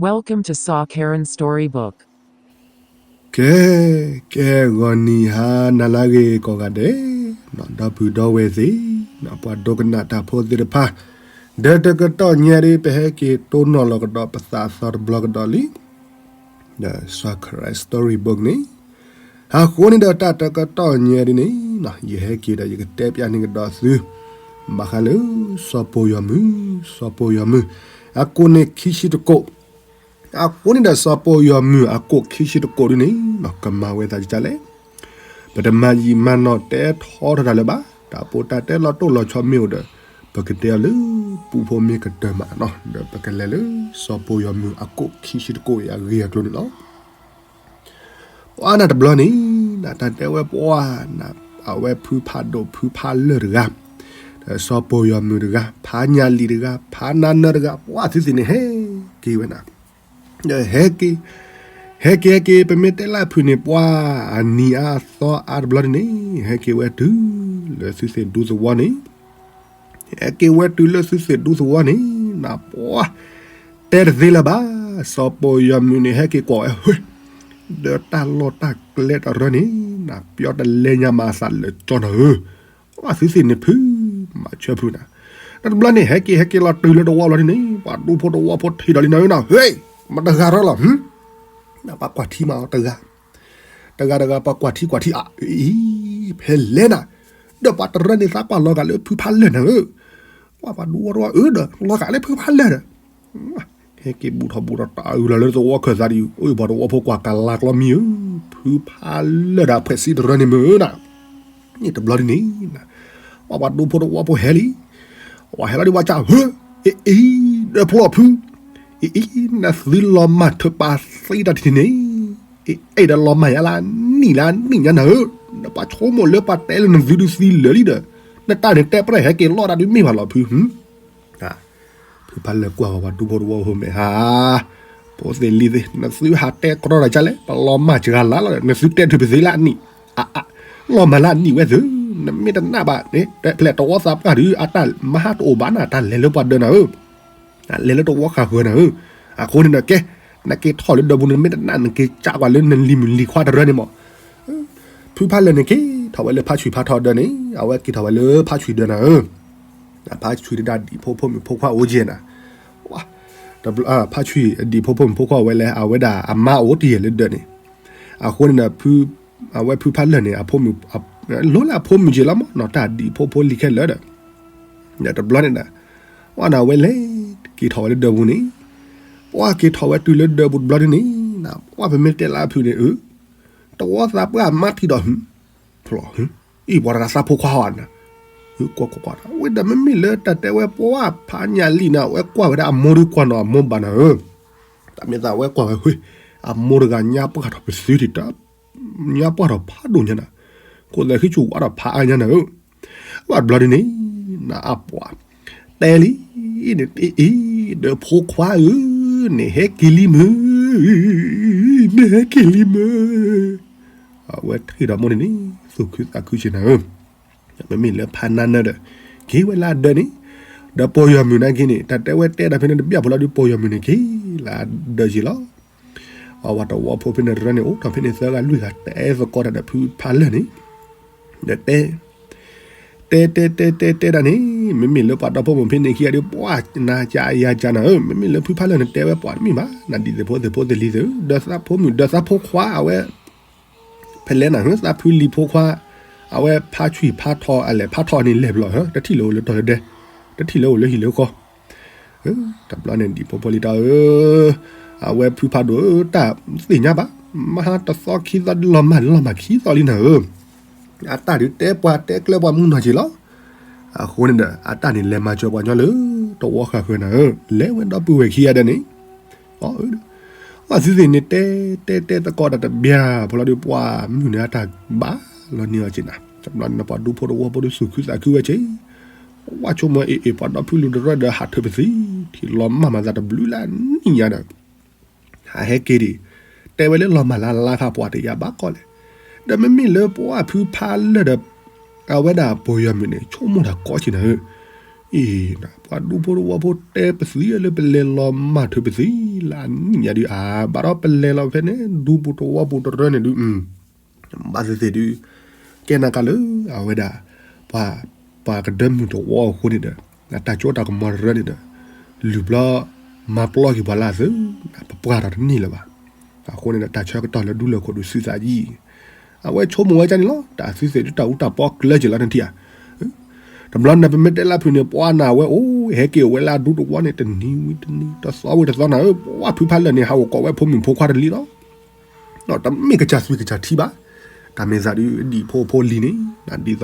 Welcome to Saw Karen Storybook. ကဲ, ကဲဂီၤနံၤဟါနၤလၢအဂ့ၤကိးဂၤဒဲး, ဒီပုၢ်ဒီဝဲၢ်သ့ၣ်, ပှၤဒိကနၣ်တၢ်ဖိသ့ၣ်တဖၣ်, ဒီးတကတီၢ်ညါဒ် ပဟဲက့ၤတိၢ်နီၣ်လီၤကဒီးပသးသီတဘျီကဒီးလံ, ဒီး Saw Karen Storybook န့ၣ် အဃိန့ၣ်ဒီးတၢ်တကတီၢ်ညါဒ်န့ၣ်, ယဟဲက့ၤဒီးယကတဲပျးန့ၢ်ကဒီးသု, ဘၣ်ဃးလၢ စီၤပိာ်ယီၤမုၢ်, စီၤပိာ်ယီၤမုၢ်, အကိၣ်န့ၣ်ခံဆံတကိး, အဃိန့ၣ်ဒီးစီၤပိာ်ယီၤမုၢ်အကိၣ်ခံဆံတကိးဒ်န့ၣ်, ကမၤဝဲသးဒ်လဲၣ်, ပတမၤယံာ်မၤနီၢ်တဲထီထီတၢ်လၢၤဘၣ်, တၢ်ပီးတၢ်တဲလီၤတိၢ်လီၤဆီမ့ၢ်အိၣ်ဒီး, ပကတဲအီၤလၢပူဖိမ့ၢ်ကတၢၢ်မးနီၤ, ဒီးပကလဲၤလၢစီၤပိာ်ယီၤမုၢ်အကိၣ်ခံဆံတကိးအံၤအဂ့ၢ်အကျိၤန့ၣ်လီၤ. ပှၤနၤတဘျီန့ၣ်, နတၢ်တဲဝဲပှၤ, အဝဲဖုဖးဒိၣ်ဖုဖးလၢာ်တဂၤ, စီၤပိာ်ယီၤမုၢ်တဂၤ, ဖးညၣ်လံၣ်တဂၤ, ဖးနါနၢတဂၤ, ပှၤသုသ့ၣ်န့ၣ် ဟဲက့ၤဝဲနၤ, ဒီးဟဲက့ၤ, ဟဲက့ၤဟဲက့ၤ ပမ့ၢ်တဲလၢအဖုၣ်န့ၣ် ပှၤအနံၤအါအသီအါတဘျီန့ၣ်, ဟဲက့ၤဝဲတုၤလၢသုသ့ၣ်ဒူသဝီန့ၣ် ဟဲက့ၤဝဲတုၤလၢသုသ့ၣ်ဒူသဝီန့ၣ်, နပှၤ, တဲတသ့လၢၤဘၣ်, စီၤပိာ်ယီၤမုၢ်န့ၣ် ဟဲက့ၤကွၢ်ဝဲ, ဒီးတၢ်လီၢ်တၢ်ကျဲတရၢန့ၣ်, နပျီတလဲညါမၤအသးလၢာ်ကၠီနၤဧၢ, ပှၤသုသ့ၣ်န့ၣ်ဖု, မၤဆၢဖုနၤ, ဒီးတဘျီန့ၣ် ဟဲက့ၤဟဲက့ၤလီၤတုၤလၢတဝီဘျီန့ၣ်, ပှၤဒူဖိတဝီဖိထံၣ်ဒီးလံနၤဧၢနၤ, ဟ့, မတဂၤရၢလီၤ, ပှၤကွၢ်ထံမးအီၤတဂၤ တဂၤတဂၤ ပှၤကွၢ်ထံကွၢ်ထံအံၤ, ဖဲလဲၣ်နၤ, ဒီးပှၤတရၢန့ၣ်သးကွၢ်လီၤဂာ်လၢဖုဖးလၢာ်နၤဧၢ, ကွၢ်ပှၤဒူဝီတဝီအၢဒီး လီၤဂာ်လၢဖုဖးလၢာ်ဒီး, ဟဲက့ၤဘူးထီၣ်ဘူးထီၣ်တၢ်အုၣ်လီၤလၢသဝီခၢၣ်သးဒ်အံၤ, အိၣ်ပှၤတဝီဖိကွၢ်ကလၤကျီမံၤဧၢ, ဖုဖးလၢာ်ဒီးဖှဲးစံတရၢန့ၣ်မုၢ်နၤ, န့ၣ်တဘျီဒ်န့ၣ် ပှၤဒူဖိတဝီဖိဟဲလံ, ပှၤဟဲလီၤဒ်ဝဲကၢ်ဧၢ, အ့အ့, ဒီးဖျီၣ်ဖု, အ့အ့, နသုလီၤမၢ်ထုးပာ်သံတၢ်ထံၣ်န့ၣ်, အ့အ့ဒီးလီၤမၢ်ယါလၢနံၣ်လၢနံၣ်ညါနၤဧၢ, နပှၤဆိကမိၣ်လၢပှၤတဲလၢနသုဒုးသံလၢာ်လံဒီး, နတၢ်န့ၣ်တဲပြဲၢ်ဟဲက့ၤလီၢ်တၢ်ဒုးမ့ၢ်ဘၣ်လီၤဖု ဖုဖးလၢာ်ကွၢ်ဝဲပှၤဒူဖိတဝီဖိမဲာ်ဟါ, ဖိသ့ၣ်လံၤသ့ၣ် နသုဟးတဲကြီတၢ်ကလဲၣ်, ပလီၤမၢ်စှၤလါလီၤဒီး နသုတဲထုးပသ့လၢအနံၣ်, အအ, လီၤမၢ်လၢအနံၣ်ဝဲသု, နမ့ၢ်တနာ်ဘၣ်, ဖဲလဲၣ်တဝီသးပှၢ်ဒုး အတၢ်မဟါတအိၣ်ဘၣ်နၤ, တၢ်လဲၤလၢပှၤဒၢးနၤဧၢ, လဲၤလၢတဝီဃာ်ဃၢၤနၤဧၢ, အဃိန့ၣ်ဒီးကဲ, နက့ၤထီၣ်လၢဒၢးပူၤန့ၣ် နမ့ၢ်တနာ် နက့ၤကးကွၢ်လၢနလံၤမုၣ်လံၤခွါတရၢန့ၣ်မး ဖုဖးလၢာ်န့ၣ်က့ၤထီၣ်ဝဲလၢဖါဆွံဖါထီဒၢးန့ၣ်, အဝဲက့ၤထီၣ်ဝဲလၢဖါဆွံဒၢးနၤဧၢ, ဖါဆွံတဒၣ်ဒံးဖိဖိမုၣ်ဖိခွါအိၣ်ကဲနၤ, ဖါဆွံဒံးဖိဖိမုၣ်ဖိခွါဝဲလဲၣ်, အဝဲဒၣ်အမါအိၣ်တယဲၢ်လၢဒၢးန့ၣ်, အဃိန့ၣ်ဒီး, အဝဲဖုဖးလၢာ်န့ၣ်, လိၣ်လၢအဖိမုၣ်က့ၤလီၤမးနီၤ, တၢ်ဒံးဖိဖိလံၤခဲလၢာ်ဒီး, ဒီးတဘျီန့ၣ်ဒီး, ပှၤန့ၣ်ဝဲလဲၤက့ၤထီၣ်ဝဲလၢဒၢးပူၤန့ၣ်, ပှၤက့ၤထီၣ်ဝဲတုၤလၢဒၢးပူၤတဘျီန့ၣ်, ပှၤပမ့ၢ်တဲလၢအဖုၣ်န့ၣ်, တဝီသးပှၢ်မါထံၣ်ဒီး, ဖျီၣ်, အံၤပှၤတဂၤသးဖိခွါဧါနၤ, ကွၢ်ကွၢ်ကွၢ်, ဝဲဒီးမ့မ့ၢ်လၢတၢ်တဲဝဲပှၤဖးညၣ်လံၣ်န့ၣ် အဝဲကွၢ်ဝဲဒၣ်အမိၢ်ဒီးကွၢ်နီၤအမိၢ်ဘၣ်နၤဧၢ, တၢ်မ့ၢ်သးဝဲကွၢ်ဝဲ, အမိၢ်တဂၤညါပှၢ်ထီၣ်ပသ့တံၢ်တၢ် ညါပှၢ်ထီၣ်ဖးဒိၣ်ညါနၤ, ခိၣ်သဲးဃံဆူၣ်ဝါထီၣ်ဖးအါညါနၤဧၢ, ဘၣ်တဘျီဒ်န့ၣ်, နအပှၤ, တဲလံ, အ့, ဒီးဖိခွါဧၢ, နဟဲက့ၤလံမုၢ်, နဟဲက့ၤလံမုၢ်, အဝဲထံၣ်ဒီးမိၢ်န့ၣ်န့ၣ်, သူၣ်ခုသးခုဆ့ၣ်နၤဧၢ, မ့မ့ၢ်လၢဖးနါနၢၤဒီး, က့ၤဝဲလၢအဒၢးန့ၣ်, ဒီးပိာ်ယီၤမုၣ်နာ်က့န့ၣ် တၢ်တဲဝဲတဲတၢ်ဖဲန့ၣ်တဘၣ်ဖိလီၤဒုးပိာ်ယီၤမုၣ်န့ၣ်က့ၤလၢအဒၢးက့ၤလီၤ အဝဲတဝီဖိဖဲန့ၣ်တရၢန့ၣ် အိၣ်ထီၣ်ဖဲန့ၣ်သၢဂၤလွံၢ်ဂၤ တဲသကိးတၢ်ဒီးဖုဖးလၢာ်န့ၣ်, ဒီးတဲ, တဲတဲတဲတဲတဲဒၣ်န့ၣ်, မ့မ့ၢ်လၢပှၤဒီဖိမိၢ်ဖဲန့ၣ်ခံဂၤဒီး ပှၤနၤကယၤကနၤဧၢ, မ့မ့ၢ်လၢဖုဖးလၢာ်န့ၣ် တဲဝဲပှၤတမ့ၢ်ဘၣ်, နဒ်သိးဖိသ့ၣ်ဖိသ့ၣ်လံၤသ့ၣ်ဧၢ, ဒီးသးဖိမုၣ် ဒီးသးဖိခွါအဝဲ ဖဲလဲၣ်နၤဧၢ, သးဖုလံၤဖိခွါ, အဝဲဖါဆွံဖါထီအလဲၣ်, ဖါထီန့ၣ်လဲၣ်ဘျီဧၢ, တထံၣ်လၢၤအိၣ်လၢတီၤလၢဒဲ, တထံၣ်လၢၤအိၣ်လၢဟံၣ်လၢဃီ, တဘျီန့ၣ်ဒံးဖိဖိလံၤတၢ်ဧၢ, အဝဲဖုဖးဒိၣ်ဧၢ, တၢ်သ့ၣ်ညါဘၣ်, မဟါတသီခံသီဒ်လီၤမၢ် လီၤမၢ်ခံသီလံနၤဧၢ, အတၢ်ဒုးတဲပှၤတဲကျၢၤပှၤမုၢ်နီၢ်က့ၤလီၤ, အဃိန့ၣ်ဒီး အတၢ်န့ၣ်လဲၤမၤစၢၤပှၤညီလၢ တဝီဃာ်ဃၢၤနၤဧၢ, လဲၤဝဲဒီပုၢ်ဝဲၢ်ခံဂၤဒဲးန့ၣ် အီ, အသုသ့ၣ်န့ၣ်တဲ, တဲတဲသကိးတၢ်တဘျီဖိလီၤဒုးပှၤမုၢ်န့ၣ်အတၢ်ဘၣ်လီၤန့ၢ်အီၤက့ၤနၤ, တဘျီန့ၣ်ပှၤဒူဖိတဝီဖိဒုးသူၣ်ခုသးခုဝဲက့ၤ, ဝဲဆိကမိၣ်အ့ၣ်အ့ၣ် ပှၤဒီဖုလူၤတရၢဒီးဟးထုးပသံ, ထံၣ်လီၤမၢ်မၤသးတဘျုးလၢနံၣ်ညါဒီး ဟးဟဲက့ၤဒံး, တဲဝဲလၢလီၤမၢ်လၢ်လၢ်ခါပှၤတယၤဘၣ်ကီးလဲၣ်, ဒီးမ့မ့ၢ်လၢပှၤဖုဖးလၢာ်ဒီး အဝဲဒၣ်ပိာ်ယီၤမုၣ်န့ၣ် ဆိကမိၣ်တၢ်ကီးက့ၤနၤဧၢ, အံၤ ပှၤဒူဖိတဝီဖိတဲပသံလၢပလဲၤလီၤမၤထွဲပသံလၢအနံၣ်ညါဒုး အါ ဘၣ်ဒီးပလဲၤလီၤဖဲန့ၣ် ဒူပူၤတဝီပူၤတရၢန့ၣ်ဒုး ဘၣ်သ့ၣ်သ့ၣ်ဒုး ကဲနာ်က့လၢ အဝဲဒၣ် ပှၤ ပှၤကဒၢမုၢ်တဝီအဃိန့ၣ်ဒီး တၢ်ကၠိတၢ်ကမီၤတရၢန့ၣ်ဒီး လုၢ်ဘျီ မၤပျီက့ၤပှၤလၢအသုး ပပှၢ်ထီၣ်တန့ၢ်လၢၤဘၣ်. အဃိန့ၣ်ဒီး တၢ်ဆၢကတီၢ်လၢဒူလၢၢ်ခိၣ်ဒုးစုသးယံာ် အဝဲဆိကမိၣ်ဝဲဒ်န့ၣ်လီၤ. တၢ်သုးသ့ၣ်ဒုးတၢ်အူတၢ်ပီကျၢက့ၤလီၤန့ၣ်ထံၣ်ဧါ. တဘျီန့ၣ် ပမ့ၢ်တဲလၢဖုန့ၣ် ပှၤနၢ်ဝဲအိၣ် ဟဲက့ၤအိၣ်ဝဲလၢအဒူတဝီန့ၣ် တနံၤဝံၤတနံၤ တသီဝံၤတသီနၤဧၢ ပှၤဖုဖးလၢာ်န့ၣ် ဟးအိၣ်ကိးဝဲဖိမုၣ်ဖိခွါတလံလီၤ. တမ့ၢ်ကစၢ်သွံၣ်ကစၢ်ထံဘၣ်. တၢ်မ့ၢ်သးဒုးဒံၣ်ဖိဖိလံၤန့ၣ် ဒ်သိးဒီး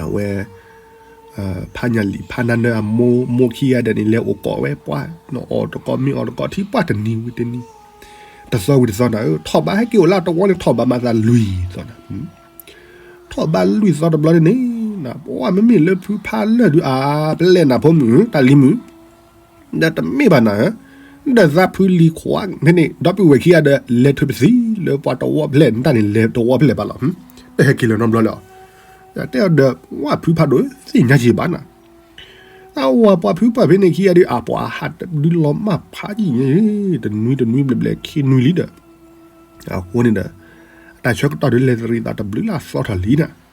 အဝဲ ဖးညၣ်လံာ်ဖးနါနၢအမိၢ်မိၢ်ခံဂၤဒဲးန့ၣ် လဲၤအိၣ်ကိးဝဲပှၤ နအီၣ်တကိးမ့ၢ်အီၣ်တကိးထံပှၢ်တနံၤဝံၤတနံၤ တသီဝံၤတသီနၤဧၢ ထီၣ်ဘးဟဲက့ၤအိၣ်လၢအတဝီန့ၣ် ထီၣ်ဘးမးသးလွံၢ်သီနၤ ထီၣ်ဘးလွံၢ်သီတဘျီန့ၣ်န့ၣ် ပှၤမ့မ့ၢ်လၢဖုဖးလၢာ်ဒုး အါ ပလဲၣ်နၤဖိမုၣ် တၢ်လံၤမုၣ် ဒီးတမ့ၢ်ဘၣ်နၤဧၢ ဒီးသးဖုလံၤခွါဖဲန့ၣ် ဒီပုၢ်ဝဲၢ်ခံဂၤဒီး လဲၤထွဲပသံလၢပှၤတဝီဖျဲၣ် နတၢ်န့ၣ်လဲၤတဝီဖျဲၣ်ဘၣ်လီၤ တဟဲက့ၤလၢၤနီတဘျီလၢၤ တဲအီၤဒီး ပှၤဖုဖးဒိၣ်သ့ၣ်ညါက့ၤဘၣ်နၤ အဝဲပှၤဖုပှၢ်ဖဲန့ၣ်ခံဂၤဒုး အပှၤဟးတဒုလီၤမၢ်ဖးယံာ် တနွံတနွံဘျဲၣ်ဘျဲၣ်ခံနွံလံဒီး အဃိန့ၣ်ဒီး တၢ်ဆၢကတီၢ်ဒုးလဲၤတရံးသးတဘျုးလၢအသီထီၣ်လံနၤ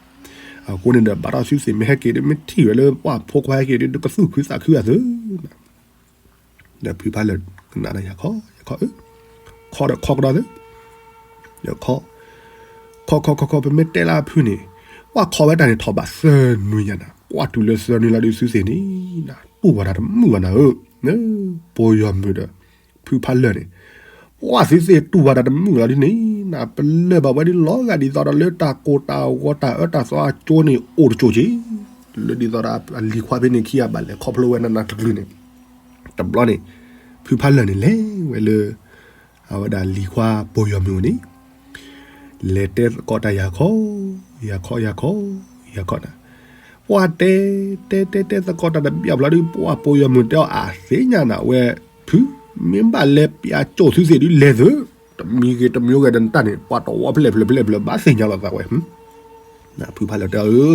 အဃိန့ၣ်ဒီး ဘၣ်ဒီးသုသ့ၣ်မ့ၢ်ဟဲက့ၤဒုး မ့ၢ်ထံၣ်ဝဲလၢပှၤဖိခွါဟဲက့ၤဒုး ကသူၣ်ခုသးခုအသုး ဒီးဖုဖးလၢာ်ကနၣ်ဒီးယၤခီ ယၤခီဧၢ ခီဒီးခီကဒီးသု ဒီးခီ ခီခီခီခီ ပမ့ၢ်တဲလၢအဖုန့ၣ် ပှၤခီဝဲတၢ်န့ၣ်ထီၣ်ဘးသၢနွံညါနၤ ကွၢ်တုၤလၢသၢနွံလီၤဒုးသုသ့ၣ်န့ၣ် တူၢ်ဘၣ်တၢ်တမုာ်ဘၣ်နၤဧၢ ပီၢ်ယီၤမုၢ်ဒီး ဖုဖးလၢာ်န့ၣ် ပှၤသုသ့ၣ်တူၢ်ဘၣ်တၢ်တမုာ်လီၤဒုးန့ၣ် ပလၢၢ်ဘၣ်ဝဲဒုးလီၤဂာ်ဒ်သိးဒီးလၢတၢ်ကိၢ်တၢ်ဂီၤတၢ်အၢတၢ်သီအကၠိန့ၣ် အိၣ်တကၠိၣ်က့ၤ လၢဒ်သိးဒီးအလံၤခွါဖဲန့ၣ်ခံဂၤဘၣ်လဲၤခီဖျိဝဲနးနးကျုၤကျုၤန့ၣ် တဘျီန့ၣ် ဖုဖးလၢာ်န့ၣ်လဲၤဝဲလၢ အဝဲဒၣ်လံၤခွါပီၢ်ယီၤမုၢ်န့ၣ် လဲၤတဲသကိးတၢ်ယၤခီ ယၤခီယၤခီ ယၤခီနၤ ပှၤတဲ တဲတဲတဲသကိးတၢ်တဘျီဘျီဒုး ပှၤပီၢ်ယီၤမုၢ်တဲအီၤအသ့ၣ်ညါနၤဝဲ ဖု မ့ၢ်ဘၣ်လဲၤပျးကၠိၣ်သုသ့ၣ်ဒုးလဲၤသု တမံၤဂ့ၤတမံၤဂ့ၤဒီးနတၢ်န့ၣ် ပှၤတဝီဖျဲၣ်ဖျၢၣ်ဖျဲၣ်ဖျၢၣ်ဘၣ်သ့ၣ်ညါလီၤသးဝဲ ဖုဖးလၢာ်တဲအီၤ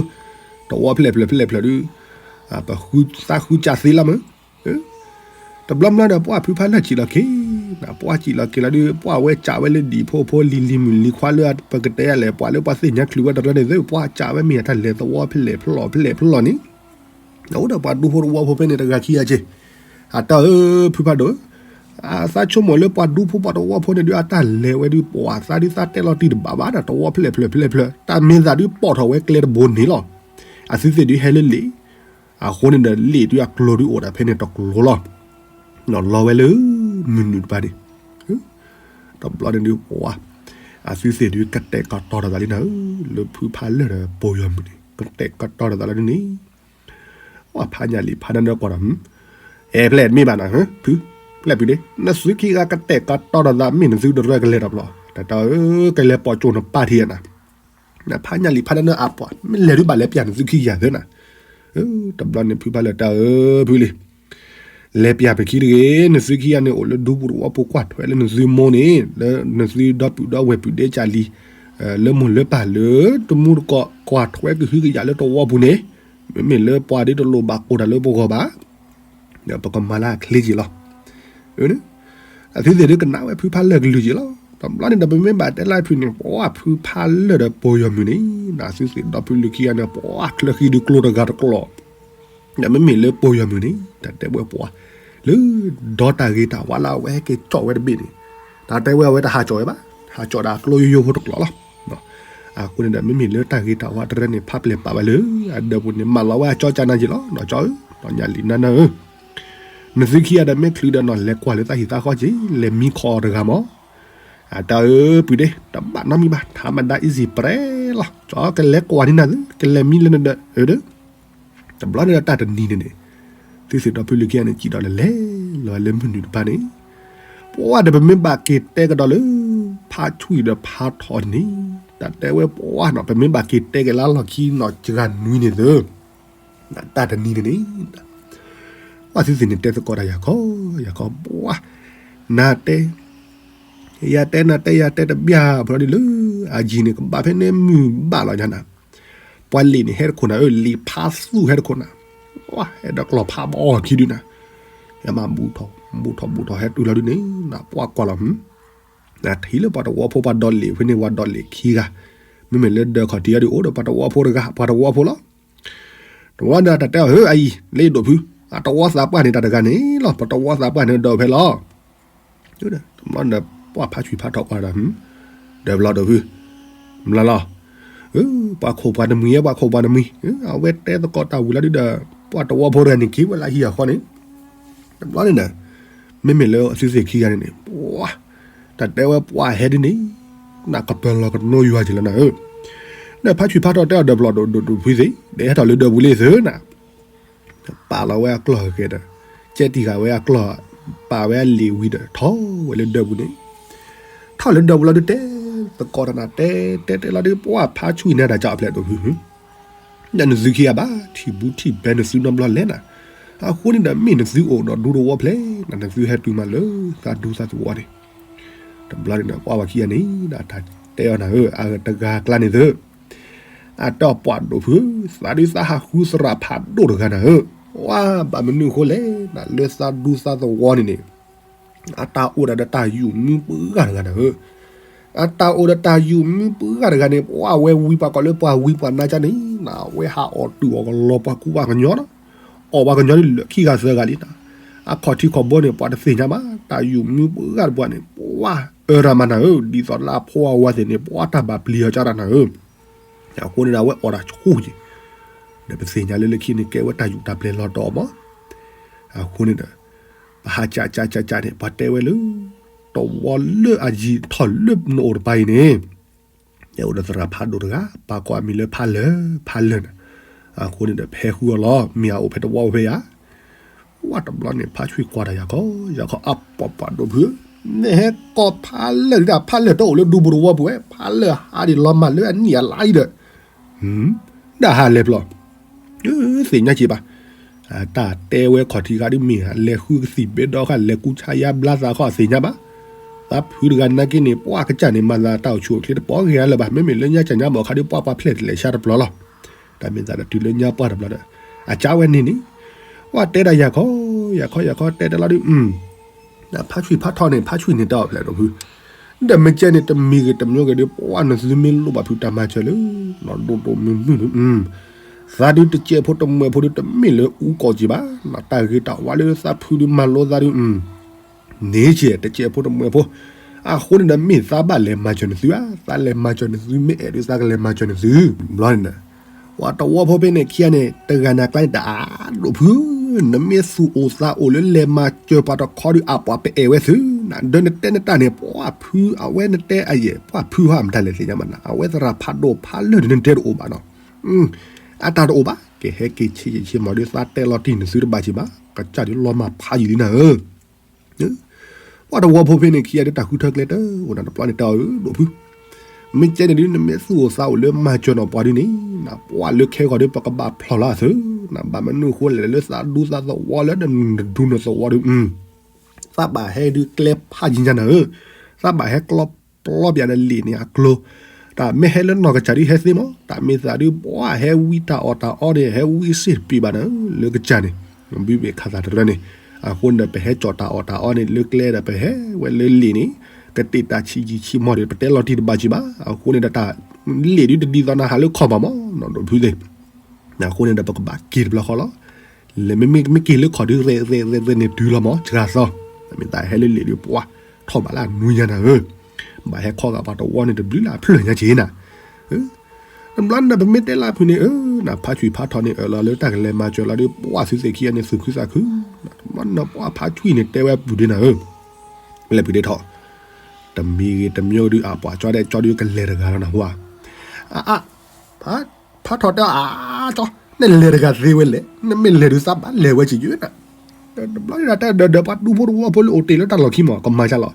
တဝီဖျဲၣ်ဖျၢၣ်ဖျဲၣ်ဖျၢၣ်ဒုး ပဃုသးဃုကၢ်သ့လီၤမး တဘျီဘျီဒီး ပှၤဖုဖးလၢာ်စံၣ်လီၤက့ၤ ပှၤစံၣ်လီၤက့ၤလီၤဒုး ပှၤဝဲစံးဝဲလၢဒံၣ်ဖိဖိလံၤလံၤမုၣ်လံၤခွါလၢ ပကတဲယၤလဲၣ် ပှၤလၢပှၤသ့ၣ်ညါချုးဝဲတရၢန့ၣ်သ့ၣ် ပှၤစံးဝဲမ့ၢ်တၢ်လဲၤသဝီဖဲလဲၣ်ဖျီၣ်ဖဲလဲၣ်ဖျီၣ်န့ၣ် အအိၣ်ဒီးပှၤဒူဖိတဝီဖိဖဲန့ၣ်တဂၤခံဂၤက့ၤ အတၢ်ဧၢ ဖုဖးဒိၣ်ဧၢ အသးဆိကမိၣ်လၢပှၤဒူဖိပှၤတဝီဖိန့ၣ်ဒုး အတၢ်လဲၤဝဲဒုး ပှၤသးဒုးသးတဲလီၤတံၢ်တဘၣ်ဘၣ်ဒီး တဝီဖဲလဲၣ်ဖျီၣ်ဖဲလဲၣ်ဖျီၣ် တၢ်မ့ၢ်သးဒုးပိာ်ထီၣ်ဝဲကျဲတဘိန့ၣ်လီၤ အသုသ့ၣ်ဒုးဟဲလၢလံာ် အဃိန့ၣ်ဒီးလံာ်ဒုးအကျိၤဒုးအိၣ်ဒၣ်ဖဲန့ၣ်တကျိၤလီၤ လီၤဝဲလၢ မုၢ်နုာ်တပၤန့ၣ် တဘျီန့ၣ်ဒုးပှၤ အသုသ့ၣ်ဒုးကတဲာ်ကတီၤတသးလံနၤဧၢ လၢဖုဖးလၢာ်ဒီးပီၢ်ယီၤမုၢ်န့ၣ် ကတဲာ်ကတီၤတသးလၢဒ်န့ၣ် ပှၤဖးညၣ်လံာ်ဖးနၢနၢကွၢ်ဒီး အဲ ဖျဲၣ်မ့ၢ်ဘၣ်နၤ ဖု ဖျဲၣ်ဖုဒ့ နသုခံဂၤကတဲာ်ကတီၤတသးမ့ၢ်နသုတရၢကလဲၤတဘျီ တၢ်တၢ်ဧၢ ကလဲၤပိာ်ကၠိၣ်နပၢ်ထံၣ်နၤ ဖးညၣ်လံာ်ဖးနၢနၢအပှၤ မ့ၢ်လဲၤဒုးဘၣ်လဲၤပျးနသုခံဂၤသ့နၤ တဘျီန့ၣ်ဖုဖးလၢာ်တၢ်ဧၢ ဖုလံၤ လဲၤပျးပခံတဂ့ၤ နသုခံဂၤန့ၣ်အိၣ်လၢဒူပူၤတဝီပူၤကွၢ်ထွဲလၢနသုမိၢ်န့ၣ် လၢနသုဒီပုၢ်ဒီဝဲၢ်ပုၢ်ဒ့ကၢ်လံၤ လၢမိၢ်လၢပၢ်လၢတမူတကိး ကွၢ်ထွဲကဟုကယာ်လၢတဝီပူၤန့ၣ် မ့မ့ၢ်လၢပှၤဒ်တလိၣ်ဘၣ်ကိၢ်တၢ်လၢပဂီၢ်ဘၣ် ဒီးပကမၤလၢအချ့က့ၤလီၤ အသုသ့ၣ်ဒုးကနၣ်ဝဲဖုဖးလၢာ်ကလုၢ်က့ၤလီၤ တဘျီန့ၣ်ဒီးပမ့ၢ်ဘၣ်တဲလၢဖုန့ၣ် ပှၤဖုဖးလၢာ်ဒီးပီၢ်ယီၤမုၢ်န့ၣ် အသုသ့ၣ်ဒီဖုလံၤခံဂၤန့ၣ် ပှၤချၢဃံဒုးကျိတဂၤတကျိၤ ဒီးမ့မ့ၢ်လၢပီၢ်ယီၤမုၢ်န့ၣ် တၢ်တဲဝဲပှၤ လၢဒီတၢ်ဂ့ၤတၢ်ဝါလၢအဝဲဟဲက့ၤကၠီၣ်ဝဲတဘ့ၣ်န့ၣ် တၢ်တဲဝဲအဝဲတဟးကၠီၣ်ဝဲဘၣ် ဟးကၠီၣ်ဒၣ်ကျိယိယိဖိတကျိၤလီၤ အဃိန့ၣ်ဒီး မ့မ့ၢ်လၢတၢ်ဂ့ၤတၢ်ဝါတရၢန့ၣ် ဖးပျဲၢ်ပာ်ဝဲလၢ အဒၢးပူၤန့ၣ် မၢလီၤဝဲအကၠီကၢ်နၤက့ၤလီၤ ဒီးကၠီဧၢ ဒီးညၣ်လံာ်နၢနၢဧၢ နသုခံဂၤဒီးမ့ၢ်ချုးဒီးနီၢ် လဲၤကွၢ်လၢသးဟံၣ်သးဃီက့ၤ လဲၤမံခီအီၤတဂၤမး အတၢ်ဧၢ ပုၢ်ဒ့ တဘၣ်နီတမံၤဘၣ် ထါမဒါ easy ပြဲလီၤ ကၠီကလဲၤကွၢ်န့ၢ်နၤသု ကလဲၤမံလၢနဒၢး ဧၢဒၢး တဘျီန့ၣ်ဒီးတၢ်တနံၤန့ၣ်န့ၣ် သုသ့ၣ်ဒီဖုလံၤခံဂၤန့ၣ် စံၣ်ဒီးလဲၤလဲၤလီၤလၢမုၢ်နုာ်တပၤန့ၣ် ပှၤဒီးပမ့ၢ်ဘၣ်က့ၤတဲကဒီးလၢ ဖးဆွံၣ်ဒီးဖးထီန့ၣ် တၢ်တဲဝဲပှၤနီၤ ပမ့ၢ်ဘၣ်က့ၤတဲက့ၤလၢလီၢ်ခံနီၤ စှၤနွံန့ၣ်သု တၢ်တနံၤန့ၣ်န့ၣ် ပှၤသုသ့ၣ်န့ၣ်တဲသကိးတၢ်ယၤခီ ယၤခီ ပှၤ နၤတဲ ယၤတဲနၤတဲယၤတဲတဘျၢ် ဘျီဒ်လၢ အယံၤန့ၣ် ကဘၣ်ဖဲန့ၣ်မုၢ်ဘၣ်လီၤညါနၤ ပှၤလံာ်န့ၣ်ဟဲတခိၣ်နၤဧၢ လံာ်ဖးသူၣ်ဟဲတခိၣ်နၤ ဟဲဒီးကျီၢ်ဖးဘီခံဒုနၤ, ဟဲမၤဘူၣ်ထီၣ်ဘူၣ်ထီၣ်ဘူၣ်ထီၣ် ဟဲတုၤလီၤဒုန့ၣ် နပှၢ်ကွၢ်လီၤ နထံၣ်လၢပှၤတဝီဖိပှၤဒီးလ့ၣ်ဖဲန့ၣ် ပှၤဒီးလ့ၣ်ခံဂၤ, မ့မ့ၢ်လၢဒၢးခီၣ်ထံးအီၤဒုအိၣ်ဒီးပှၤတဝီဖိတဂၤ ပှၤတဝီဖိလီၤ. တဝီဒီးတၢ်တဲအီၤ ဧၢ အအံၤ လၢယဒိၣ်ဖု အတဝီသးပှၢ်န့ၣ်တၢ်တဂၤန့ၣ်လီၤ ပတဝီသးပှၢ်န့ၣ်ဒီးဖဲလီၤ. တဘျီန့ၣ် ပှၢ်ဖးဆွံဖးထီၣ်ကွၢ်ဒီး ဒီးဘျီဒိၣ်ဖု မျၢလီၤ, ပှၤခိၣ်ပှၤတမှံၤ ပှၤခိၣ်ပှၤတမှံၤ အဝဲတဲသကိးတၢ်ဝံၤလီၤဒုဒီး ပှၤတဝီဖိတဂၤန့ၣ် က့ၤဝဲလၢဟံၣ်အဃီန့ၣ်, တဘျီန့ၣ်ဒီး မ့မ့ၢ်လၢအသုသ့ၣ်ခံဂၤန့ၣ်န့ၣ် ပှၤ တၢ်တဲဝဲပှၢ်ဟဲဒ်န့ၣ် နကပၢၤလီၤကနိယွၤက့ၤလီၤနၤဧၢ, ဒီးဖးဆွံဖးထီၣ်တဲအီၤ ဒီးဘျီဒိၣ်ဒိၣ်ဖုသ့ၣ် ဒီးဟဲထီၣ်လၢဒၢးပူၤလံသုနၤ ပာ်လီၤဝဲအကျီၢ်ဂ့ၤဒီး ကဲတံၢ်ဃာ်ဝဲအကျီၢ်, ပာ်ဝဲအလံာ်ဝံၤဒီး ထီၣ်ဝဲလၢဒၢးပူၤန့ၣ်, ထီၣ်လၢဒၢးပူၤလီၤဒုတဲသကိးတၢ်နၤ တဲတဲတဲလီၤဒု ပှၢ်ဖးဆွံန့ၣ်တၢ်ကၢ်အဖျဲၣ်ဒိၣ်ဖု, နသုခံဂၤဘၣ် ထံၣ်ဘူးထံၣ်ဘဲနသုနီတဘျီလဲၣ်နၤ, အဃိန့ၣ်ဒီး မ့ၢ်နသုအိၣ်ဒီးဒူသဝီဖျဲၣ်နၤ နသုဟဲတုၤမးလၢသးဒူသးသဝီန့ၣ်, တဘျီန့ၣ်ဒီး ပှၢ်ဝဲခံဂၤန့ၣ် တၢ်တဲအီၤနၤဧၢ အဂၤတဂၤကျါန့ၣ်သု အတၢ်ပှၢ်ဒိၣ်ဖု, သးဒုသးဟးဃုသရၣ်ဖးဒိၣ်တဂၤနၤဧၢ, ဝါဘၣ်မနုၤအဃိလဲၣ်နၤ လၢသးဒူသးသဝီန့ၣ်န့ၣ်, အတၢ်အိၣ်ဒီးတၢ်ယူၢ်မုာ်ပှၢ်တဂၤနၤဧၢ, အတၢ်အိၣ်ဒီးတၢ်ယူၢ်မုာ်ပှၢ်တဂၤန့ၣ် ပှၢ်ဝဲဝံပှၤကိးလၢပှၤဝံပှၤနါကၢ်န့ၣ် နဝဲဟးအီၣ်တုၤအီၣ်ကလီပှၤကူပှၤကညီလီၤ, အီၣ်ပှၤကညီဒ်လၢခံဂၤသၢဂၤလံနၤ, အခီၣ်ထံးခီၣ်ဘိန့ၣ် ပှၤတသ့ၣ်ညါဘၣ် တၢ်ယူၢ်မုာ်ပှၢ်တပှၢ်န့ၣ် ပှၢ်အၢရၤမးနၤဧၢ, ဒ်သိးလၢအဖိအဝၤသ့ၣ်န့ၣ် ပှၢ်တၢ်ဘၣ်ပျံၤအီၤကၢ်တၢ်နၤဧၢ, အဃိန့ၣ်ဒီး အဝဲအီၣ်တၢ်ဆူၣ်က့ၤ, ဒီးပသ့ၣ်ညါလၢလၢခံန့ၣ် ကဲဝဲတၢ်ယူၢ်တၢ်ပျဲၤလီၤတီၤမး, အဃိန့ၣ်ဒီး ပဟးကၠးကၠးကၠးကၠးန့ၣ် ပှၤတဲဝဲလၢ တဝီလၢအယံၤထီၣ်လၢနအိၣ်တပၤအံၤန့ၣ် ယအိၣ်ဒီးသရၣ်ဖးဒိၣ်တဂၤ ပှၤကိးအမံၤလၢဖးလၢာ် ဖးလၢာ်န့ၣ်, အဃိန့ၣ်ဒီး ပဟဲဃုအီၤလီၤ မ့ၢ်အအိၣ်ဖဲတဝီအိၣ်ဖဲယၤ, ဝါတဘျီန့ၣ် ဖးဆွံကွၢ်တၢ်ယၤခီ ယၤခီ အပှၤပှၢ်ဒိၣ်ဖု, နဟဲကိးဖးလၢာ်ဒၣ် ဖးလၢာ်တအိၣ်လၢဒူပူၤတဝီပူၤဝဲ ဖးလၢာ်ဟးဒံးလီၤမၢ်လၢအနံၣ်အလါအံၤဒီး ဒၣ်ဟးလဲၤပျီ, သ့ၣ်ညါက့ၤဘၣ်, တၢ်တဲဝဲခီၣ်ထံးဃာ်ဒ်မ့ၢ် လဲၤဃုကသံၣ်ဘ့ဒီဃာ် လဲၤကူဆါယါဘျါသးခီ အသ့ၣ်ညါဘၣ်, သးဖုတဂၤနာ်က့န့ၣ် ပှၢ်ကစၢ်န့ၣ် မၤသးတၢ်အိၣ်ဆူၣ်အိၣ်ချ့တပီၢ်ဂ့ၤလၢၤဘၣ်, မ့မ့ၢ်လၢညါကၠၢ်ညါဘၣ်ခါဒ်ပှၢ်ပှၢ်ဖျဲၣ်တလဲၤဆါတပျီလီၤ, တၢ်မ့ၢ်သးဒီးတုၤလၢညါပှၢ်တပျီဒီး အကၢ်ဝဲန့ၣ်န့ၣ်, ပှၢ်တဲဒၣ်ယၤခီ, ယၤခီယၤခီတဲတဲလီၤဒ် ဖးဆွံဖးထီၣ်န့ၣ် ဖးဆွံန့ၣ်တၢ်အိၣ်ဖျဲၣ်ဒိၣ်ဖု, ဒီးမ့ၢ်ကဲန့ၣ် တမံၤဂ့ၤတမံၤဂ့ၤဒီး ပှၢ်နသုမ့ၢ်လိၣ်ဘၣ်ဖုတၢ်မၤစၢၤလၢ နီၢ်ဒိၣ်ဒိၣ်မုၢ်မုၢ်ဒုး, သးဒုးတစဲးဖိတမှဲးဖိဒုး တမ့ၢ်လၢအူကီၢ်က့ၤဘၣ်, တၢ်ဂ့ၤတၢ်ဝါလၢသးဖုဒုးမၤလိသးဒုး န့ၢ်ကဲ တစဲးဖိတမှဲးဖိ, အဃိန့ၣ်ဒီး မ့ၢ်သးဘၣ်လဲၤမၤစၢၤနသုဧါ, သးလဲၤမၤစၢၤနသု မ့ၢ်အဲၣ်ဒုးသးကလဲၤမၤစၢၤနသု, ဘျီန့ၣ်ဒီး ပှၤတဝီဖိဖဲန့ၣ်ခံဂၤန့ၣ် တဂၤနၤကျါန့ၣ် တၢ်ဒိၣ်ဖု, နမ့ၢ်သူၣ်အိၣ်သးအိၣ်လၢလဲၤမၤစၢၤပှၤတခီဒုး အပှၤပအဲၣ်ဝဲသု, ဒီးနတဲနတၢ်န့ၣ် ပှၢ်ဖု အဝဲနတဲအယဲၢ် ပှၢ်ဖုဟီ မတၤလဲၣ်သ့ၣ်ညါမးနၤ, အဝဲသရၣ်ဖးဒိၣ်ဖးလၢာ်ဒုး နတဲတအိၣ်ဘၣ်နီၤ, အတၢ်တအိၣ်ဘၣ်, ကဟဲက့ၤဆ့ဆ့မီၤဒုး သးတဲလီၤတံၢ်နသုတဘၣ်က့ၤဘၣ်, ကစၢ်ဒုးလီၤမၢ်ဖးယံာ်လံနၤဧၢ ပှၤတဝီဖိဖဲန့ၣ်ခံဂၤဒုး တၢ်ဃုထၢကျဲတအိၣ်နၤ တပျီန့ၣ်တဲအီၤ ဒိၣ်ဖု, မ့ၢ်ကဲန့ၣ်ဒုး နမ့ၢ်သူၣ်အိၣ်သးအိၣ်လၢမၤစၢၤနီၢ်ပှၤဒုးန့ၣ် နပှၢ်လၢခဲဂီၤဒုး ပကဘၣ်ဖျီၣ်လီၤအသု, နဘၣ်မနုၤအဃိလဲၣ် လၢသးဒူသးသဝီလၢနဒူနသဝီဒုး သးဘၣ်ဟဲဒုးကျဲဖးယံာ်ညါနၤဧၢ, သးဘၣ်ဟဲကျီပျီပျးဒီးလံာ်န့ၣ်အကျိၤ, တၢ်မ့ၢ်ဟဲလၢနီၢ်ကစၢ်ဒုးဟဲသ့မး, တၢ်မ့ၢ်သးဒုး ပှၤဟဲဝံတၢ်အီၣ်တၢ်အီန့ၣ် ဟဲဝံစ့ၢ်တပံၤဘၣ်နၤဧၢ, လၢကစၢ်န့ၣ် ဘုဘ့ၣ်ခးသးတရၢန့ၣ်, အဃိန့ၣ်ဒီး ပဟဲကၠီၣ်တၢ်အီၣ်တၢ်အီန့ၣ် လၢကျဲဒီး ပဟဲဝဲလၢလံာ်န့ၣ်, ကတ့ၢ်တၢ်ဆံးယံာ်ဆံးမီၤဒီး ပတဲလီၤတံၢ်တဘၣ်က့ၤဘၣ်, အဃိန့ၣ်ဒီး တၢ်လံာ်ဒုးတဒ်သိးနၤဟးလၢခီၣ်ဘၣ်မး နီၢ်ဒိၣ်ဖုသ့ၣ် အဃိန့ၣ်ဒီး ပကဘၣ်က့ၤတဘျီဃီလီၤ. လဲၤမ့မ့ၢ်က့ၤလၢခီၣ်ဒုး ရဲၣ်ရဲၣ်ရဲၣ်ရဲၣ်န့ၣ်တုၤလီၤမး စှၤသီ, မ့ၢ်တၢ်ဟဲလၢလံာ်ဒုး ပှၤထီၣ်ဘၣ်လၢအနွံညါနၤဧၢ, ဘၣ်ဟဲခီဂာ်ပှၤတဝီန့ၣ်တဘျုးလၢအဖျၢၣ်ညါက့ၤနၤ, တဘျီန့ၣ်ဒီး ပမ့ၢ်တဲလၢဖုန့ၣ် အၢ နဖးဆွံဖးထီၣ်န့ၣ် အၢၣ်လီၤလၢတၢ်ကလဲၤမၤစၢၤလီၤဒီး ပှၤသုသ့ၣ်ခံဂၤန့ၣ် သူၣ်ခုသးခု, တဘျီန့ၣ်ဒီး ပှၤဖးဆွံန့ၣ်တဲဝဲပူၤဒုးနၤဧၢ, လဲၤပူၤဒ့ထီၣ်, တမံၤဂ့ၤတမံၤဂ့ၤဒုး အပှၤကၠီဒဲးကၠီဒုးကလဲၤတဂၤလီၤနၢ်ဟူဧါ, အါအါ ဖးထီၣ်တဲအါကၠီ, နလဲၤတဂၤသ့ဝဲလဲၣ်, နမ့ၢ်လဲၤဒုးသးဘၣ်လဲၤဝဲကယုၢ်နၤ, တဘျီန့ၣ်ဒီး တဲဒီးပှၤဒူဖိတဝီဖိလၢအိၣ်တ့ၢ်လၢတၢ်လီၢ်ခံမး ကမၤကၢ်လီၤ,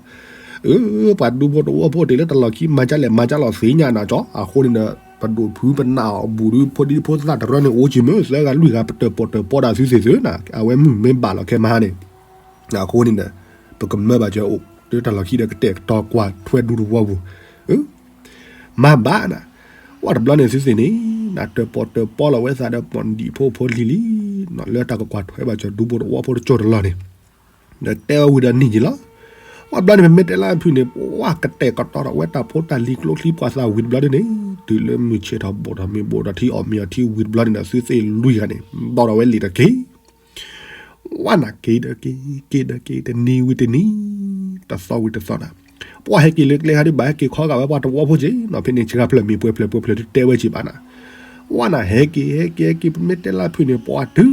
အၢ ပှၤဒူဖိတဝီဖိအိၣ်တ့ၢ်လၢတၢ်လီၢ်ခံ မၤကၢ်လဲၣ်မၤကၢ်လီၤသ့ၣ်ညါနၤကၠီ, အဃိန့ၣ်ဒီး ပဒိၣ်ဖုပနာ်အီၤဘူးဒုး ဖိဒံဖိသၣ်တရၢန့ၣ် အိၣ်က့ၤမ့ၢ်သၢဂၤလွံၢ်ဂၤ ပတၢၣ်ပီၣ်တၢၣ်ပီဒၣ်သုသ့ၣ်သုနၤ, အဝဲမုၢ်မ့ၢ်ဘၣ်လီၤခဲမဟါန့ၣ် အဃိန့ၣ်ဒီး ပကမၢဘၣ်ကၠီအိၣ်တ့ၢ်တၢ်လီၢ်ခံဒီး ကတဲာ်ကတီၤကွၢ်ထွဲဒူတဝီပူၤ, မၤဘၣ်နၤ, ပှၢ်တဘျီန့ၣ်သုသ့ၣ်န့ၣ် နတၢၣ်ပီၣ်တၢၣ်ပီလီၤဝဲသးဒီးပှၤဒံၣ်ဖိဖိလံၤလံ, လၢတၢ်ကကွၢ်ထွဲဘၣ်စီၤဒူဖိတဝီဖိတကၠိတလီၢ်န့ၣ်, ဒီးတဲဝဲဝံၤဒီးနံၤက့ၤလီၤ. ပှၢ်ဘျီန့ၣ် ပမ့ၢ်တဲလၢအဖုၣ်န့ၣ် ပှၢ်ကတဲာ်ကတီၤထီၣ်ဝဲတၢ်ဖိတၢ်လံၤကျိချံပှၤသးဝံၤတဘျီဒ်န့ၣ်, တုၤလၢမုၢ်ဆ့ၣ်ထီၣ်ဘိၣ်ထီၣ်မ့ၢ်ဘိၣ်ထီၣ်ထံအီၣ်မ့ၤအီထံဝံၤတဘျီန့ၣ်ဒီး သုသ့ၣ်လွံၢ်ဂၤန့ၣ် ဘၣ်ဒီးဝဲလံာ်တက့ၢ် ဝဲနၤက့ၤဒီးက့ၤ က့ၤဒီးက့ၤ တနံၤဝံၤတနံၤ တသီဝံၤတသီနၤ, ပှၢ်ဟဲက့ၤလၢကျဲခါဒုးဘၣ်ဟဲက့ၤခီဂာ်ဝဲပှၤတဝီဖိက့ၤနီၤ, ဖဲန့ၣ် ဆှၢဖျၢၣ်မ့ၤပှဲၤဖျၢၣ်ပှဲၤဖျၢၣ်ဒုးတဲဝဲက့ၤဘၣ်နၤ, ဝဲနၤဟဲက့ၤ ဟဲက့ၤ ဟဲက့ၤ ပမ့ၢ်တဲလၢဖုၣ်န့ၣ် ပှၢ်တုၤ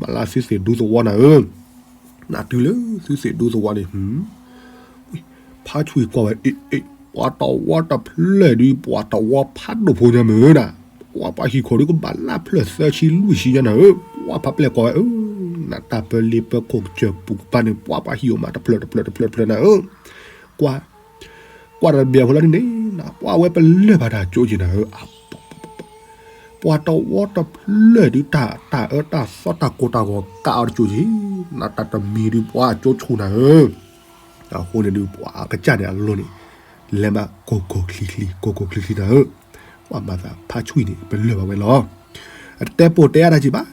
မၤလၢသုသ့ၣ်ဒူသဝီနၤဧၢ, နၤတုၤလၢသုသ့ၣ်ဒူသဝီန့ၣ် ဖါဆွံၣ်ကွၢ်ဝဲ အ့ အ့ ပှၤတဝီတဖျၢၣ်ဒုး ပှၤတဝီဖးဒိၣ်ဖိညါမ့ၢ်နၤ, ပှၢ်ပှၤဟံၣ်ခိၣ်ဒုးကဘၣ်လၢဖျၢၣ်သၢဆံလွံၢ်ဆံညါနၤဧၢ, ပှၢ်ဖးပျဲၢ်ကွၢ်ဝဲဧၢ, နၤတၢ်ပၢလ့ပၢခိၣ်ကစၢၢ်ပူၤကပၤန့ၣ် ပှၢ်ပှၤဟံၣ်အိၣ်မးတဖျၢၣ်တဖျၢၣ်တဖျၢၣ်တဖျၢၣ်တဖျၢၣ်နၤဧၢ, ကွၢ် ကွၢ်တဘျီဖိလီၤဒ်န့ၣ် ပှၢ်ဝဲပလၢၢ်ဘၣ်တၢ်ကၠိက့ၤနၤဧၢ, ပှၤတဝီတဖျၢၣ်ဒုးတၢ် တၢ်အၢတၢ်သီတၢ်ကိၢ်တၢ်ဂီၤကးအီၤတကၠိက့ၤ, နၤတၢ်တမံၤဒုးပှၤကၠိဆူၣ်နၤဧၢ, အဃိန့ၣ်ဒုးပှၤအကစၢ်န့ၣ်အလိၤန့ၣ် လဲၤမးကိၢ်ကိၢ်ချံချံ ကိၢ်ကိၢ်ချံချံနၤဧၢ, ပှၢ်မၤသးဖါဆွံၣ်န့ၣ် ပလၢၢ်ဘၣ်ဝဲလီၤ. အတတဲပိာ်တဲအါတၢ်က့ၤဘၣ်,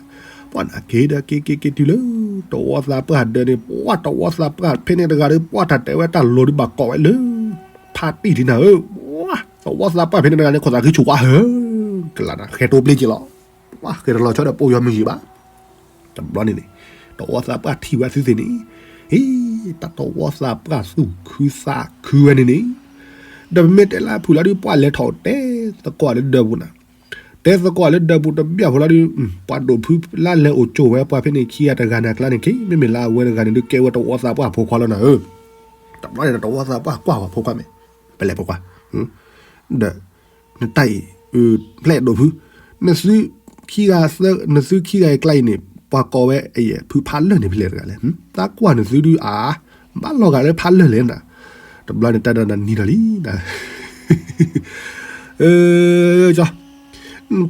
ပှၢ်နၤက့ၤဒီးက့ၤက့ၤက့ၤတုၤလၢ တဝီသးပှၢ်ဒၢးန့ၣ် ပှၢ်တဝီသးပှၢ်ဖဲန့ၣ်တဂၤဒီး ပှၢ်တၢ်တဲဝဲတၢ်လိၤဒုးဘၣ်ကိးဝဲလၢ ဖါတံၢ်လံနၤဧၢ, ပှၢ်တဝီသးပှၢ်ဖဲန့ၣ်တဂၤန့ၣ် ခိၣ်သးခံဆူၣ်ဝါဧၢ, ကလးနၤ ဃဲၤတိပျ့က့ၤလီၤ, ပှၢ်ဃဲၤတလီၤဆီဒီးပိာ်ယွၤမုၢ်ယံာ်ဘၣ် တဘျီန့ၣ်န့ၣ် တဝီသးပှၢ်ထံၣ်ဝဲသုသ့ၣ်န့ၣ်, ဟ့ တၢ်တဝီသးပှၢ်သူၣ်ခုသးခုဝဲန့ၣ်န့ၣ်, ဒီးပမ့ၢ်တဲလၢအဖုၣ်လီၤဒုး ပှၢ်လဲၤထီၣ်တဲသကိးလၢဒၢးပူၤနၤ, တဲသကိးလၢဒၢးပူၤတဘျီဖိလီၤဒုး ပှၤဒိၣ်ဖုလၢလဲၤအိၣ်ကၠိဝဲပှၤဖဲန့ၣ်ခံဂၤတဂၤန့ၣ်အကျါန့ၣ်က့ၤ မ့မ့ၢ်လၢအဝဲတဂၤန့ၣ်ဒုးကဲဝဲတဝီသးပှၢ်ဖိခွါလီၤနၤဧၢ, တဘျီန့ၣ်ဒီးတဝီသးပှၢ်ကွၢ်ဝဲဖိခွါမ့ၢ် ပလဲၤဖိခွါ ဒီး နတၢ်အံၤ ဖျဲၣ်ဒိၣ်ဖု, နသုခံဂၤသၢ နသုခံဂၤအံၤကျါအံၤန့ၣ် ပှၤကိးဝဲအံၤ ဖုဖးလၢာ်န့ၣ်ဖဲလဲၣ်တဂၤလဲၣ်, သးကွၢ်နသုဒုးအါ, ဘၣ်လီၤဂာ်လၢဖးလၢာ်လဲၣ်နၤ, တဘျီန့ၣ်တၢ်ဒီးနၤနံၤဒီးလံနၤ ကၠီ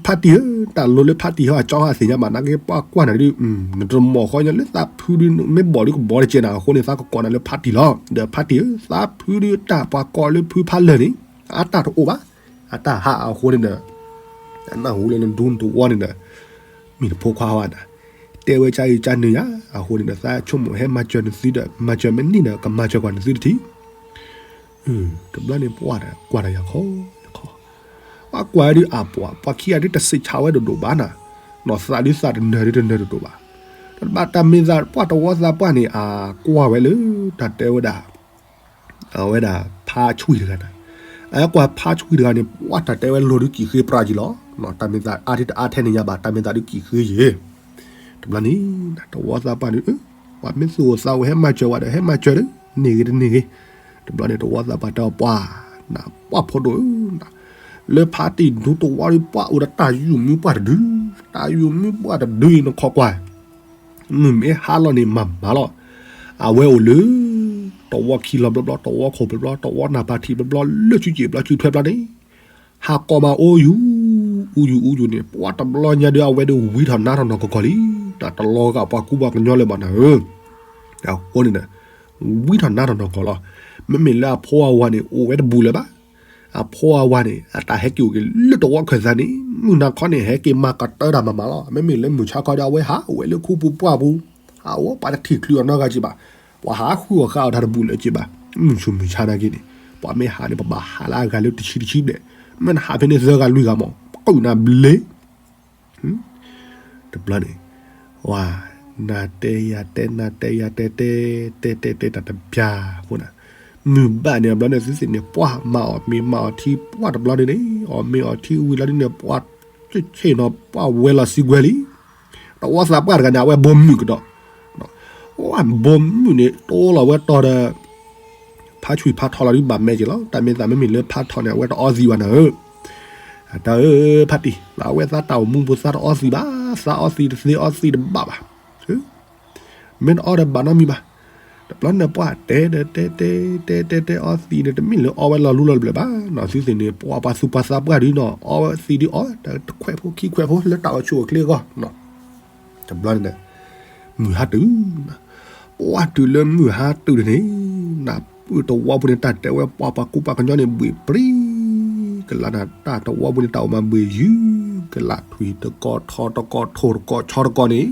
ဖါတံၢ်ဧၢ, တၢ်လိၤလၢဖါတံၢ်ဟီအကၠီဟီအသ့ၣ်ညါဘၣ် နာ်က့ပှၤကွၢ်နၤဒုး နတမီၢ်ဃီညါလၢသးဖုဒုး မ့ၢ်ဘီၣ်ဒုးကဘီတကဲနၤအဃိန့ၣ် သးကကိးနၤလၢဖါတံၢ်လီၤ. ဒီးဖါတံၢ်ဧၢ, သးဖုဒုးတၢ်ပှၤကိးလၢဖုဖးလၢာ်န့ၣ် အတၢ်တအိၣ်ဘၣ်, အတၢ်ဟးအဃိန့ၣ်ဒီး အနၢ်ဟူလၢနဒူနတဝီန့ၣ်ဒီး မ့ၢ်နဖိခွါဝဲဒၣ် တဲဝဲကါအံၤကါနုာ်ယါ, အဃိန့ၣ်ဒီး သးဆိကမိၣ်ဟဲမၤစၢၤနသုဒီး မၤစၢၤမ့ၢ်န့ၣ်ဒီး ကမၤစၢၤကွၢ်နသုတထံၣ် တဘျီန့ၣ်ပှၢ်ဒီးကွၢ်ဒီးယၤခီ, ယခီ, ပှၤကွၢ်ဒုးအပှၤ ပှၤခံဂၤဒုးတစံးဆါဝဲဒိၣ်ဒိၣ်ဘၣ်နၤ, နီၢ်သးဒုးသးတနၢၤဒုးတနၢၤဒိၣ်ဒိၣ်ဘၣ်, တဘၣ်တၢ်မ့ၢ်သး ပှၢ်တဝီသးပှၢ်န့ၣ် အကွၢ်ဝဲလၢ တၢ်တဲဝဲဒၣ် အဝဲဒၣ်ဖါဆွံၣ်တဂၤန့ၣ်, အကွၢ်ဖါဆွံၣ်တဂၤန့ၣ် ပှၢ်တၢ်တဲဝဲလိၤဒုးကံၣ်ဃ့ပြးကံလီၤ, တၢ်မ့ၢ်သးအါထံတအါထဲန့ၣ်ညါဘၣ်, တၢ်မ့ၢ်သးဒုးကံၣ်ဃ့ယဲ တဘျီန့ၣ် တဝီသးပှၢ်န့ၣ် ပှၤမ့ၢ်သူၣ်အိၣ်သးအိၣ်ဟဲမၤစၢၤဝဲဒီး ဟဲမၤစၢၤဒီး န့ၢ်ဂ့ၤတန့ၢ်ဂ့ၤ, တဘျီန့ၣ် တဝီသးပှၢ်တဲပှၢ်, နပှၢ်ဖိဒိၣ်ဧၢ, လၢဖါတံၢ်ဒူတဝီဒီးပှၢ်အိၣ်ဒီးတၢ်ယုၢ်မုၢ်ပှၢ်တဒု, တၢ်ယုၢ်မုၢ်ပှၢ်တဒုအံၤနခီကွၢ် မုၢ်မ့ၢ်ဟါလီၤန့ၣ်မၤမၤလီၤ, အဝဲအိၣ်လၢ တဝီခံလီၤဘျီဘျီ တဝီခိၣ်ဘျီဘျီ တဝီနၢ်ပၤထံးဘျီဘျီ လၢစုစ့ၣ်ဘျီစုထွဲဘျီန့ၣ် ဟးကိးမးအိၣ်ယူၢ် အူယူၢ်အူယူၢ်န့ၣ် ပှၢ်တဘျီညါဒုး အဝဲဒုးဝံထီၣ်နါထီၣ်နီၢ်ကီၢ်ကီၢ်လံ, တၢ်တလီၤဂာ်ပှၤကူပှၤကညီလၢၤဘၣ်နၤဧၢ, အဃိန့ၣ်ဒီး ဝံထီၣ်နါထီၣ်နီၢ်ကီၢ်လီၤ, မ့မ့ၢ်လၢအဖိအဝၤန့ၣ် အိၣ်ဝဲတဘူးလၢၤဘၣ် အဖိအဝၤန့ၣ် အတၢ်ဟဲက့ၤအိၣ်က့ၤလၢတဝီခၢၣ်သးန့ၣ် မုၢ်နၤခီန့ၣ် ဟဲက့ၤမၤကတၢၢ်တၢ်မၤမၤလီၤ. မ့မ့ၢ်လၢမုၢ်ဆါခီဒီး အဝဲဟးအိၣ်ဝဲလၢခူပူၤပှၢ်ပူၤ, ဟးအိၣ်ပှၤတထံၣ်ချုးအီၤနီတဂၤက့ၤဘၣ်, ပှၤဟးဃုအီၤဃါအီၤတၢ်တဘူးလၢၤက့ၤဘၣ်. မုၢ်ဆူၣ်မုၢ်ဆါနာ်က့န့ၣ် ပှၤမ့ၢ်ဟးန့ၣ် ပဘၣ်ဟးလၢအဂၤလၢတဆံတဆံဘျဲၣ်, မ့ၢ်နဟးဖဲန့ၣ်သၢဂၤလွံၢ်ဂၤမး ကုၢ်နၤဘျ့ တဘျီန့ၣ် ဝၤ နၤတဲယၤတဲ နၤတဲယၤတဲ တဲ တဲ တဲ တဲ တၢ်တပျၢ် အဃိန့ၣ် မုၢ်ဘၣ်န့ၣ် တဘျီန့ၣ် သုသ့ၣ်န့ၣ် ပှၢ်မၤအီၣ်မ့ၤမၤအီၣ်ထံ ပှၢ်တဘျီန့ၣ်န့ၣ် အီၣ်မ့ၤအီၣ်ထံဝံၤလီၤဒ်န့ၣ် ပှၢ်ဆ့ၣ်နီၤ ပှၢ်ဝဲလီၤစံကွဲလံ. တဝီသးပှၢ်တဂၤန့ၣ် အဝဲဘိမုၢ်ကဒီး ဝဲဘိမုၢ်န့ၣ် တိလီၤဝဲတီၤဒီး ဖါဆွံဖါထီလီၤဒ်ဘၣ်မဲာ်က့ၤလီၤ. တၢ်မ့ၢ်သးမ့မ့ၢ်လၢဖါထီန့ၣ် အဝဲတအီသံးဘၣ်နၤဧၢ. အတၢ်ဧၢ ဖါတံၢ် အဝဲသးတၢ်အိၣ်မူပူၤသးတအီသံးဘၣ်, သးအီသံးတသ့အီသံးတဘၣ်ဘၣ်. မ့ၢ်တအီဒီးဘၣ်နီတမံၤဘၣ်. တဘျီန့ၣ်ပှၢ်တဲဒီးတဲ တဲ တဲ တဲ တဲ အီသံးန့ၣ် တမ့ၢ်လၢအီဝဲလီၤလူလီၤဘျၢၣ်ဘၣ်နီၤ. သုသ့ၣ်န့ၣ် ပှၤပှၤသူၣ်ပှၤသးပှၢ်ဒုးနီၤ အီသံးဒုးအီ တခွဲးဖိခံခွဲးဖိလၢတၢ်အိၣ်ဆူၣ်အိၣ်ချ့အဂီၢ်နီၤ. တဘျီန့ၣ် မုၢ်ဟါတုၤ ပှၢ်တုၤလၢမုၢ်ဟါတုၤန့ၣ် နပုၢ်တဝီဖိန့ၣ် တၢ်တဲဝဲပှၤပှၤကူပှၤကညီန့ၣ် ဘှံးပြံ ကလးနၤ တၢ်တဝီပူၤန့ၣ် တၢ်အိၣ်မးဘှံးယုၢ်ကလး ထွံၣ်တကိး ထီတကိး ထိၣ်တကိး ဆီတကိးန့ၣ်,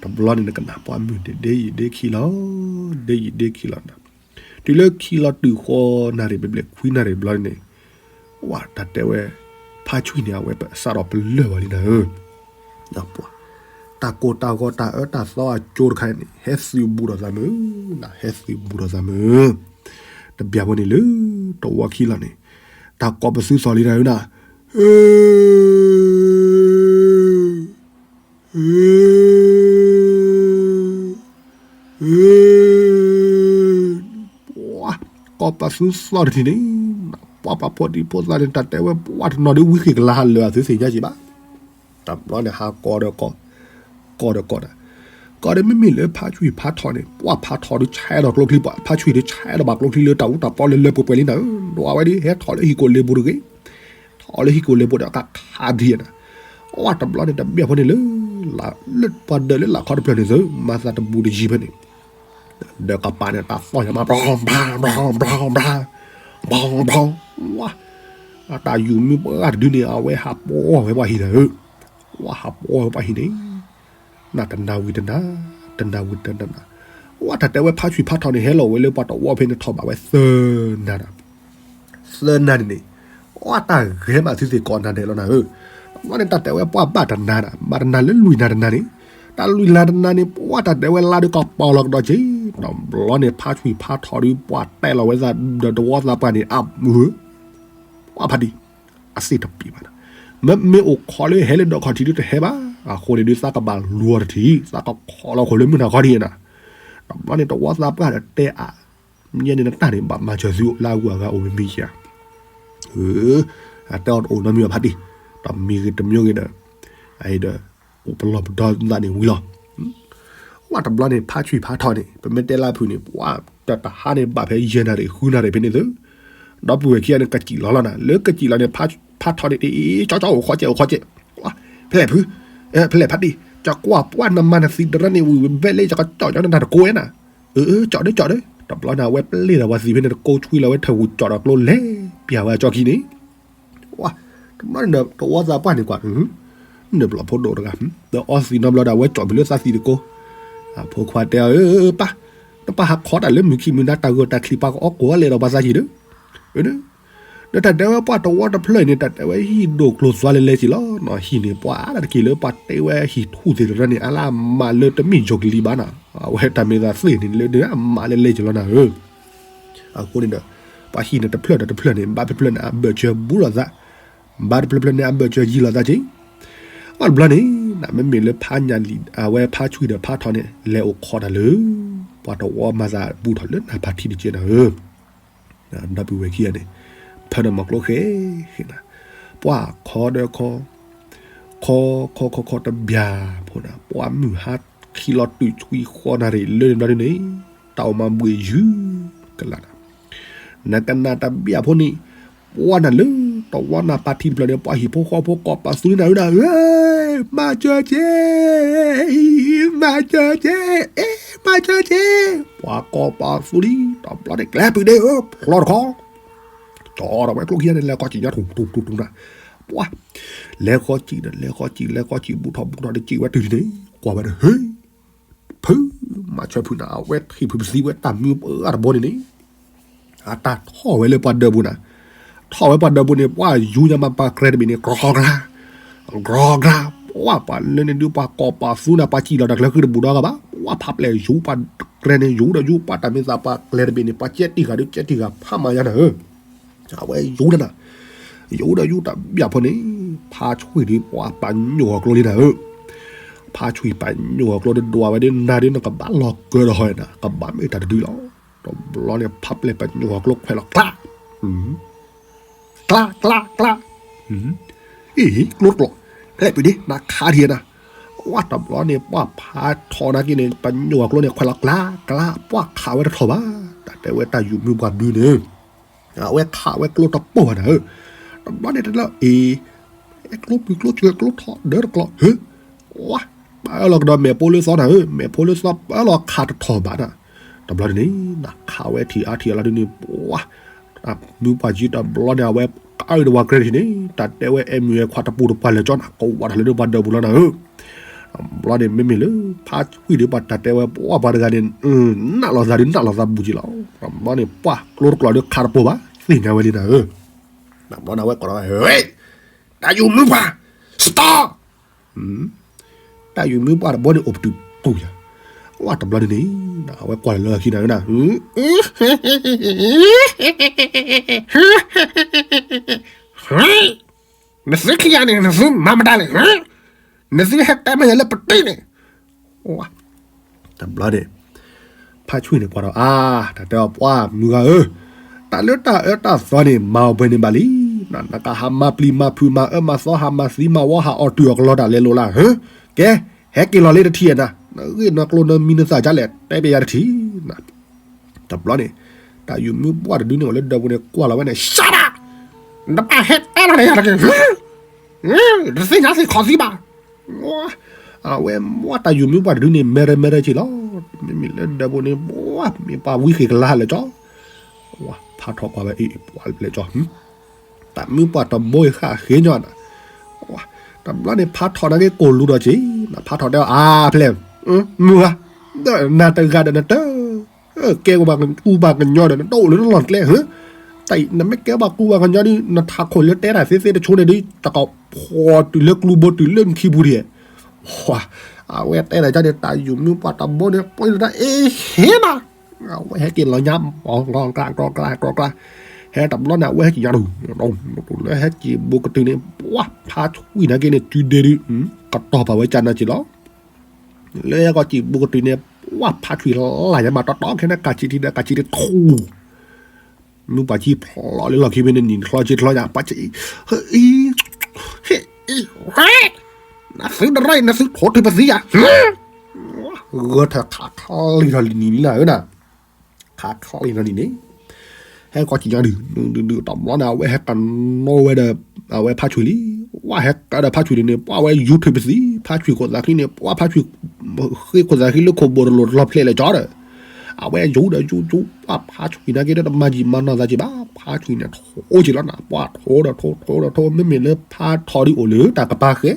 တဘျီန့ၣ်နကနၣ်ပှၤမုၢ်န့ၣ် ဒ့ယံာ်ဒ့ခံလီၤ, ဒ့ယံာ်ဒ့ခံလီၤနၤ, တုၤလၢခံလီၤတုၤဃီနၣ်ရံၣ်ဘျဲၣ်ဘျဲၣ်ခွံနၣ်ရံၣ်ဘျီန့ၣ်, ဝဲတၢ်တဲဝဲ ဖါဆွံန့ၣ် အဝဲစးထီၣ်ပလၢၢ်ဝဲလံနၤဧၢ တၢ်ကိၢ်တၢ်ဂီၤတၢ်အၢတၢ်သီအကၠိတခါန့ၣ် ဟဲသုးဘူးဒီးသးမုာ်, ဟဲသုးဘူးဒီးသးမုာ်, တဘျီဖိန့ၣ်လၢ တဝီခံလီၤန့ၣ်, တၢ်ကိးပသူသီၣ်လံနၤဧၢနၤ, ကိးပသူသီၣ်တထံၣ်န့ၣ်, ပှၤပာ်ဖှိၣ်ဒံးဖိသၣ်န့ၣ် တၢ်တဲဝဲပှၤတနီၤဒ်ဝံဃ့ၢ်ကလါဟးလၢာ်အသုသ့ၣ်ညါက့ၤဘၣ်, တဘျီန့ၣ် ဟးကိးဒီးကိး, ကိးဒီးကိးဒီး, ကိးဒီးမ့မ့ၢ်လၢဖါဆွံဖါထီန့ၣ် ပှၤဖါထီဒုးဆဲးဒီးကျိချံ, ဖါဆွံဒုးဆဲးဒီးဘၣ်ကျိချံလၢတၢ်အူတၢ်ပီလၢလၢပှဲၤပှဲၤလံနၤဧၢ, ဒွးဝဲဒ် ဟဲထီၣ်လၢဟံၣ်ကိာ်လ့ပူၤတဂ့ၤ, ထီၣ်လၢဟံၣ်ကိာ်လ့ပူၤဒီးကခးဒံးနၤ, အဝဲတဘျီန့ၣ် တဘျီဖိန့ၣ်လၢ လၢပှၤဒၢးလၢလာ်ခီတဖျၢၣ်န့ၣ်သု မၤသးတဘူးတယံၤဖဲန့ၣ် ဒီးကပၤန့ၣ် တၢ်သီၣ်ယၤမး ဘျီဘျီဘျီဘျီဘျီဘျီဘျီ, ဝါ, တၢ်ယူၤမုၢ်ပှၢ်တဒုန့ၣ် အဝဲဟးပီၢ်ဝဲပှၤဟံၣ်နၤဧၢ, ဝါဟးပီၢ်ဝဲပှၤဟံၣ်န့ၣ်, နတနၤဝံၤတနၤ, တနၤဝံၤတနၤ, ဝါတၢ်တဲဝဲဖါဆွံဖါထီန့ၣ် ဟဲလီၤဝဲလၢပှၤတဝီဖဲန့ၣ်ထီၣ်ဘၣ်ဝဲသၢနၤဒီး သၢနၤန့ၣ်န့ၣ်, ပှၤတၢ်ဂဲၤမးသုသ့ၣ်ကိးနၤဒဲးလီၤနၤဧၢ, တဘျီန့ၣ် တၢ်တဲဝဲပှၤဘၣ်တနၤနၤ, ဘၣ်တနၤလၢလွံၢ်နၤတနၤန့ၣ်, တၢ်လွံၢ်နၤတနၤန့ၣ် ပှၤတၢ်တဲဝဲလါဒုးကပီၤလီၤကဒီးက့ၤ, တဘျီန့ၣ် ဖါဆွံဖါထီဒုး ပှၤတဲလီၤဝဲသးဒီးတဝီသးပှၢ်န့ၣ် အမုၢ်ဧၢ, ပှၤဖါတံၢ်, အသ့ၣ်တပံၤဘၣ်နၤ, မ့မ့ၢ်အိၣ်ခိးလၢဟဲလၢဒီးခီၣ်ထံးဒုးတဟဲဘၣ်, အဃိန့ၣ်ဒုး သးကဘၣ်လူၤအီၤတထံၣ်, သးကခိးလီၤခိၣ်လၢမုၢ်နၤခီထံးနၤ, တဘျီန့ၣ် တဝီသးပှၢ်ဒီးတဲအါ မ့ၢ်န့ၣ်နတၢ်န့ၣ် ဘၣ်မၤစၢၤသုလၢအဂုၤအဂၤအိၣ်မ့ၢ်မ့ၢ်ဧါ, အတဲအီၤတအိၣ်နီတမံၤဘၣ်ဖါတံၢ်, တမံၤဂ့ၤတမံၤဂ့ၤဒီး, အဒီး, အိၣ်ပလီၢ်ပဒီသးန့ၣ်ဝံၤလီၤ, ဝဲတဘျီန့ၣ် ဖါဆွံဖါထီန့ၣ် ပမ့ၢ်တဲလၢဖုးန့ၣ် ပှၤတတဟါန့ၣ် ဘၣ်ဖဲယဲၢ်နၣ်ရံၣ်ဃုနၣ်ရံၣ်ဖဲန့ၣ်သု, ဒီပုၢ်ဝဲၢ်ခံဂၤန့ၣ် ကစံၣ်လီၤလီၤနၤ, လၢကစံၣ်လီၤန့ၣ် ဖါထီန့ၣ် ကၠီကၠီအိၣ်ဃီကဲးအိၣ်ဃီကဲး, ဖဲလဲၣ်ဖု, ဖဲလဲၣ်ဖါတံၢ်, ကကွၢ်ပှၢ်နမၤနသံတရၢန့ၣ် ဝံၤဝံၤဘဲလၢ ယကကၠီကၠီနတၢ်တကိးဝဲနၤ, အၢ ကၠီဒီးကၠီဒီး, တဘျီန့ၣ် အဝဲပျဲၢ်ဒီးပှၤသံဖဲန့ၣ်တကိးဆွံလီၤဝဲထၢၣ်ဝံၤကၠီဒီးကျိလဲၤ ပျၢ်ဝဲအကၠီခံန့ၣ် ဝါ, တဘျီန့ၣ်ဒီး တဝီသးပှၢ်န့ၣ်ကွၢ်, နဘျီၣ်ဖိဒိၣ်တဂၤ, ဒီးအီသံးနီတဘျီဒီး အဝဲကၠီၣ်ဖုးလၢသးသံးတကိး, အဖိခွါတဲအီၤ, ပၢ်, နပၢ်ဟးခီတၢ်လၢမုၢ်ခံမုၢ်နၤ တၢ်ဂၢၢ်တၢ်ချံပှၤကအီကိးလဲၤဒီးပှၤသးက့ၤဒီး, ဒီးတၢ်တဲဝဲပှၤတဝီတဖျၢၣ်အံၤန့ၣ် တၢ်တဲဝဲဟံၣ်ဒိၣ်ကျိၤသွါလဲၤလဲၤက့ၤလီၤနီၤ, ဟံၣ်န့ၣ်ပှၤအါတက့ၢ်လၢပှၤတဲဝဲဟံၣ်ထူၣ်သ့ၣ်တဖၣ်န့ၣ် အါလၢအမးလၢတမ့ၢ်ယီၤကလံၤဘၣ်နီၤ, အဝဲတၢ်မ့ၢ်သးသ့ၣ်န့ၣ်လၢအမးလဲၤလဲၤက့ၤလီၤနၤဧၢ အဃိန့ၣ်ဒီး ပှၤဟံၣ်န့ၣ်တဖျၢၣ်ဒီးတဖျၢၣ်န့ၣ် ဘၣ်ဖဲဖျၢၣ်န့ၣ် အဘၢၣ်စၢၤဘူးလိာ်သး, ဘၣ်တဖျၢၣ်ဖျၢၣ်န့ၣ် အဘၢၣ်စၢၤယံၤလိာ်သးက့ၤ, အတဘျီန့ၣ် နမ့မ့ၢ်လၢဖါညၣ်လံၤ အဝဲဖါဆွံဒီးဖါထီန့ၣ် လဲၤအိၣ်ခိးတၢ်လၢ ပှၤတဝီမၤသးဘူးထီၣ်လၢနၢ်ဖးထံတကဲနၤဧၢ ဒီပုၢ်ဝဲၢ်ခံဂၤန့ၣ် ဖၢဒီးမၤကျိဃဲဃဲနၤ, ပှၤခီဒီးခီ, ခီခီခီခီ တဘျီဖိနၤ, ပှၤမုၢ်ဟါခံလီၤတုၤဆွံဃီနၣ်ရံၣ်လၢန့ၣ်ဘျီဒုန့ၣ်, တၢ်အိၣ်မးဘှံးယုၢ်ကလးနၤ, နကနၣ်တဘျီဖိန့ၣ်, ပှၤနၤလၢ တဝီနၢ်ဖးထံတဖျၢၣ်န့ၣ် ပှၤဟံၣ်ဖိဃီဖိကိးပာ်သူန့ၣ်နၤဧၢနၤဧၢ, မၤစၢၤက့ၤ, မၤစၢၤက့ၤ, အ့ မၤစၢၤက့ၤ, ပှၤကိးပာ်သူလံ တဘျီန့ၣ် ကျဲပူၤဒ့ဧၢ ဖျီတခီ ကၠီဒီးဝဲကျိခံဂၤန့ၣ် လဲၤဃီစံၣ်ညါထူၣ်ထူၣ်ထူၣ်ထူၣ်နၤ, ပှၤ, လဲၤဃီစံၣ်ဒီး လဲၤဃီစံၣ် လဲၤဃီစံၣ် ဘူးထီၣ်ဘူးထီၣ်ဒီးစံၣ်ဝဲတုၤလံန့ၣ် ကွၢ်ဝဲဒီး ဟ့, ဖု, မၤစၢၤဖုနၤ အဝဲထံၣ်ဖုပသံဝဲတၢ်မုၢ်ပှၢ်တဘိန့ၣ်န့ၣ်, အတၢ်ထီၣ်ဝဲလၢပှၤဒၢးပူၤနၤ, ထီၣ်ဝဲပှၤဒၢးပူၤန့ၣ် ပှၤယူၤညါမးပှၤကျဲတဘ့ၣ်န့ၣ် ကြီကျါ ကြီကျါ, ပှၤပှၤလၢန့ၣ်ဒုး ပှၤကိးပာ်သူနၤ ပှၤစံၣ်လီၤတၢ်ကျဲဃုတဘူးဒီးဂၤဘၣ်, ပှၤဖးပျဲၢ်ယူၤ ပှၤကျဲန့ၣ် ယူၤဒီးယူၤ ပှၤတၢ်မ့ၢ်သးပှၤကျဲတဘ့ၣ်န့ၣ် ပှၤကဲတံၢ်ဃာ်ဒုး ကဲတံၢ်ဃာ်ဖးမၤညါနၤဧၢ, အဝဲယူၤနၤ, ယူၤဒီးယူၤတဘျီဖိန့ၣ်, ဖါဆွံဒုး ပှၤပာ်ညိၣ်အီၤကျိလံနၤဧၢ, ဖါဆွံပာ်ညိၣ်အီၤကျိဒုး ဒွးဝဲဒုး နၤဒုး နကဘၣ်လီၤကၢၤဒီးဟီနၤ ကဘၣ်မ့ၢ်တၢ်တဒုလီၤ, တဘျီန့ၣ် ဖးပျဲၢ်ပာ်ညိၣ်အီၤကျိခွဲးလီၤကျါ ကျါ ကျါ ကျါ, အ့ ကျိတကျိး, ဖဲလဲၣ်ပူၤဒ့ နခးထံၣ်နၤ, ဝါတဘျီန့ၣ် ပှၤဖးထီၣ်နာ်က့န့ၣ် ပာ်ညိၣ်အီၤကျိန့ၣ် ခွဲးလီၤကျါ ကျါ ပှၤခးဝဲတထီၣ်ဘၣ်, တၢ်တဲဝဲတၢ်ယူၤမုၢ်ပှၤဒုန့ၣ် အဝဲခးဝဲကျိတပိၢ်ဘၣ်နၤဧၢ, တဘျီန့ၣ်တလၢအ့ ကျိပူၤကျိစၢၤကျိထီၣ်ဒၢတကျိး ဟၢ ဝါ, ပၢလီၤကဒီးမဲာ်ဖိလၢသီနၤဧၢ, မဲာ်ဖိလၢသီပၢလီၤခးတထီၣ်ဘၣ်နၤ, တဘျီန့ၣ်န့ၣ် နခးဝဲထံၣ်အါထံၣ်အလီၤဒုန့ၣ် ပှၤ, မုၢ်ပှၤယံၤတဘျီန့ၣ် အဝဲ အၢဒီးပှၤကရၢတထံၣ်န့ၣ် တၢ်တဲဝဲ အဲၣ်မုၢ်အဲၣ်ခွါတပူၤတပှၢ်လၢာ်ကၠီနၤ ကိးဝးထီၣ်လၢပှၤဒၢးပူၤလီၤနၤဧၢ. ဘျီန့ၣ် မ့မ့ၢ်လၢ ဖါဆွံဒုးပှၤတၢ်တဲဝဲ ပှၤပှၤတဂၤန့ၣ် နးလိာ်သးဒုးနးလိာ်သးဘူးက့ၤလီၤ. ဘျီန့ၣ် ပှၤကျိတကျိၤဒုးခးတပိၤဘၣ် သ့ၣ်ညါဝဲလံနၤဧၢ. ဘျီန့ၣ် အဝဲကိးထီၣ်ဝဲ တၢ်ယူးမုၢ်ပှၢ် stop တၢ်ယူးမုၢ်ပှၢ်တဘိန့ၣ် အိၣ်ပတုာ်ပူၤယၤ, ဝဲတဘျီန့ၣ်န့ၣ် အဝဲကွၢ်လၢလၢခံနၤဧၢနၤ, နသုခံဂၤန့ၣ် နသုမၤမတၤလဲၣ်, နသုဟဲတဲမ့ၢ်ယၤလၢပတံၢ်န့ၣ်, တဘျီန့ၣ် ဖါဆွံန့ၣ်ကွၢ်ဒီး အါ, တၢ်တဲအီၤ ပှၤမုၢ်ဂၤဧၢ, တၢ်လၢတၢ်အၢတၢ်သီန့ၣ် မၤအီၤပှဲၤန့ၣ်ဘၣ်လံ, နကဟးမၤပျံၤမၤဖုးမၤအၢမၤသီ ဟးမၤသံမၤဝီ ဟးအီၣ်တုာ်အီၣ်ကလီတၢ်လဲၤလိာ်လၢ ကဲ, ဟဲက့ၤလီၤလၢတထံၣ်နၤ, နဂ့ၢ်နကျိၤနမံၤနသၣ်ဒ်လဲၣ် တဲပျဲယၤတထံၣ် တဘျီန့ၣ် တၢ်ယူးမုၢ်ပှၢ်တဒုန့ၣ် အိၣ်လၢဒၢးပူၤန့ၣ် ကွၢ်လီၤဝဲန့ၣ် ရှါဒၣ်, နဘၣ်ဟဲတဲလီၤန့ၣ်ယၤတက့ၢ်, တသ့ၣ်ညါသ့ၣ်ခီၣ်သံဘၣ်, အဝဲမ့ၢ်တၢ်ယူးမုၢ်ပှၢ်တဒုန့ၣ် မဲရမဲရက့ၤလီၤ, မ့မ့ၢ်လၢဒၢးပူၤန့ၣ် မ့ၢ်ပှၤဝံဃ့ၢ်ကလါလၢာ်ကၠီ, ဖါထီၣ်ကွၢ်ဝဲအံၤ ပှၤလဲၤကၠီ တၢ်မုၢ်ပှၢ်တဘိဃၣ်ဃ့ညီနၤ, တဘျီန့ၣ် ဖါထီၣ်နာ်က့ကိၢ်လူဒီးက့ၤ, ဖါထီၣ်တဲအီၤ အါဖျဲၣ်, မုၢ်ဂၤ, နၤတဂၤဒီးနတ ကဲဘၣ်ကူဘၣ်ကညီဒီး နတအိၣ်လၢနလီၢ်ကျဲဧၢ, နမ့ၢ်ကဲဘၣ်ကူဘၣ်ကညီဒီး နထးခိၣ်လၢတဲတၢ်သ့သ့တဆိန့ၣ်ဒီး တကဖီၣ်တုၤလၢကျူဘိတုၤလၢနခံပူၤဒံး, အဝဲတဲဒၣ်ကန့ၣ် တၢ်ယူးမုၢ်ပှၢ်တဘိန့ၣ် ပှၤတၢ်အ့ဟ့မး အဝဲဟဲက့ၤလီၤညါ ကီကျါ ကီကျါ ကီကျါ, ဟဲတဘျီန့ၣ် အဝဲဟဲက့ၤညါဒုး, လၢဟဲက့ၤဘူးကတုၤန့ၣ် ပှၤဖါဆွံနာ်က့န့ၣ် စုဒ့ဒုး ကတီၤပာ်ဝဲကနၤက့ၤလီၤ, လၢဟဲက့ၤဘူးကတုၤန့ၣ် ပှၤဖါဆွံလၢ်ညါမး တီတီခဲန့ၣ် ကးဆံးထံဒီး ကးဆံးထံတခူ မုၢ်ပှၢ်ကံဖျိးလၢလီၢ်ခံဖဲန့ၣ် နံၤချီဆံချီညါ ပှၤဆံးအံၤ, ဟ့ၣ်အံၤ, နသုတရၢ် နသုထိးထုးပသံယၤ, ဂၢၢ်ထၢၣ်ခးချံထီၣ်လံနံၤလံနၤဧၢနၤ, ခးချံထီၣ်လံနံၤန့ၣ်, ဟဲကီၢ်ကံညါဒုး ဒုးဒုးတဘျီန့ၣ် အဝဲဟဲကနိဝဲဒီး အဝဲဖါဆွံလံ, ဝဲဟဲကဒီးဖါဆွံလံန့ၣ် ပှၤဝဲယူၤထုးပသံ ဖါဆွံခိၣ်သးခံန့ၣ် ပှၤဖါဆွံ ဃ့ခိၣ်သးခံလၢခိၣ်ဘိတလိၤတလီၤဖျဲးလၢာ်ကၠီဒီး အဝဲယူၤဒီးယူၤယူၤ ပှၤဖါဆွံနာ်က့ဒီးတမၤယံာ်မၤနီၢ်သးက့ၤဘၣ် ဖါဆွံန့ၣ် ထိက့ၤလီၤနၤ ပှၤထိဒီးထိ ထိဒီးထိ မ့မ့ၢ်လၢဖါထီဒ်အိၣ်လၢတၢ်ကပၤဃဲ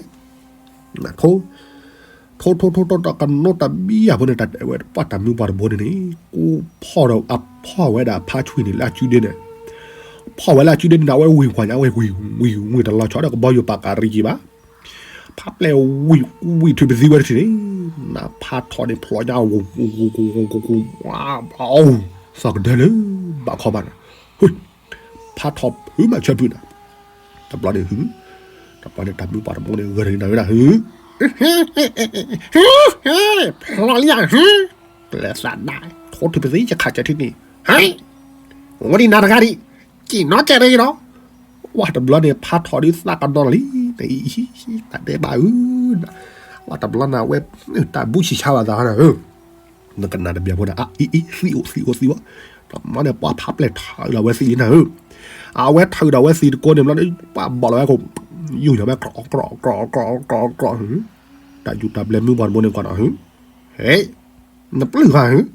ထိ ထိထိထိထိတၢ်ကနိတၢ်ဘံယၤဖိန့ၣ် တၢ်တဲဝဲ ပှၤတၢ်မုၢ်ပှၢ်တဘိန့ၣ်န့ၣ် ကူဖီၣ်ဒီးအဖီၣ်ဝဲဒၣ်ဖါဆွံန့ၣ်လၢအစုဒ့န့ၣ်, ဖီၣ်ဝဲလၢအစုဒ့န့ၣ် အဝဲဝံၤပှၤညါ အဝဲဝံၤဝံၤဝံၤတလီၤဆီဒီးကဘီယူၤပာ်ကးရံက့ၤဘၣ် ဖါပျဲၢ်ဝံၤဝံၤထုးပသံဝဲတထံၣ်န့ၣ်, နဖါထီန့ၣ်ဖျိညါ ဝူၤဝူၤဝူၤဝူၤဝူၤဝူၤဝူၤ သီၣ်ကဒၢလၢ ဘၣ်ခီဘၣ်န့ၣ်, ဖါထီဖုးမးဆၢဖုးနၤ, တဘျီန့ၣ်ဟု, တဘျီန့ၣ်တၢ်မုၢ်ပှၢ်တဘိန့ၣ် ဂၢၢ်တဂ့ၤနၤဝဲဒၣ်ဟု, ဖျိလံဧါဟု, ပျဲၢ်သးနါ, ထိထုးပသံယခးကဲထံန့ၣ်, ဟဲ, ဝဲဒၣ်နၤတဂၤဒံး, ကံၣ်နီတဲတဂ့ၤဒီး ဝဲတဘျီန့ၣ် ဖါထီဒ်သးကဒီလီၤလံ, တၢ်ဒဲးဘးဧၢ, ဝဲတဘျီန့ၣ် အဝဲ တၢ်ဘူၣ်ဆံးဆါဘၣ်သးနၤဧၢ, နကနၣ်တဘျီဖိန့ၣ် အအံၤအံၤ သံအိၣ်သံအိၣ်သံဝဲ, တဘျီန့ၣ် ပှၤဖါပျဲၢ်ထးလီၤဝဲသံလံနၤဧၢ, အဝဲထုးဒီးဝဲသံတကိးန့ၣ်ဘျီန့ၣ် ပှၤဘီၣ်လီၤဝဲခိၣ်, ယူၤညါဝဲ ကြီကြီကြီကြီကြီ, တၢ်ယူၤတၢ်ပျဲၢ်မုၢ်ပှၢ်တဘိန့ၣ်ကွၢ်နီၤဧၢ, ဟဲ, နပျုၢ်ဧါဧၢ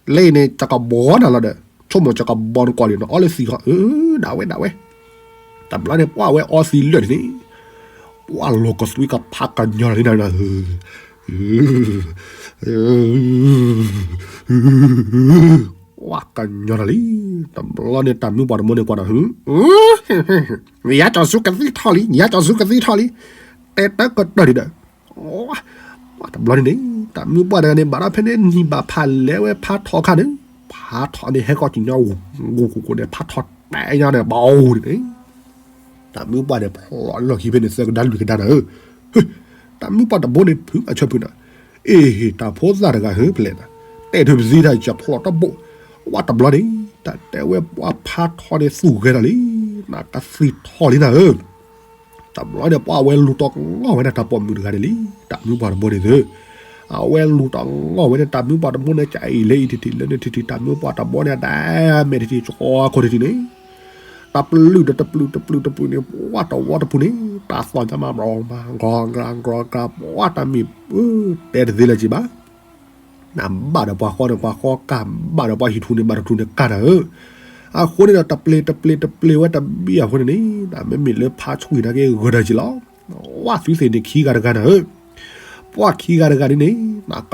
လၢအံၤန့ၣ် ကကဘီနၤလီၤဒီး ဆိကမိၣ်ကကဘီနကွၢ်လံ နအီလၢသံဃီ အၢ ဒၣ်ဝဲဒၣ်ဝဲ, တဘျီန့ၣ် ပှၤဝဲအီသံလၢာ်န့ၣ်, ပှၤလီၤကသွံကဖးကညီၤလံနၤ, ပှၤကညီၤလီၤလံ, တဘျီန့ၣ် တၢ်မုၢ်ပှၢ်တဘိန့ၣ်ကွၢ်ဒီး ယၤကီၢ်ဆူကသံထီၣ်လံ ယၤကီၢ်ဆူကသံထီၣ်လံ, တဲတၢ်ကတၢၢ်ဒံးဒီး ပှၤတဘျီန့ၣ်န့ၣ် တၢ်မုၢ်ပှၢ်တဂၤန့ၣ် ဘၣ်ဒီးဖဲန့ၣ်နံၤဘၣ်ဖးလဲၤဝဲဖါထီခါန့ၣ်, ဖါထီန့ၣ် ဟဲကီၢ်ကံၣ်ညီ ဂူၤဂူၤဂူၤန့ၣ် ဖါထီတဲညါန့ၣ် ဘၣ်အိၣ်န့ၣ်, တၢ်မုၢ်ပှၢ်န့ၣ် ဖျိးလၢလီၢ်ခံဖဲန့ၣ် သၢကဒါလွံၢ်ကဒါနၤဧၢ, တၢ်မုၢ်ပှၢ်တဘိန့ၣ် ဖုးမးဆၢဖုးနၤ, အ့ၣ် တၢ်ဖိသၣ်တဂၤဧၢ ဖဲလဲၣ်နၤ, တဲထုးပသံတၢ်ယဖျိးတဘိ, ဝဲတဘျီန့ၣ် တၢ်တဲဝဲပှၤဖါထီန့ၣ်သူၣ်ဂဲၤဒီးလံ, နကသံထီၣ်လံနၤဧၢ တဘျီန့ၣ် ပှၤဝဲလူၤတီၢ်လီၤဝဲဒၣ်တၢ်ပိာ်မုၣ်တဂၤန့ၣ်လံ, တၢ်မုၢ်ပှၢ်တဘိန့ၣ်သ့, အဝဲလူၤတီၢ်လီၤဝဲဒၣ်တၢ်မုၢ်ပှၢ်တဘိန့ၣ် ကအံၤလၢအံၤထံထံၣ်လၢန့ၣ်ထံထံၣ် တၢ်မုၢ်ပှၢ်တဘိန့ၣ် ဒၣ်မဲာ်ထံထံၣ် ကီခိၣ်ထံထံၣ်န့ၣ်, တၢ်ပျုၢ်ဒီးတပျုၢ်တပျုၢ်တပျုၢ်န့ၣ် ပှၤတဝီတပူၤန့ၣ် တၢ်သီၣ်ညါမး ဘျီမး ဂီၤဂၤဂီၤဂၤ ပှၤတၢ်မ့ၢ် တဲတသ့လၢၤက့ၤဘၣ် နဘၣ်ဒီးပှၤဃီန့ၣ် ပှၤဃီကၢ်, ဘၣ်ဒီးပှၤဟံၣ်ထူၣ်န့ၣ် ဘၣ်တထူၣ်န့ၣ်ကၢ်နၤဧၢ, အဃိန့ၣ်ဒီး တပျ့ၤတပျ့ၤတပျ့ၤဝဲတဘ့ၣ်အဃိန့ၣ်န့ၣ် မ့မ့ၢ်လၢဖါဆွံၣ်နာ်က့ဂၢၢ်ဒၢးက့ၤလီၤ. ဝဲသုသ့ၣ်န့ၣ်ခံဂၤတဂၤနၤဧၢ, ပှၤခံဂၤတဂၤဒ်န့ၣ်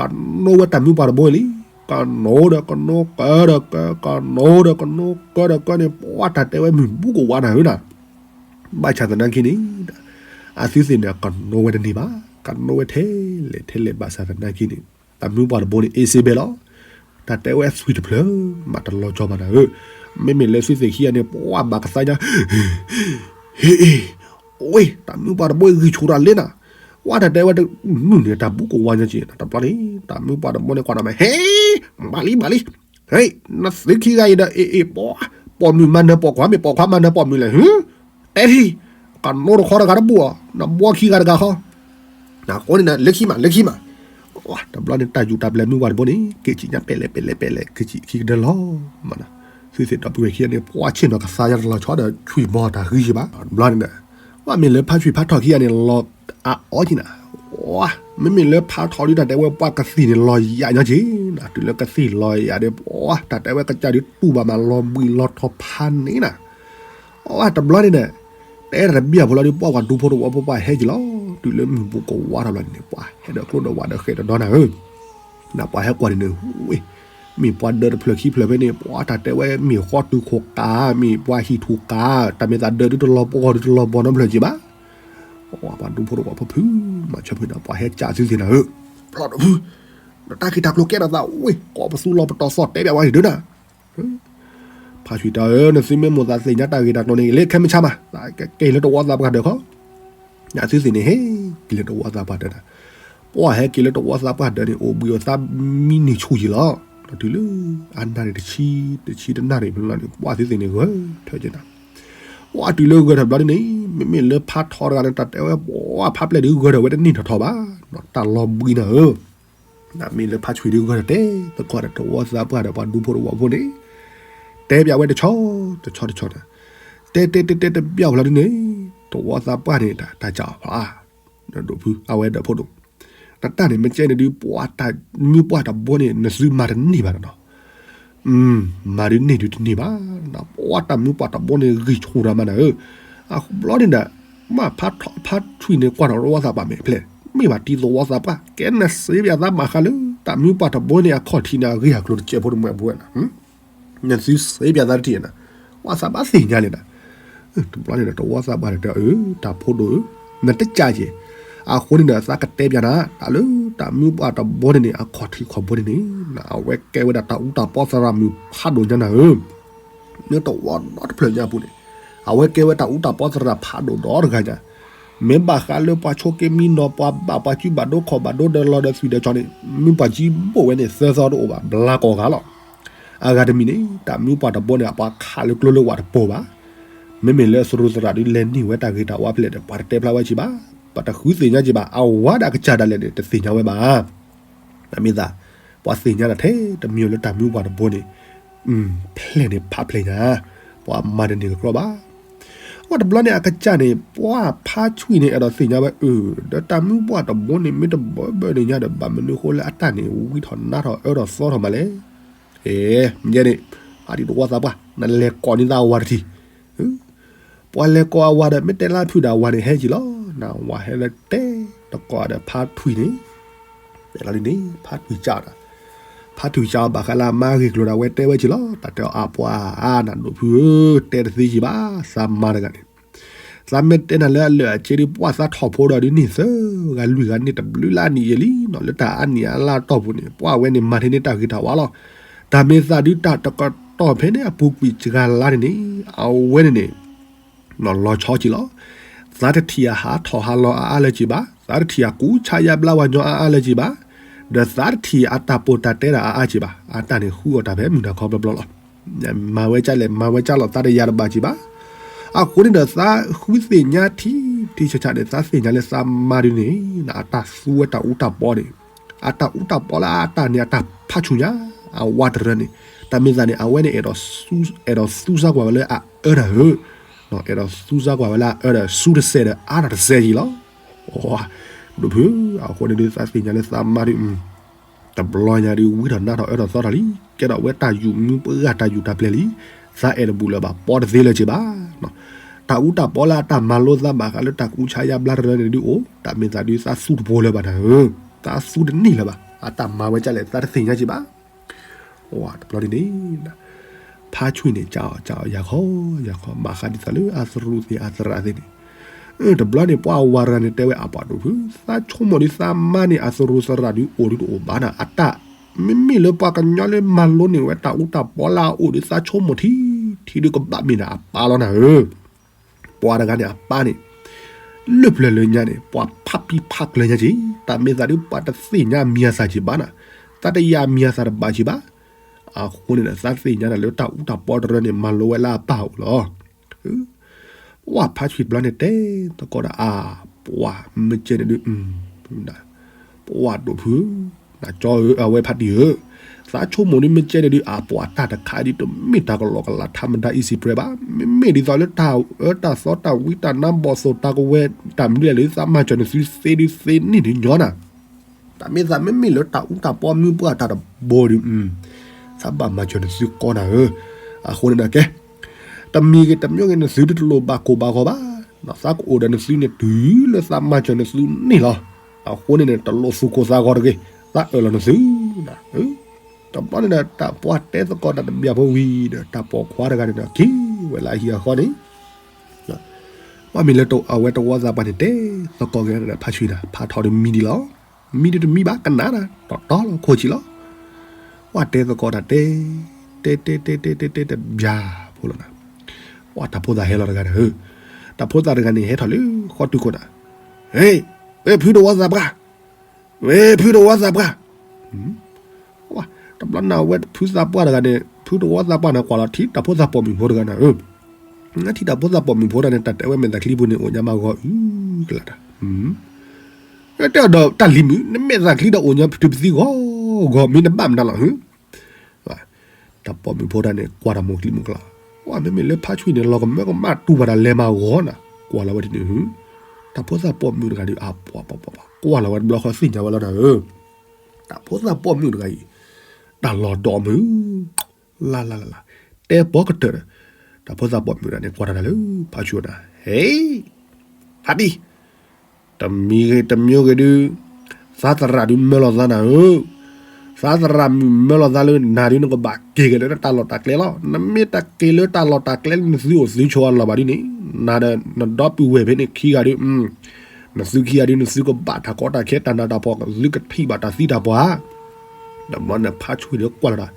ကနိဝဲတၢ်မုၢ်ပှၢ်တဘိလံ, ကနိဒီးကနိကၢဒီးကၢ ကနိဒီးကနိကၢဒီးကၢန့ၣ် ပှၤတၢ်တဲဝဲမုၢ်ဘူးကဝါနၤဧၢနၤ. ဘၣ်ဆၣ်သနာ်က့န့ၣ် အသုသ့ၣ်န့ၣ် ကနိဝဲတန့ၢ်ဘၣ်, ကနိဝဲထဲလဲၣ်ထဲလဲၣ်ဘၣ်ဆၣ်သနာ်က့န့ၣ် တၢ်မုၢ်ပှၢ်တဘိန့ၣ် အ့စ့ဘဲလီၤ. တၢ်တဲဝဲအသွံၣ်တဖျၢၣ် မးတလီၤကၠီဘၣ်နၤဧၢ, မ့မ့ၢ်လၢသုသ့ၣ်ခံဂၤန့ၣ် ပှၤဘၣ်ကသါညါ ဟ့ၣ်အ့ၣ်, ဝ့ၢ် တၢ်မုၢ်ပှၢ်တဘိဂံၢ်ဆူၣ်တၢ်လ့နၤ, ဝဲတၢ်တဲဝဲတမုၢ်န့ၣ် တၢ်ဘူးကဝါညါက့ၤ တဘျီန့ၣ် တၢ်မုၢ်ပှၢ်တဘိန့ၣ် ကွၢ်နၤမး ဟ့ၣ်, မၤလံမၤလံ, ဟ့ၣ် နသုခံဂၤအံၤဒီး အ့ၣ်အ့ၣ်ပှၤ, ပိာ်မုၣ်မၤနၢၤပိာ်ခွါ မ့ၢ်ပိာ်ခွါမၤနၢၤပိာ်မုၣ်လဲၣ် ဟ့ၣ်, တဲထံၣ်, ကနိတခီတဂၤတဘူၣ်အီၤ နဘှီခံဂၤတဂၤဃီ အဃိန့ၣ် လၢခံမး လၢခံမး, တဘျီန့ၣ် တၢ်ယူၢ်တၢ်ပျဲၢ်မုၢ်ပှၢ်တဘိန့ၣ် က့ၤစံၣ်ညါပဲာ်လဲၣ်ပဲာ်လဲၣ်ပဲာ်လဲၣ် က့ၤစံၣ်ခံကတၢၢ်လီၤ. သုသ့ၣ်ဒီပုၢ်ဝဲၢ်ခံဂၤန့ၣ် ပှၤဆ့ၣ်နီၤကသါညါတလီၤဆီဒီး ဆွံၣ်ဘီတၢ်ဂံၢ်ယံၤဘၣ်. တဘျီန့ၣ်ဒီး ဝဲမ့ၢ်လၢဖါဆွံၣ်ဖါထီၣ်ခံဂၤန့ၣ် လီၤအအီက့ၤနၤ, မ့မ့ၢ်လၢဖါထီၣ်ဒုတၢ်တဲဝဲပှၤကသံၣ်န့ၣ် လီၤယၤညီက့ၤနၤ, တုၤလၢကသံၣ်လီၤယၤဒီး ပှၤတၢ်တဲဝဲကစၢ်ဒုတူၢ်ဘၣ်မး လီၤဘှံးလီၤထီၣ်ဖးန့ၣ်နၤ အတဘျီန့ၣ်ဒီး တဲတဘၣ်အဖိလီၤဒုး ပှၤပှၤဒူဖိတဝီဖိပှၤဟဲက့ၤလီၤ. တုၤလၢမုၢ်ဘူးကဝါထီၣ်ဘျီန့ၣ် ပှၤဟဲဒီးကျိဒီးဝးဒီးဃဲးဒီးဒီနၤဧၢ, နပှၤဟဲကွၢ်န့ၣ်န့ၣ် ဝ့ၢ် မ့ၢ်ပှၤဒၢတဖျၢၣ်ခံဖျၢၣ်ဖဲန့ၣ် ပှၤတၢ်တဲဝဲမ့ၢ်ဃီတုၤခိၣ်ကး မ့ၢ်ပှၤဟံၣ်ထူၣ်ကး တၢ်မ့ၢ်သးဒၢဒုတလီၤပှီၢ်ဒုတလီၤဘီနီတဖျၢၣ်က့ၤဘၣ်. ပှၤဒူဖိတဝီဖိဖု မၤဆၢဖုန့ၣ် ပှၤဟဲကးသုသ့ၣ်နၤဧၢ, ပျီၢ်တဖု နတၢ်ဂ့ၢ်တၢ်ကျိၤကဲထီၣ်သး ဝ့ၢ် ကိးပသူလီၤပတီၢ်သီၣ်တဲဘၣ်ဝဲဒၣ်နၤ ဖါဆွံၣ်တၢ်ဧၢ, နသုမ့ၢ်မိၣ်သးသ့ၣ်ညါတၢ်ဂ့ၢ်တၢ်ကျိၤန့ၣ် လၢခဲမုၢ်ဆါမး ကက့ၤလၢတဝီသးပှၢ်ဒၢးခီ, နသုသ့ၣ်န့ၣ် ဟဲက့ၤလၢတဝီသးပှၢ်ဒၢးနၤ, ပှၤဟဲက့ၤလၢတဝီသးပှၢ်ဒၢးန့ၣ် အိၣ်ဘှံးအိၣ်သါမံန့ၢ်ဆူၣ်က့ၤလီၤ. တုၤလၢအနၣ်ရံၣ်တဆံ တဆံတနၣ်ရံၣ်ဖဲန့ၣ် ပှၤသုသ့ၣ်န့ၣ် ဂၢၢ်ထၢၣ်က့ၤနၤ, ပှၤတုၤလၢဂၢၢ်ထၢၣ်ဘျီန့ၣ် မ့မ့ၢ်လၢဖါထီတဂၤန့ၣ် တၢ်တဲဝဲ ပှၤဖါပျဲၢ်ဒုးဂၢၢ်ထၢၣ်ဝဲတန့ၢ်ထီၣ်ထီၣ်ဘၣ်, တၢ်လီၤဘှံးနၤဧၢ နမ့ၢ်လၢဖါဆွံၣ်ဒုးဂၢၢ်ထၢၣ်တဲသကိးဒီး တဝီသးပှၢ်ဒီးပှၤဒူဖိတဝီဖိန့ၣ် တဲပၠးဝဲတဆီ တဆီတဆီန့ၣ်, တဲတဲတဲတဲတပျီၢ်ဖျါဒ်န့ၣ် တဝီသးပှၢ်န့ၣ် တၢ်ကၢ်ဖး ဒိၣ်ဖု အဝဲဒီးဖိဒိၣ်, နတၢ်န့ၣ် မ့ၢ်ကဲန့ၣ်ဒုး ပှၤတၢ်မုၢ်ပှၢ်တဘိန့ၣ် နသုမၤတန့ၢ်ဘၣ်နီၤ, မၤဒုးန့ၢ်ဒုးတန့ၢ်ဘၣ်, ပှၤတၢ်မုၢ်ပှၢ်တဘိန့ၣ် ဂံၢ်ဆူၣ်တၢ်မးနၤဧၢ, အဘျီန့ၣ်ဒီး မ့ၢ်ဖါထီ ဖါဆွံၣ်န့ၣ် ကွၢ်ထီၣ်တဝီသးပှၢ်မဲာ်ဖျဲၣ် မ့ၢ်ဘၣ်တံၤသဝီသးပှၢ် ကဲနစ့ပၠးသးဘၣ်ဃးလၢ တၢ်မုၢ်ပှၢ်တဘိန့ၣ် အခီၣ်ထံးန့ၣ် အဂ့ၢ်အကျိၤတကဲးဖိတမှဲးဖိဝဲနၤ နသုစ့ပၠးသးတထံၣ်နၤ, ဝဲသးဘၣ်သ့ၣ်ညါလဲၣ်နၤ, တဘျီန့ၣ်ဒီး တဝီသးပှၢ်ဒီးတဲအၢ တၢ်ဖိဒိၣ်ဧၢ, နတကးက့ၤ, အဃိန့ၣ်ဒီး သးကတဲပၠးနၤ တၢ်လၢတၢ်မုၢ်ပှၢ်တဘိန့ၣ်န့ၣ် အခီၣ်ထံးခီၣ်ဘိန့ၣ်န့ၣ် အဝဲကဲဝဲဒၣ်တၢ်အူတၢ်ပီသရၣ်မုၣ်ဖးဒိၣ်ညါနၤဧၢ, လၢတဝီနီတဖျၢၣ်ညါအပူၤန့ၣ် အဝဲကဲဝဲတၢ်အူတၢ်ပီသရၣ်ဖးဒိၣ်ဒီတဂၤညါ, မ့ၢ်ဘၣ်ဃးလၢပှၤဆိးက့မံနီၤ ပှၤဘၣ်ပှၤစုဘၣ်ဒိခီၣ်ဘၣ်ဒိဒီးလီၤဒီးသွံၣ်ဒီးကၠီန့ၣ် မုၢ်ပှၢ်ကံဘိၣ်ဝဲန့ၣ် သၢသီတအိၣ်ဘၣ် ဘျါကိးဂၤလီၤ. အဂၤတမံၤန့ၣ် တၢ်မုၢ်ပှၢ်တဘိန့ၣ် အပှၤခးလၢကျိလၢဝးတပိၤဘၣ်. မ့မ့ၢ်လၢသရူးသရၣ်ဒုးလဲၤန့ၢ်ဝဲတၢ်ဂ့ၤတၢ်ဝါဖဲလဲၣ်ဒီး ပှၤတတဲဖျါဝဲက့ၤဘၣ်, ပှၤတဃုသ့ၣ်ညါက့ၤဘၣ်, အဝၤဒီးအကစၢ်ဒၣ်လဲာ်န့ၣ် တသ့ၣ်ညါဝဲဘၣ်. နမ့ၢ်သး ပှၤသ့ၣ်ညါတၢ်ထဲတမံၤလၢတၢ်မုၢ်ပှၢ်တဘိန့ၣ် ဖျဲၣ်န့ၣ်ဖးဖျဲၣ်ညါ, ပှၤမၤတန့ၢ်ကကြီဘၣ်. အတဘျီန့ၣ်အကစၢ်န့ၣ် ပှၤဖါဆွံၣ်န့ၣ် အဲၣ်ဒိးသ့ၣ်ညါဝဲအၢ ဒီးတၢ်မုၢ်ပှၢ်တဘိန့ၣ် မ့ၢ်တဘၢဘၢန့ၣ်ညါဒီး ဘၣ်မနုၤဃိလၢအတၢ်န့ၣ် ဝံထီၣ်နါထီၣ်အၢထီၣ်သီထီၣ်မးလဲၣ်. အဲ မ့ၢ်န့ၣ် ဖါတံၤတဝီသးပှၢ် နလဲၤကိးန့ၢ်သးအဝၤတထံၣ် ပှၤလဲၤကိးအဝၤဒီး မ့ၢ်တဲလၢဖုၣ်ဒီးအဝၤန့ၣ်ဟဲက့ၤလီၤ. နဝၤဟဲလၢတဲတကိးဒီးဖါထွံၣ်န့ၣ်, တဲလီၤဒ်န့ၣ် ဖါထွံၣ်ကးဒီး, ဖါထွံၣ်ကးအီၤဘၣ်ဃးလၢအမါဂ့ၢ်ကျိၤဒီး အဝဲတဲဝဲက့ၤလီၤ. တၢ်တဲအီၤအါပှၤဧါ နဒိၣ်ဖုဧၢ, တဲတသ့က့ၤဘၣ် သးမါတဂၤန့ၣ် သးမ့ၢ်တဲနၤလၢအလၢာ်အက့ဒုး ပှၤသးထီၣ်ဖိဒီးဒုးန့ၢ်သၢဂၤလွံၢ်ဂၤန့ၣ် တဘျုးလၢအနံၣ်ယဲလံနီၤ, လၢတၢ်အါနံၣ်အါလါအတီၢ်ပူၤန့ၣ် ပှၤဝဲန့ၣ်မၤထဲန့ၢ်တၢ်ဂ့ၤတၢ်ဝါလီၤ. တၢ်မ့ၢ်သးဒုးတၢ်တကတီၢ်ဖဲန့ၣ် အပူၤကွံာ်စှၤလါန့ၣ်န့ၣ် အဝဲန့ၣ်န့ၣ် လီၤဆီက့ၤလီၤ. သးတထံၣ်အဟးထီၣ်ဟးလီၤအါအါလၢၤက့ၤဘၣ်, သးတထံၣ်အကူဆါယါဘျါဝၤညီအါအါလၢၤက့ၤဘၣ်, ဒီးသးတထံၣ်အတၢ်ပိာ်တၢ်တဲတၢ်အါအါက့ၤဘၣ်. အတၢ်န့ၣ်ဃုအီၣ်တၢ်ဖဲမုၢ်နၤခီဘျီဘျီလီၤ. မၤဝဲကၢ်လဲၣ် မၤဝဲကၢ်လီၤ သးတယၤတဘၣ်က့ၤဘၣ်. အဃိန့ၣ်ဒီး သးဃုသ့ၣ်ညါထံထံဆးဆးန့ၣ် သးသ့ၣ်ညါလၢသးမါဒုးန့ၣ် အတၢ်သူဝဲတၢ်အူတၢ်ပီန့ၣ် အတၢ်အူတၢ်ပီလၢအတၢ်န့ၣ် အတၢ်ဖးဆူၣ်ညါ အဝၤတရၢန့ၣ် တၢ်မ့ၢ်သးန့ၣ် အဝဲန့ၣ် အဲၣ်ဒိးသူစါကွၢ်ဝဲလၢအအၢတၢ်ဧၢ, အဲၣ်ဒိးသူစါကွၢ်ဝဲလၢအအၢဒီး ဆူတစဲးဒီးအါတစဲးက့ၤလီၤ. ဒိၣ်ဖု အဃိန့ၣ်ဒုး သးသ့ၣ်ညါလၢသးမါဒုး တဘျီညါဒုး ဝံထီၣ်နါထီၣ်အၢထီၣ်သီထီၣ်လံ, ကဲထီၣ်ဝဲတၢ်ယူၢ်မုၢ်ပှၢ်တၢ်ယူၢ်တၢ်ပျဲၢ်လံ. သးအဲၣ်တဘူၣ်လၢၤဘၣ် ပီတသ့လၢၤက့ၤဘၣ်. တၢ်အူတၢ်ပီလၢအတၢ်မၤလိသးဘၣ်ဃးလၢတၢ်ကူးဆါယါဘျါတရၢန့ၣ်ဒုးအိၣ် တၢ်မ့ၢ်သးဒုးသးသူတပူၤလၢၤဘၣ်နၤဧၢ, သးသူတန့ၢ်လၢၤဘၣ်. အတၢ်မၤဝဲဒ်လဲၣ် သးတသ့ၣ်ညါက့ၤဘၣ်. တဘျီန့ၣ်န့ၣ် ဖါဆွံန့ၣ် ကးအီၣ်ကးအီၣ်ယၤခီယၤခီ ဘၣ်ဃးဒ်သိးလၢအသရူးသ့ၣ်အသရၣ်သ့ၣ်န့ၣ် တဘျီန့ၣ် ပှၤဝၤတဂၤန့ၣ် တဲဝဲအပှၤဒိၣ်ဖု သးဆိကမိၣ်ဒုးသးမါန့ၣ် အသရူးသရၣ်ဒုးအိၣ်ဒုးတအိၣ်ဘၣ်နၤ အတၢ် မ့မ့ၢ်လၢပှၤကညီလၢမၤလိန့ၢ်ဝဲတၢ်အူတၢ်ပီလၢအအိၣ်ဒုး သးဆိကမိၣ်ထံ ထံဒုးကဘၣ်မ့ၢ်ဒၣ်အပၢ်လီၤနၤဧၢ. ပှၤတဂၤန့ၣ်အပၢ်န့ၣ် လၢပျၢၤလၢညါန့ၣ် ပှၤဖးပံဖးကျၢၤညါက့ၤ တၢ်မ့ၢ်သးဒုးပှၤတသ့ၣ်ညါမံၤအသၣ်က့ၤဘၣ်နၤ, သးတယာ်မံၤအသၣ်တဘၣ်က့ၤဘၣ်. အဃိန့ၣ်ဒီး သးသ့ၣ်ညါနၤလၢတၢ်အူတၢ်ပီတရၢန့ၣ် မၤလိဝဲလၢအပၢ်အိၣ်လီၤ. ပှၤဖါဆွံတဘျီန့ၣ်တဲသကိးဒီးအပှၤ မ့ၢ်ကဲန့ၣ်ဒုး ပှၤဒိၣ်ဖု နကၠီဧၢ အဝဲဖါတံၢ်ဧၢ, သးဆိကမိၣ်ဒုးမ့ၢ်ကဲန့ၣ်ဒုး အပှၤတၢ်တခါဒုးတမ့ၢ်တၢ်ကလီကလးထးမတၤ easy prey ဘၣ်. မ့မ့ၢ်ဒ်သိးလၢတၢ်အၢတၢ်သီတၢ်ဝံတၢ်နါဘီၣ်သိၣ်တၢ်ကဝဲၤ တၢ်မနုၤလဲၣ်ဒုး သးမၤစၢၤနသုသ့ဒုးသ့န့ၢ်ဒုးညီနၤ တၢ်မ့ၢ်သးမ့မ့ၢ်လၢတၢ်အူတၢ်ပီမုၢ်ပှၢ်တၢ်တဘိဒုး သးဘၣ်မၤစၢၤနသုကီနၤဧၢ. အဃိန့ၣ်ဒီးကဲ တမံၤဂ့ၤတမံၤဂ့ၤ နသုဒုးတလိၣ်ဘၣ်ကိၢ်ဘၣ်ဂီၤဘၣ်. သးကအိၣ်ဒီးနသုန့ၣ်တုၤလၢသးမၤစၢၤနသုန့ၣ်လီၤ. အဃိန့ၣ်န့ၣ် တလိၣ်သူၣ်ကိၢ်သးဂီၤတဂ့ၤ, သးအၢၣ်လီၤနသု. တဘျီန့ၣ်ဒီး တၢ်ပှၤတဲသကိးတၢ်တဘျီဖိဝံၤဒီး တၢ်ပိာ်ခွါတဂၤန့ၣ်ဒီး က့ၤဝဲလၢအဟံၣ်အဃီန့ၣ် ပှၤမ့ၢ်လၢအဝဲတဝီသးပှၢ်န့ၣ် တဲသကိးက့ၤဒီး ဖါဆွံနၤ ဖးထီၣ်ဒီးမံဒံးလီၤ. မံဒံးတမံဘၣ် ကနၣ်ဒီး တီတီလီၤခိၣ်ဆံးလီၤ. ပှၤတဲသကိးတၢ်တဲ တဲတဲတဲတဲတဲတဲတဘျီဖိလီၤနၤ. ပှၤတၢ်ဖိသၣ်ဟဲလီၤတဂၤဒီး တၢ်ဖိသၣ်တဂၤန့ၣ် ဟဲထီၣ်လၢဃီတုၤခိၣ်နၤ, ဟ့ၣ် ဝဲဖုတဝီသးပှၢ်, ဝဲဖုတဝီသးပှၢ် တဘျီန့ၣ် အဝဲဖုသးပှၢ်တဂၤန့ၣ် ဖုတဝီသးပှၢ်န့ၣ် ကွၢ်လီၤထံတၢ်ဖိသၣ်ပိာ်မုၣ်ဖိတဂၤန့ၣ်ဧၢ, ထံတၢ်ဖိသၣ်ပိာ်မုၣ်ဖိတဂၤန့ၣ် တၢ်တဲဝဲမဲာ်သးချံပူၤန့ၣ် အိၣ်ညါမးဂီၤအုကလးတၢ်, တဲဒီးတၢ်လံၤမုၣ် နမဲာ်သးချံဒီးအိၣ်ညါပတုာ်ပသံဂီၤဂီၤ မ့ၢ်နဘၣ်မနုၤလီၤဧၢ. တၢ်ပိာ်မုၣ်ဖိတဂၤန့ၣ် ကွၢ်တၢ်မိၢ်ချံမိၢ်ကလါ, ပှၤမ့မ့ၢ်လၢဖါဆွံန့ၣ် လီၤကမၢကမၣ်တူၢ်ဘၣ်တၢ်လဲၤမးဂီၤနၤ, ကွၢ်လီၤဝဲဒ်န့ၣ် တၢ်ဖိသၣ်ပိာ်မုၣ်တဂၤဒီး အပှၤပှၤပှၤပှၤ ကွၢ်လီၤဝဲတဘျီဃီသ့ၣ်ညါဝဲလီၤနၤဧၢ, တၢ်ဖိသၣ်ပိာ်မုၣ်တဂၤအံၤ တၢ်လီၤဒီးမုၢ် လၢ်လၢ်လၢ်လၢ် တဲပိာ်ကတၢၢ်ဒီး တၢ်ဖိသၣ်ပိာ်မုၣ်တဂၤန့ၣ် ကွၢ်တၢ်လၢဖါဆွံအအိၣ်နၤ, ဟ့ၣ် ဖါတံၢ် တမံၤဂ့ၤတမံၤဂ့ၤဒုး သးသရၣ်ဒုးမၢလီၤသးနၤဧၢ, သးသရၣ်မုၣ်မၢလီၤသးလၢနၤဒုး နကဘၣ်က့ၤက့ၤလၢနတၢ်လီၢ်တၢ်ကျဲလီၤ. နမ့ၢ်တက့ၤလၢတၢ်လီၢ်တၢ်ကျဲလၢနသုအိၣ်သုဆိးအလီၢ်ဘၣ်ဒ်န့ၣ် နဒီပုၢ်ဝဲၢ်ဖဲန့ၣ်ခံဂၤဒုး နသုခံဂၤဒုး နသုကဘၣ်တၢ်ကီတၢ်ခဲ တၢ်နးတၢ်ဖှီၣ် သုကထံၣ်ဘၣ်တၢ်သံတၢ်ပှၢ်ဧါ. တဘျီန့ၣ်ဖါဆွံဒီးကွၢ်လီၤတၢ်,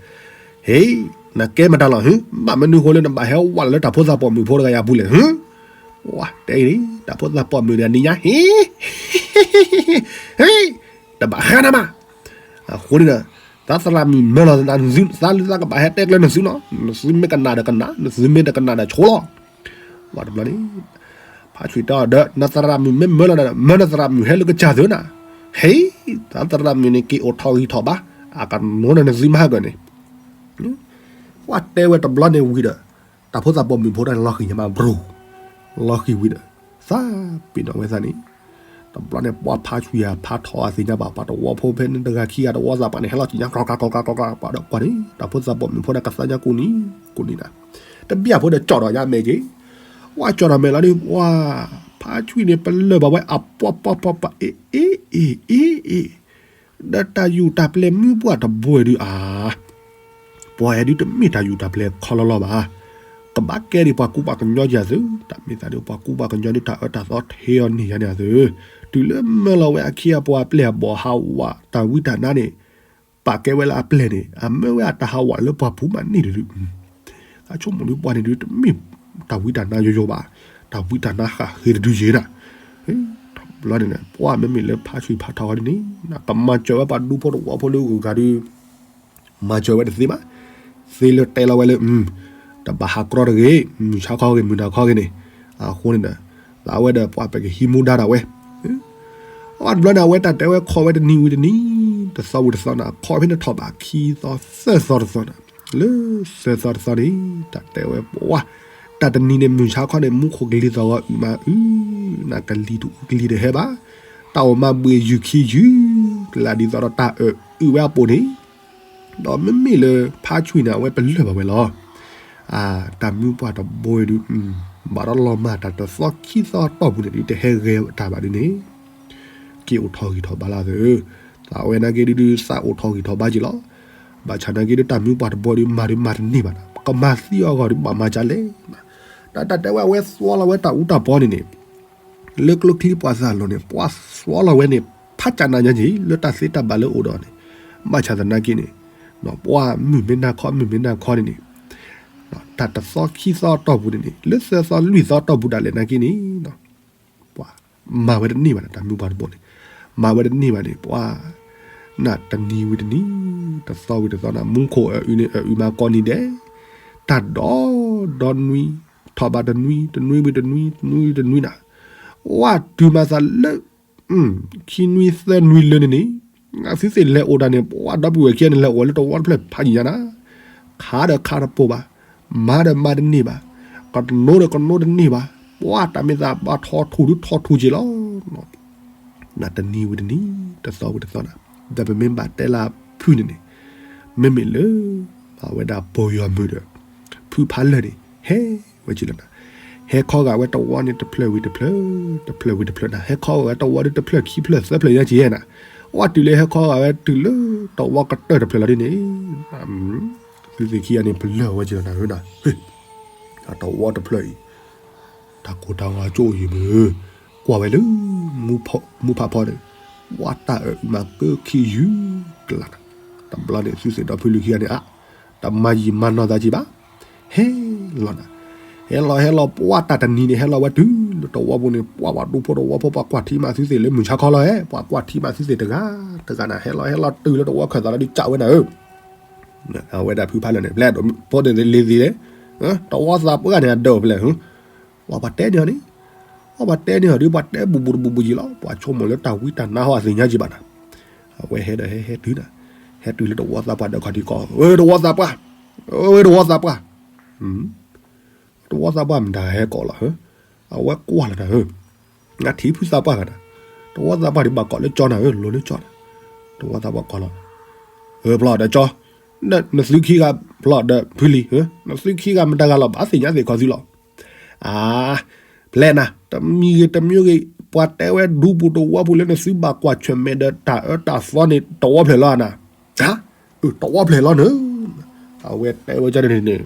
ဟ့ၣ် နကဲမတၤလီၤဧၢ, ဘၣ်မနုၤဃိလၢနဘၣ်ဟဲဝဲလၢတၢ်ဖိသၣ်ပိာ်မုၣ်ဖိတဂၤအံၤအပူၤလဲၣ်ဧၢ. ဝဲတဲအံၤန့ၣ် တၢ်ဖိသၣ်ပိာ်မုၣ်တဂၤန့ၣ်ညါ ဟ့ၣ် ဟ့ၣ် တဘၣ်ဃးနၤမး. အဃိန့ၣ်ဒီး သးသရၣ်မုၣ်မၢလီၤသးနၤ သးလၢသးကဘၣ်ဟဲတဲကျဲနသုလီၤ. နသုမ့ၢ်ကနၣ်ဒီးကနၣ်, နသုမ့ၢ်တကနၣ်ဒီးဆိလီၤ. ဝဲတဘျီန့ၣ် ဖါဆွံတဲအီၤဒီး နသရၣ်မုၣ်မ့ၢ်မၢလီၤဒီး မၢနသရၣ်မုၣ်ဟဲလၢကစၢ်သုနၤ. ဟ့ၣ် သးသရၣ်မုၣ်န့ၣ် က့ၤအိၣ်ထီၣ်ဂံၢ်ထီၣ်ဘါ, အကနိဒီးနသုမၤဟးဂီၤန့ၣ် ပှၤတဲဝဲတဘျီန့ၣ်ဝံၤဒီး တၢ်ဖိသၣ်ပိာ်မုၣ်ဖိတဂၤန့ၣ် လီၤဃံၤညါမး ဘြူၤ, လီၤဃံၤဝံၤဒီး သးပ့ၤနီၣ်ဝဲသးန့ၣ်, တဘျီန့ၣ် ပှၤဖါဆွံဧါ ဖးထီၣ်ဧါ သ့ၣ်ညါဘၣ် ပှၤတဝီဖိဖဲန့ၣ်တဂၤခံဂၤတဝီသးပှၢ်န့ၣ် ဟဲလီၤက့ၤညါ ကျီကျီကျီကျီကျီ ပှၤဒီးကွၢ်န့ၣ် တၢ်ဖိသၣ်ပိာ်မုၣ်ဖိတဂၤကသါညါကိးနံၤ ကိးနံၤနၤ, တဘၣ်ဖိဒီးကၠီၣ်ထီၣ်ညါမဲာ်က့ၤ, ပှၤကၠီၣ်ထီၣ်မဲာ်လီၤဒီး ပှၤ ဖါဆွံန့ၣ် ပလၢၢ်ဘၣ်ဝဲအပှၤပှၤပှၤပှၤ အ့ၣ်အ့ၣ်အ့ၣ်အ့ၣ် ဒီးတၢ်ယူၢ်တၢ်ပျဲၢ်မုၢ်ပှၢ်တဘိဒုးဧါ, ပှၤအဲၣ်ဒုးတမ့ၢ်တၢ်ယူၢ်တၢ်ပျဲၢ်ခီလီၤလီၤဘၣ်. ကဘၣ်ကဲဒံးပှၤကူပှၤကညီက့ၤအသု, တၢ်မ့ၢ်သးဒုးပှၤကူပှၤကညီဒုး တၢ်အၢတၢ်သီထဲအီၤန့ၢ်ယါန့ၣ်အသု, တုၤလၢမၢလီၤဝဲအခံအပှၤပျဲၢ်အဘီၣ်ဟးဝး တၢ်ဝံတၢ်နါန့ၣ် ပာ်ကဲဝဲလၢအပျဲၢ်န့ၣ် အမၢဝဲအတၢ်ဟးဝးလၢပှၤပူၤမးန့ၢ်တဒုး သးဆိကမိၣ်ဒုးပှၤန့ၣ်ဒုး တမ့ၢ်တၢ်ဝံတၢ်နါယိယိဘၣ်, တၢ်ဝံတၢ်နါဃၣ်ဃ့တဒုယဲၤဒၣ်. တဘျီန့ၣ် ပှၤမ့မ့ၢ်လၢဖါဆွံဖးထီၣ်ဝဲဒ်န့ၣ် ကမၤစၢၤဝဲပှၤဒူဖိတဝီဖိလၢဂုၤဂၤဒုး မၤစၢၤဝဲတသ့ဘၣ်. သ့လၢတဲလီၤဝဲလၢ တဘၣ်ဟးကြီတဂ့ၤ, မုၢ်ဆါခီဂ့ၤ မုၢ်နၤခီဂ့ၤန့ၣ်, အဃိန့ၣ်ဒီး သးဝဲဒီးပှၤပကဟံးမူဒါဒၣ်ဝဲ အတဘျီန့ၣ် အဝဲတၢ်တဲဝဲခီဝဲတနံၤဝံၤတနံၤ, တသီဝံၤတသီန့ၣ် ခီဖဲန့ၣ်ထီၣ်ဘးခံသီသၢသီတသီန့ၣ်, လၢသၢသီတသီန့ၣ် တၢ်တဲဝဲပှၤ, တၢ်တနံၤန့ၣ် မုၢ်ဆါခီန့ၣ် မူခိၣ်ကလံၤသီၣ်ဂီၤအုၣ်မးအုၣ်, နကလံၤတအုၣ်ကလံၤတဟဲဘၣ်, တၢ်အိၣ်မးဘှံးယုၢ်ခံယုၢ်, ကလၢ်ဒ်သိးဒီးတၢ်အၢၣ်အုၣ်ဝဲအပူၤန့ၣ်, ဒီးမ့မ့ၢ်လၢဖါဆွံန့ၣ် အဝဲပလၢၢ်ဘၣ်ဝဲလီၤ. တၢ်မုၢ်ပှၢ်တဘိအံၤဒုး ဘၣ်ဒီးလီၤမၢ်တၢ်တသီခံသီတီၢ်ပူၤန့ၣ်ဒုး တဟဲဂဲၤတၢ်ဘၣ်ဒ်န့ၣ် က့ၤအိၣ်ထီၣ်ဂံၢ်ထီၣ်ဘါလၢသ့ၣ်ဧၢ, သးဝဲနာ်က့ဒုးဒုး သးအိၣ်ထီၣ်ဂံၢ်ထီၣ်ဘါက့ၤလီၤ. ဘၣ်ဆၣ်နာ်က့ဒုး တၢ်မုၢ်ပှၢ်တဘိဒုး မၤဒုးမၤတန့ၢ်ဘၣ်နီၤ, ကမၤသံအဂီၢ်ဒုး ဘၣ်မၤဒ်လဲၣ်. တၢ်တၢ်တဲဝဲအဝဲသွီလီၤဝဲတၢ်အူတၢ်ပီန့ၣ်န့ၣ် လၢကျိချံပှၤသးလိၤန့ၣ် ပှၤသွီလီၤဝဲန့ၣ် ဖးကၢ်နၤညါက့ၤ လၢတၢ်သ့တၢ်ဘၣ်လၢအိၣ်ဒီးန့ၣ်, ဘၣ်ဆၣ်သနာ်က့န့ၣ် ပှၤမုၢ်မ့ၢ်နၢ်ခီ မုၢ်မ့ၢ်နၢ်ခီန့ၣ်န့ၣ် တၢ်တသီခံသီတီၢ်ပူၤန့ၣ်န့ၣ် လၢသၢသီလွံၢ်သီတီၢ်ပူၤဒၣ်လဲာ်နာ်က့န့ၣ် ပှၤမၤဝဲတန့ၢ်ဘၣ်န့ၣ် တၢ်မုၢ်ပှၢ်တဘိန့ၣ် မၤဝဲတန့ၢ်ဘၣ်န့ၣ် ပှၤ နတနံၤဝံၤတနံၤ တသီဝံၤတသီနၤ မူခိၣ်အအုန့ၣ် အအုမၤကိးနံၤဒဲး တၢ်ဒီဒီနွံ ထီၣ်ဘၣ်တနွံ တနွံဝံၤတနွံ တနွံဝံၤတနွံနၤ, ဝဲတုၤမၤသးလၢ ခံနွံသၢနွံလၢန့ၣ်န့ၣ် သုသ့ၣ်လဲၤအိၣ်တၢ်န့ၣ် ပှၤဒီပုၢ်ဝဲၢ်ခံဂၤန့ၣ် လဲၤအိၣ်ဝဲလၢတဝီတဖျၢၣ်ဖးယံာ်ညါနၤ, ခးဒီးခးတပိာ်ဘၣ်, မၤဒီးမၤတန့ၢ်ဘၣ်, ကနိဒီးကနိတန့ၢ်ဘၣ်, ပှၤတၢ်မ့ၢ်သးဘၣ်ထီၣ်ထူၣ်ဒုးထီၣ်ထူၣ်က့ၤလီၤ. နတနံၤဝံၤတနံၤ တသီဝံၤတသီနၤ, ဒီးပမ့ၢ်ဘၣ်တဲလၢဖုန့ၣ်န့ၣ် မ့မ့ၢ်လၢ အဝဲဒၣ်ပယီၤမုၣ်ဒီး ဖုဖးလၢာ်န့ၣ် ဟဲဝဲက့ၤလီၤနၤ, ဟဲခီဂာ်ဝဲတဝီန့ၣ်တဖျၢၣ်ဝံၤတဖျၢၣ် တဖျၢၣ်ဝံၤတဖျၢၣ်နၤ, ဟဲခီဂာ်ဝဲတဝီဒုးတဖျၢၣ်ခံဖျၢၣ်သၢဖျၢၣ်ညါက့ၤနၤ, ဝဲတုၤလၢဟဲခီဂာ်ဝဲတုၤလၢတဝီကတၢၢ်တဖျၢၣ်လီၤဒ်န့ၣ် သုသ့ၣ်ခံဂၤန့ၣ်ပလၢၢ်ဝဲက့ၤလီၤနၤဧၢနၤ, တဝီတဖျၢၣ်အံၤ တၢ်ကိၢ်တၢ်ဂီၤကၠိအံၤမုၢ်, ကွၢ်ဝဲလၢ မူဖးဖီဒီး ပှၤတၢ်အၢမၤကၢခံယုၢ်ကလးနၤ, တဘျီန့ၣ် သုသ့ၣ်ဒီဖုလံၤခံဂၤန့ၣ် အါ တမၤယံာ်မၤနီၢ်သးက့ၤဘၣ်, ဟဲလီၤနၤ, ဟဲလီၤဟဲလီၤ ပှၤတၢ်တနံၤန့ၣ် ဟဲလီၤဝဲတုၤလၢတဝီပူၤန့ၣ် ပှၤပှၤဒူဖိတဝီဖိ ပှၤကွၢ်ထံမးသုသ့ၣ်လၢမုၢ်ဆါခီလီၤဧါ, ပှၤကွၢ်ထံမးသုသ့ၣ်တဂၤတဂၤနၤ, ဟဲလီၤဟဲလီၤတုၤလၢတဝီခၢၣ်သးလီၤဒုးကးဝဲနၤဧၢ အဝဲဒၣ်ဖုဖးလၢာ်န့ၣ် ဖဲဒိးဖိန့ၣ်လ့ၤသ့ၣ်, တဝီသးပှၢ်န့ၣ် အဒၢးဖဲလဲၣ်, ပှၤပှၤတဲန့ၢ်အီၤန့ၣ်, ပှၤပှၤတဲန့ၢ်အီၤဒုး ပှၤတဲဘူးဘူးတဘူးဘူးက့ၤလီၤ, ပှၤဆိကမိၣ်လၢတၢ်ဝံတၢ်နါဟီအသ့ၣ်ညါက့ၤဘၣ်နၤ, အဝဲဟဲဒီးဟဲဟဲတုၤနၤ, ဟဲတုၤလၢတဝီသးပှၢ်ဒီးခီၣ်ထံးကီး, ဝဲတဝီသးပှၢ်, ဝဲတဝီသးပှၢ်, တဝီသးပှၢ်မတၤဟဲကိးလီၤဧၢ, အဝဲကွၢ်လီၤနၤဧၢ နထံၣ်ဖုသးပှၢ်ဂၤနၤ, တဝီသးပှၢ်ဒုးဘၣ်ကိးလၢကၠီနၤဧၢ, လိၤလၢကၠီနၤ, တဝီသးပှၢ်ကိးလီၤ, ဖျီၣ်ဒီးကၠီ, နသုခံဂၤဖျီၣ်ဒီးဖုလံၤ, နသုခံဂၤမတၤဂၤလီၤ ဘၣ်သ့ၣ်ညါသ့ၣ်ခီသုလီၤ, အါ, ဖျဲနၤ, တမံၤဂ့ၤတမံၤဂ့ၤ, ပှၤတဲဝဲဒူပူၤတဝီပူၤလၢနသုဘၣ်ကွၢ်ဆၢၣ်မဲာ်ဒီးတၢ်အၢတၢ်သီန့ၣ် တဝီဖျၢၣ်လီၤနၤ, တဝီဖျၢၣ်လီၤနၤ, အဝဲတဲဝဲကန့ၣ်န့ၣ်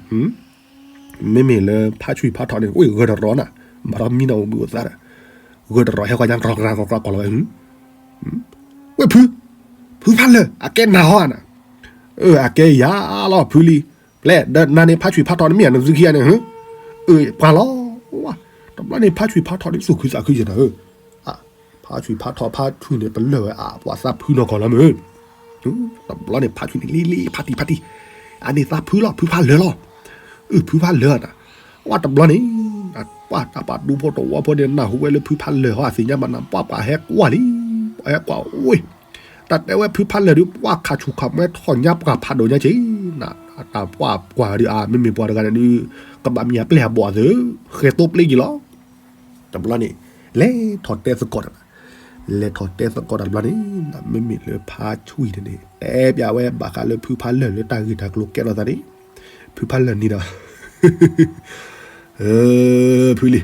မ့မ့ၢ်လၢဖးဆူၣ်ဖးထီၣ်န့ၣ် အိၣ်ဂၢၢ်တရီနၤ, ဘၣ်ဒီးမံနီၤအိၣ်ဘှံးအိၣ်သါဒီး, ဂၢၢ်တရီဟဲဃီညါ ရီကရၤရီကရၤကိးလီၤဝဲ, ဝဲဖု, ဖုဖးလၢာ် အကဲနၤဟီနၤ, အကဲယၤလီၤဖုလံၤ, ဖျဲဒီးနၤန့ၣ် ဖးဆူၣ်ဖးထီၣ်န့ၣ်မ့ၢ်နသုခံဂၤန့ၣ်, ပှၤလီၤ, တဘျီန့ၣ် ဖးဆူၣ်ဖးထီၣ်န့ၣ် သူၣ်ခုသးခုက့ၤနၤဧၢ ဖးဆူၣ်ဖးထီၣ်ဖးဆူၣ်န့ၣ် ပလၢၢ်ဝဲအပှၤသးဖုနီၢ်ကီၢ်လီၤမ့ၢ်, တဘျီန့ၣ် ဖးဆူၣ်န့ၣ် လံလံ ဖးတံၢ်ဖးတံၢ်, အန့ၣ်သးဖုလီၤ ဖုဖးလၢာ်လီၤ, အုၣ်ဖုဖးလၢာ်နၤ, ဝဲတဘျီန့ၣ်, ပှၤတၢ်ပာ်ဒူဖိတဝီဖိန့ၣ် နၢ်ဟူဝဲလၢဖုဖးလၢာ်ဟီအသ့ၣ်ညါဘၣ်နၤ ပှၤပှၤဟဲကွၢ်လံ, ပှၤဟဲကွၢ်ဝဲ တၢ်တဲဝဲဖုဖးလၢာ်ဒုး ပှၤခးဆူၣ်ခးမဲထီၣ်ညါပှၤဖးဒိၣ်ညါက့ၤ, တၢ်ပှၤကွၢ်ဒုး အမ့မ့ၢ်ပှၤတဂၤန့ၣ်ဒုး ကဘၣ်မ့ၢ်အပျဲၢ်အဘီၣ်အသး ဃဲၤသိပျ့က့ၤလီၤ, တဘျီန့ၣ် လဲၤထီၣ်တဲသကိးတၢ်, လဲၤထီၣ်တဲသကိးတၢ်တဘျီန့ၣ် မ့မ့ၢ်လၢဖးဆူၣ်အံၤန့ၣ် တဲပျးဝဲဘၣ်ဃးလၢဖုဖးလၢာ်လၢတၢ်ဂ့ၢ်တၢ်ကျိၤကဲထီၣ်သးန့ၣ်, ဖုဖးလၢာ်န့ၣ်ဒီး ဖုလံ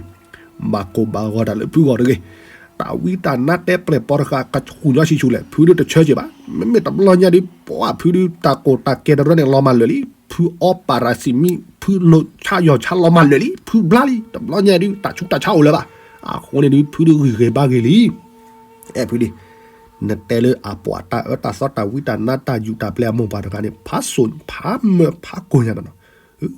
ၤ, ဘၣ်ကိၢ်ဘၣ်ဂီၤတၢ်လၢဖုဂီၢ်တဂ့ၤ, တၢ်ဝံတၢ်နါတဲပျဲၢ်ပီတဃာ် ကဆူၣ်ညီဆံးဆူၣ်လဲၣ် ဖုဒုးတဆၢက့ၤဘၣ်, မ့မ့ၢ်တဘျီညါဒုး ပှၤဖုဒုးတၢ်ကိၢ်တၢ်ကဲတရၢန့ၣ် လီၤမၢ်လၢာ်လံ, ဖုအီပၤရၤစံးမံ ဖုလိာ်ဆါယီၤဆါလီၤမၢ်လၢာ်လံ, ဖုဘျါလံ, တဘျီညါဒုး တၢ်ဆူးတၢ်ဆါအိၣ်လၢၤဘၣ်, အဃိန့ၣ်ဒုး ဖုဒုးဂံၢ်ဂ့ၤဘါဂ့ၤလံ အဲၣ်ဖုဒံ, နတဲလၢအပှၤတၢ်အၢတၢ်သီတၢ်ဝံတၢ်နါတၢ်ယူးတၢ်ပျဲၢ်အမိၢ်ပှၢ်တဂၤန့ၣ် ဖးစိၤဖးမၢဖးကိၢ်ညါနီၤနီၤ,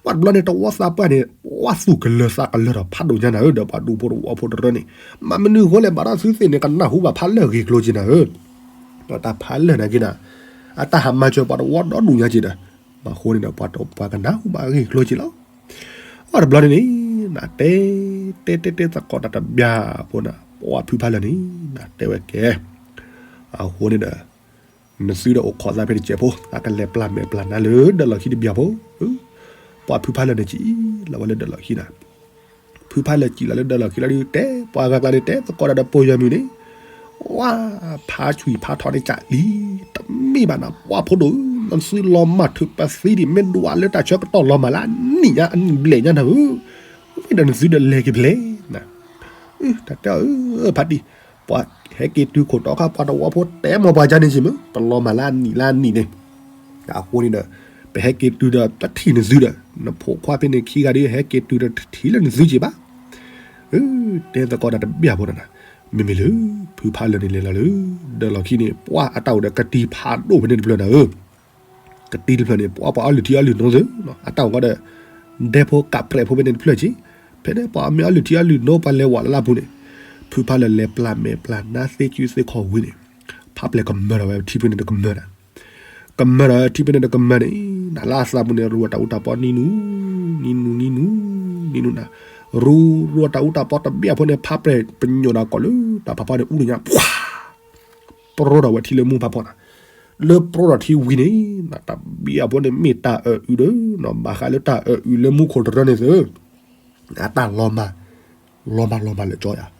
ပှၤတဘျီန့ၣ် တဝီသးပှၢ်န့ၣ် ပှၤသူၣ်ကလၢၤသးကလၢၤဒီးဖးဒိၣ်ညါနၤဧၢ, ဒီးပှၤဒူဖိတဝီဖိတရၢန့ၣ်, မ့ၢ်မနုၤအဃိလဲၣ် ဘၣ်ဒီးသုသ့ၣ်န့ၣ် ကနၢ်ဟူဘၣ်ဖးလၢာ်ဂ့ၢ်ကျိၤက့ၤနၤဧၢ, ဒီးတၢ်ဖးလၢာ်နာ်က့နၤ, အတၢ်ဟးမၤစၢၤပှၤတဝီဒီဒူၣ်ညါက့ၤဒီး, ဘၣ်ဃိန့ၣ်ဒီး ပှၤတပှၤကနၢ်ဟူဘၣ်ဂ့ၢ်ကျိၤက့ၤလီၤ ပှၤတဘျီန့ၣ်န့ၣ် နတဲ တဲတဲတဲသကိးတၢ်တဘျီဖိန့ၣ် ပှၤဖုဖးလၢာ်န့ၣ် နတဲဝဲကဲ, အဃိန့ၣ်ဒီး နသုဒီးအိၣ်ခိးသးဖဲတစဲးဖိ အကလဲၤပျၢ်မဲာ်ပျၢ်နါလၢဒၢးလီၢ်ခံတဘျီဖိ, ပှၤဖုဖးလၢာ်န့ၣ်စံးလီၤဝဲလၢဒၢးလီၢ်ခံနၤ, ဖုဖးလၢာ်စံးလီၤလၢဒၢးလီၢ်ခံလီၤဒုး တဲပှၤဂၤကျါန့ၣ် တဲသကိးတၢ်ဒီးပယီၤမုၣ်န့ၣ်, ဝါ, ဖးဆူၣ်ဖးထီၣ်န့ၣ်ကးလံ, တမ့ၢ်ဘၣ်နၤ ပှၤဖိဒိၣ်ဧၢ နသုလီၤမၢ်ထုးပသံဒံး မ့ၢ်ဒွးလၢတၢ်ဆၢကတီၢ်လီၤမၢ်လၢအနံၣ်ညါအနံၣ်ဘျဲၣ်ညါနၤဧၢ, မ့ၢ်ဒီးနသုဒီးလဲၤက့ၤဖဲလဲၣ်, တၢ်တဲအၢ ဖါတံၢ်, ပှၤဟဲက့ၤတုၤခိၣ်တီခါ ပှၤတဝီဖိတဲမီၢ်ပှၤကန့ၣ်စ့ၢ်မ့ၢ် ပလီၤမၢ်လၢအနံၣ်လၢအနံၣ်န့ၣ်, အဃိန့ၣ်ဒီး ပဟဲက့ၤတုၤဒီးတထံၣ်နသုဒီး နဖိခွါဖဲန့ၣ်ခံဂၤဒီး ဟဲက့ၤတုၤဒီးတထံၣ်လၢနသုက့ၤဘၣ် တဲသကိးတၢ်တဘျီဖိနၤ, မ့မ့ၢ်လၢ ဖုဖးလၢာ်န့ၣ်လဲၤလီၤလၢ ဒီးလီၢ်ခံန့ၣ် ပှၤအတၢ်အိၣ်ဒီးကတံၤဖးဒိၣ်ဖဲန့ၣ်တဖျၢၣ်နၤဧၢ, ကတံၤတဖျၢၣ်န့ၣ် ပှၤပှၤအီလုၢ်ထံအီလုၢ်နိသ့ၣ် အတၢ်အိၣ်ကီဒီး ဒဲဖိကးပြဲးဖိဖဲန့ၣ်တဖျၢၣ်က့ၤ, ဖဲန့ၣ်ပှၤမ့ၢ်အီလုၢ်ထံအီလုၢ်နိ ပှၤလဲၤဝးလၢလၢပူၤန့ၣ်, ဖုဖးလၢာ်လဲၤပျၢ်မဲာ်ပျၢ်နါသ့ကုသ့ခီၣ်ဝံၤန့ၣ်, ဖးပျဲၢ်ကမၢၢ်ဒီးဝဲထံဖဲန့ၣ်တကမၢၢ်ဒၣ် ကမၢၢ်ဒီးထံဖဲန့ၣ်တကမၢၢ်န့ၣ်, နလၢအသးပူၤန့ၣ် ရူးတၢ်အူတၢ်ပီနံၤနူၤ, နံၤနူၤနံၤနူၤ, နံၤနူၤနၤ, ရူးရူးတၢ်အူတၢ်ပီတဘျီဖိန့ၣ် ဖးပြဲၢ်ပညိၣ်ဒီးကီးလၢတၢ်ဖးဖီန့ၣ် အူတညါ, ပရိဒီးဝဲထံလၢမူဖးဖီနၤ, လၢပရိဒီးထံဝံၤန့ၣ်, တဘျီဖိန့ၣ်မ့ၢ်တၢ်အၢၣ်အုးဒီး နီၢ်ဘၣ်ဃးလၢတၢ်အၢၣ်အုးလၢမူခိၣ်တရၢန့ၣ်သ့ၣ် အတၢ်လီၤမၢ်, လီၤမၢ်လီၤမၢ်လၢကၠီယၤ,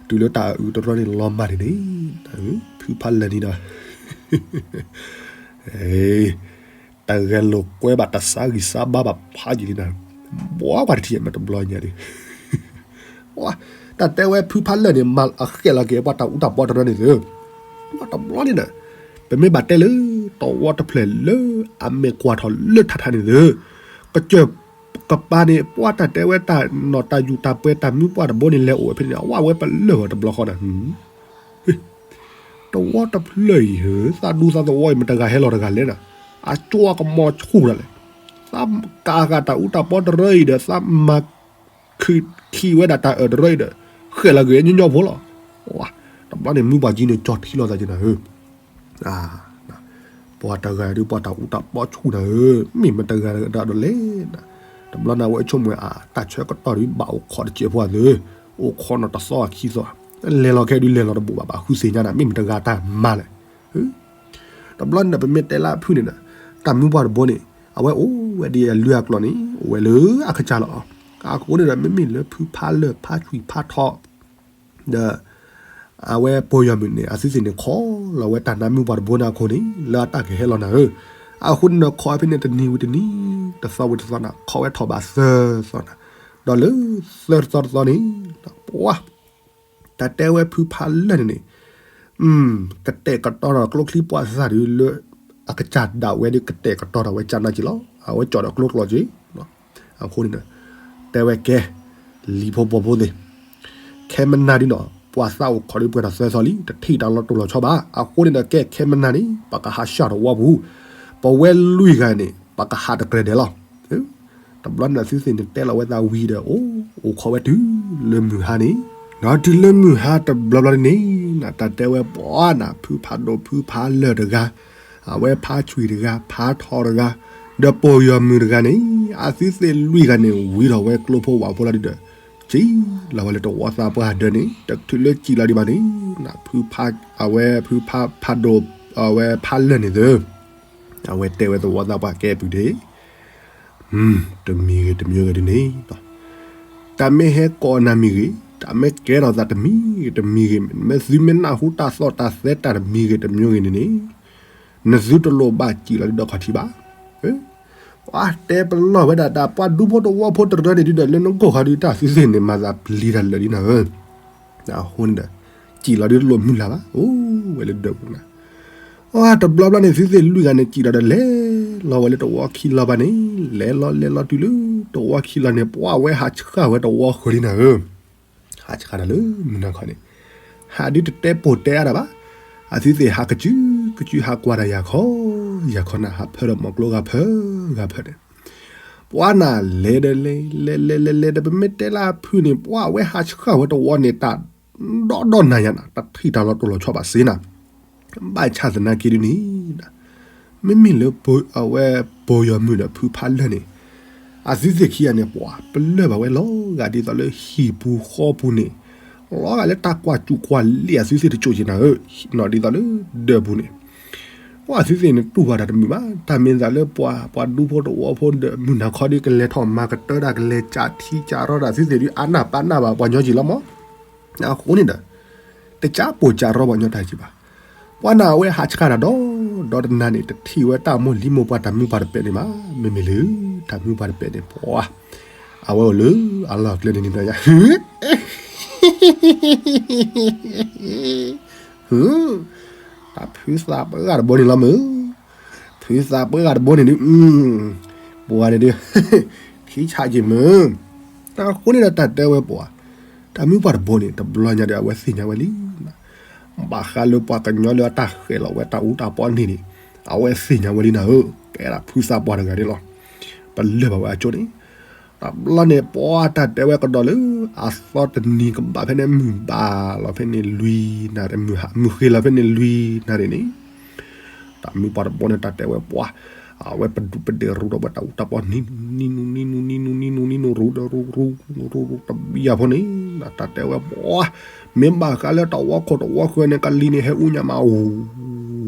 တုၤလၢတၢ်အၢၣ်အုးတရၢန့ၣ်လီၤမၢ်န့ၣ်န့ၣ်, ဖုဖးလၢာ်န့ၣ်ဒီး, တဂဲၤလိာ်ကွဲဘၣ်တၢ်ဆါဂံၢ်ဆါဘါဘၣ်ဖးယံာ်လံနၤ, ဘှီကွၢ်တထံၣ်မ့ၢ်တဘျီညါဒီး တၢ်တဲဝဲဖုဖးလၢာ်န့ၣ် မၤအဃဲၣ်လီၤက့ၤပှၤတၢ်အူတၢ်ပီတရၢန့ၣ်သ့ၣ်, တဘျီန့ၣ်ဒီး, ပမ့ၢ်ဘၣ်တဲလၢ တဝီတဖျၢၣ်လၢအမဲာ်ကွၢ်ထီၣ်လၢထးထးန့ၣ်သ့ၣ်, ကစၢၢ်ကပၤန့ၣ် ပှၤတၢ်တဲဝဲတၢ်နီၢ်တၢ်ယူၢ်တၢ်ပှဲၤတၢ်မုၢ်ပှၢ်တဘိန့ၣ် လဲၤအိၣ်ဝဲဖဲန့ၣ် အဝဲပလၢၢ်ဝဲတဘျီဃီနၤ တဝီတဖျၢၣ်အံၤဧၢ, သးဒူသးသဝီအံၤ မတဂၤဟဲလီၤတဂၤလဲၣ်နၤ, အကၠိအကမီၤဆူၣ်ဒၣ်လဲာ်, သးကးဃာ်တၢ်အူတၢ်ပီတရၢအံၤဒီး သးမၤခုၣ်ခံဝဲဒၣ်တၢ်အၢၣ်တရၢအံၤဒီး ဃဲၣ်လီၤက့ၤညီညီဖိလီၤ. တဘျီန့ၣ် မုၢ်ပှၢ်ကံန့ၣ် ကၠီထံလီၤသးက့ၤနၤဧၢ ပှၤတဂၤဒုး ပှၤတၢ်အူတၢ်ပီဆူၣ်နၤဧၢ, မ့ၢ်မတဂၤတဂၤဒီးလဲၣ်, တဘျီန့ၣ် အဝဲဆိကမိၣ်အတၢ်ဆၢကတီၢ်ဒုး ဘၣ်အိၣ်ခိးတစဲးဖိသ့ၣ်, အိၣ်ခိးနီၢ်တသီခံသီ, လဲၤလီၤခဲဒုး လဲၤလီၤတဘူးဘၣ် ဘၣ်ဃုသ့ၣ်ညါနၤ မ့ၢ်မတဂၤတၢ်မၤလဲၣ်. တဘျီန့ၣ်ဒီး ပမ့ၢ်တဲလၢအဖုၣ်န့ၣ်ဒီး တၢ်မုၢ်ပှၢ်တဘိန့ၣ် အဝဲအိၣ်ဝဲဒ်အလုၢ်အကျိၤန့ၣ် အိၣ်ဝဲလၢအကစၢ်လီၤ. အဃိန့ၣ်ဒီး မ့မ့ၢ်လၢဖုဖးလၢာ်ဖးဆွံၣ်ဖးထီ ဒီး အဝဲပှၤယီၤမုၣ်န့ၣ် အသုသ့ၣ်န့ၣ် ခိးလီၤဝဲတၢ်နါမုၢ်ပှၢ်တဘိန့ၣ်အခိၣ်န့ၣ် လၢအတၢ်ကဟဲလီၤနၤဧၢ. အဃိန့ၣ်ဒီး ခိးဝဲဖဲန့ၣ်တနံၤဝံၤတနံၤ, တသီဝံၤတသီနၤ, ခိးဝဲထီၣ်ဘးသၢသီနၤ, ဒီးလၢသၢသီတသီန့ၣ် ပှၤ တၢ်တဲဝဲဖုဖးလၢာ်န့ၣ်န့ၣ် ကတဲာ်ကတီၤဒီးကျိချံပှၤသၣ်ဒုးလၢ အကစၢ်ဒၣ်ဝဲဒုး ကတဲာ်ကတီၤဒီးဝဲကၢ်နၢ်က့ၤလီၤ. အဝဲကၠီၣ်ဒီးကျိကျိၤက့ၤ အဃိန့ၣ်ဒီး တဲဝဲကဲ လံၤဖိပိာ်ဖိသ့ၣ်, ခဲမနၤဒုးနီၤ ပှၤသးအိၣ်ခိးဒုးပှဲၤထီၣ်သၢသီလံ တထံၣ်တၢ်လီၤတိၢ်လီၤဆီဘၣ်. အဃိန့ၣ်ဒီး ကဲခဲမနၤန့ၣ် ပကဟးဆှၢတဝီပူၤ, ပဝဲလွံၢ်ဂၤန့ၣ် ပကဟးတကြၢးဒဲးလီၤ. တဘျီန့ၣ် အသုသ့ၣ်န့ၣ် တဲလီၤဝဲသးဝံၤဒီး အိၣ်အိၣ်ခိးဝဲတုၤလၢမုၢ်ဟါန့ၣ်, ဒီးတုၤလၢမုၢ်ဟါတဘျီဘျီန့ၣ် နတၢ်တဲဝဲပှၤနၤ ဖုဖးဒိၣ်ဖုဖးလၢာ်တဂၤ, အဝဲဖးဆွံၣ်တဂၤ ဖးထီတဂၤ, ဒီးပှၤယီၤမုၣ်တဂၤန့ၣ် အသုသ့ၣ်လွံၢ်ဂၤန့ၣ် ဝံၤထီၣ်ဝဲကျိဖိဝၣ်ဖိလီၤဒုးဒီး စံၣ်လီၤဝဲလၢတဝီသးပှၢ်ဒၢးန့ၣ် တချုးလၢစံၣ်လီၤဒံးဘၣ်န့ၣ် ဖုဖး အဝဲဖုဖးဖးဒိၣ် အဝဲဖးလၢာ်န့ၣ်သ့ၣ် အဝဲတဲဝဲသဝီသးပှၢ်ကဲပုၢ်ဒ့ၣ် တမံၤဂ့ၤတမံၤဂ့ၤဒ်န့ၣ်, တၢ်မ့ၢ်ဟဲကိးနၤမံၤဂ့ၤ, တၢ်မ့ၢ်ကဲထီၣ်သးတမံၤဂ့ၤတမံၤဂ့ၤ, မ့ၢ်သုမ့ၢ်နၢ်ဟူတၢ်သီၣ်တၢ်သဲတၢ်တမံၤဂ့ၤတမံၤဂ့ၤန့ၣ်န့ၣ်, နသုတလိၣ်ဘၣ်စံၣ်လီၤဒုးဒီးခီၣ်ထံးဘၣ်. ပှၤတဲပလီၢ်ဝဲဒၣ်တၢ်ပှၤဒူဖိတဝီဖိတရၢန့ၣ်ဒုးဒီး လၢနကိၢ်ခါဒုးတၢ်သုသ့ၣ်န့ၣ် မၤသးပျံၤတၢ်လၢာ်လံနၤဧၢ. အဃိန့ၣ်ဒီး စံၣ်လီၤဒုးတလိၣ်မုၢ်လၢ်ဘၣ်, အိၣ်ဝဲလၢဒၢးပူၤနၤ. တဘျီဘျီန့ၣ် သုသ့ၣ်လွံၢ်ဂၤန့ၣ် စံၣ်လီၤဒီးလဲၤလီၤဝဲလၢတဝီခံလီၤဘၣ်န့ၣ်, လဲၤလီၤလဲၤလီၤတုၤလၢတဝီခံလီၤန့ၣ် ပှၤဝဲဟးဆှၢဝဲတဝီဃၢၤလံနၤဧၢ. ဟးဆှၢတၢ်လၢမုၢ်နၤခီန့ၣ်, ဟးဒုးတတဲပိာ်တဲအါတၢ်ဘၣ်. အသုသ့ၣ်ဟးကစုကစုဟးကွၢ်တၢ်ယၤခီ, ယၤခီနၤ ဟးဖၢဒီးမီၤကျိဂၤဖၢဂၤဖၢန့ၣ်, ပှၤနၤလဲၤဒီးလဲၤ လဲၤလဲၤလဲၤလဲၤဒီး ပမ့ၢ်တဲလၢအဖုၣ်န့ၣ် ပှၤဝဲဟးဆှၢဝဲတဝီန့ၣ် တၢ်ဒီဒီနၤယၤနၤ တထံၣ်တၢ်လီၤတိၢ်လီၤဆီဘၣ်စ့နၤ. ဘၣ်ဆၣ်သနာ်က့ဒ်န့ၣ် မ့မ့ၢ်လၢအဝဲပှၤယီၤမုၣ်ဒီးဖုဖးလၢာ်န့ၣ်, အသုသ့ၣ်ခံဂၤန့ၣ် ပှၤပလၢၢ်ဘၣ်ဝဲလီၤဂာ်ဒ်သိးလၢဟံၣ်ပူၤဃီပူၤန့ၣ်, လီၤဂာ်လၢတၢ်ကွၢ်စူၣ်ကွၢ်လံၢ်အသုသ့ၣ်တစိၢ်က့နၤဧၢ, ဒ်သိးလၢဒၢးပူၤန့ၣ် ပှၤအသုသ့ၣ်န့ၣ်တူၢ်ဘၣ်တၢ်တမုာ်ဘၣ်. တၢ်မ့ၢ်သးလၢပှၤ ပှၤဒူဖိတဝီဖိဒီး မုၢ်နၤခီဒုးကလဲၤထီၣ်မၤကတၢၢ်တၢ် ကလဲၤကးထံကးရီတၢ် အသုသ့ၣ်ဒုးအါနၢ်ပာ်နၢ်ဘၣ်ပှၤညီက့လီၤမး. အဃိန့ၣ်ဒီး တကးပိာ်ကးရီပှၤညီတၢ်က့ဘၣ်. ပှၤနၤအဝဲဟးဆှၣ်တၢ်ဒီး ဒီးတနၤန့ၣ် တထံၣ်ဝဲတၢ်မိၢ်လံမိၢ်ပှၢ်တၢ်မုၢ်ပှၢ်တပဲာ်န့ၣ်ဘၣ်. မ့မ့ၢ်လၢ တၢ်မုၢ်ပှၢ်တပဲာ်န့ၣ် ပှၤ အဝဲအိၣ်လၢအလီၢ်ကျဲန့ၣ်န့ၣ် တၢ်ဖုသးပှၢ်တဘိန့ၣ်လီၤမုၢ်, ဖုသးပှၢ်တဘိန့ၣ်ဒုး ပှၤန့ၣ်ဒုး ခံဆးက့ၤမုၢ်. အဃိန့ၣ်ဒီးတၢ်တဲဝဲပှၤ တၢ်မုၢ်ပှၢ်တဘိန့ၣ် တဘျီညါဒီး အဝဲသ့ၣ်ညါဝဲလံ. ဘၣ်ဃးလၢပှၤကညီလၢအတၢ်ဃဲၤလီၤဝဲတၢ်အူတၢ်ပီန့ၣ်န့ၣ် အဝဲသ့ၣ်ညါဝဲလံနၤဧၢ, ကဲဒၣ်ဖုသးပှၢ်တဂၤန့ၣ်လီၤ. ပလၢၢ်ဘၣ်ဝဲအကၠိန့ၣ် တဘျီန့ၣ် ပှၤတၢ်တဲဝဲကဒီးလၢ အသီတနံၤကဘၣ်ဖဲန့ၣ် မုၢ်ဘၣ်လီၤဖဲန့ၣ်လွံၢ်နၣ်ရံၣ်, မုၢ်ဟါ, မုၢ်ဃ့လီၤဖဲန့ၣ်လွံၢ်နၣ်ရံၣ်န့ၣ် တၢ်မုၢ်ပှၢ်တဘိန့ၣ် တၢ်တဲဝဲပှၤ အဝဲပဒူးပဒဲးရူဒီးဝဲတၢ်အူတၢ်ပီနံၤနံၤနံၤနံၤနံၤနံၤနံၤနံၤနံၤနံၤနံၤနံၤနံၤနံၤရူဒီးရူရူရူတဘျီဖိန့ၣ် တၢ်တဲဝဲပှၤ မ့ၢ်ဘၣ်ဃးလၢတဝီခိၣ်တဝီဃၢၤန့ၣ် ကလံၤန့ၣ်ဟဲအူညါမးအူ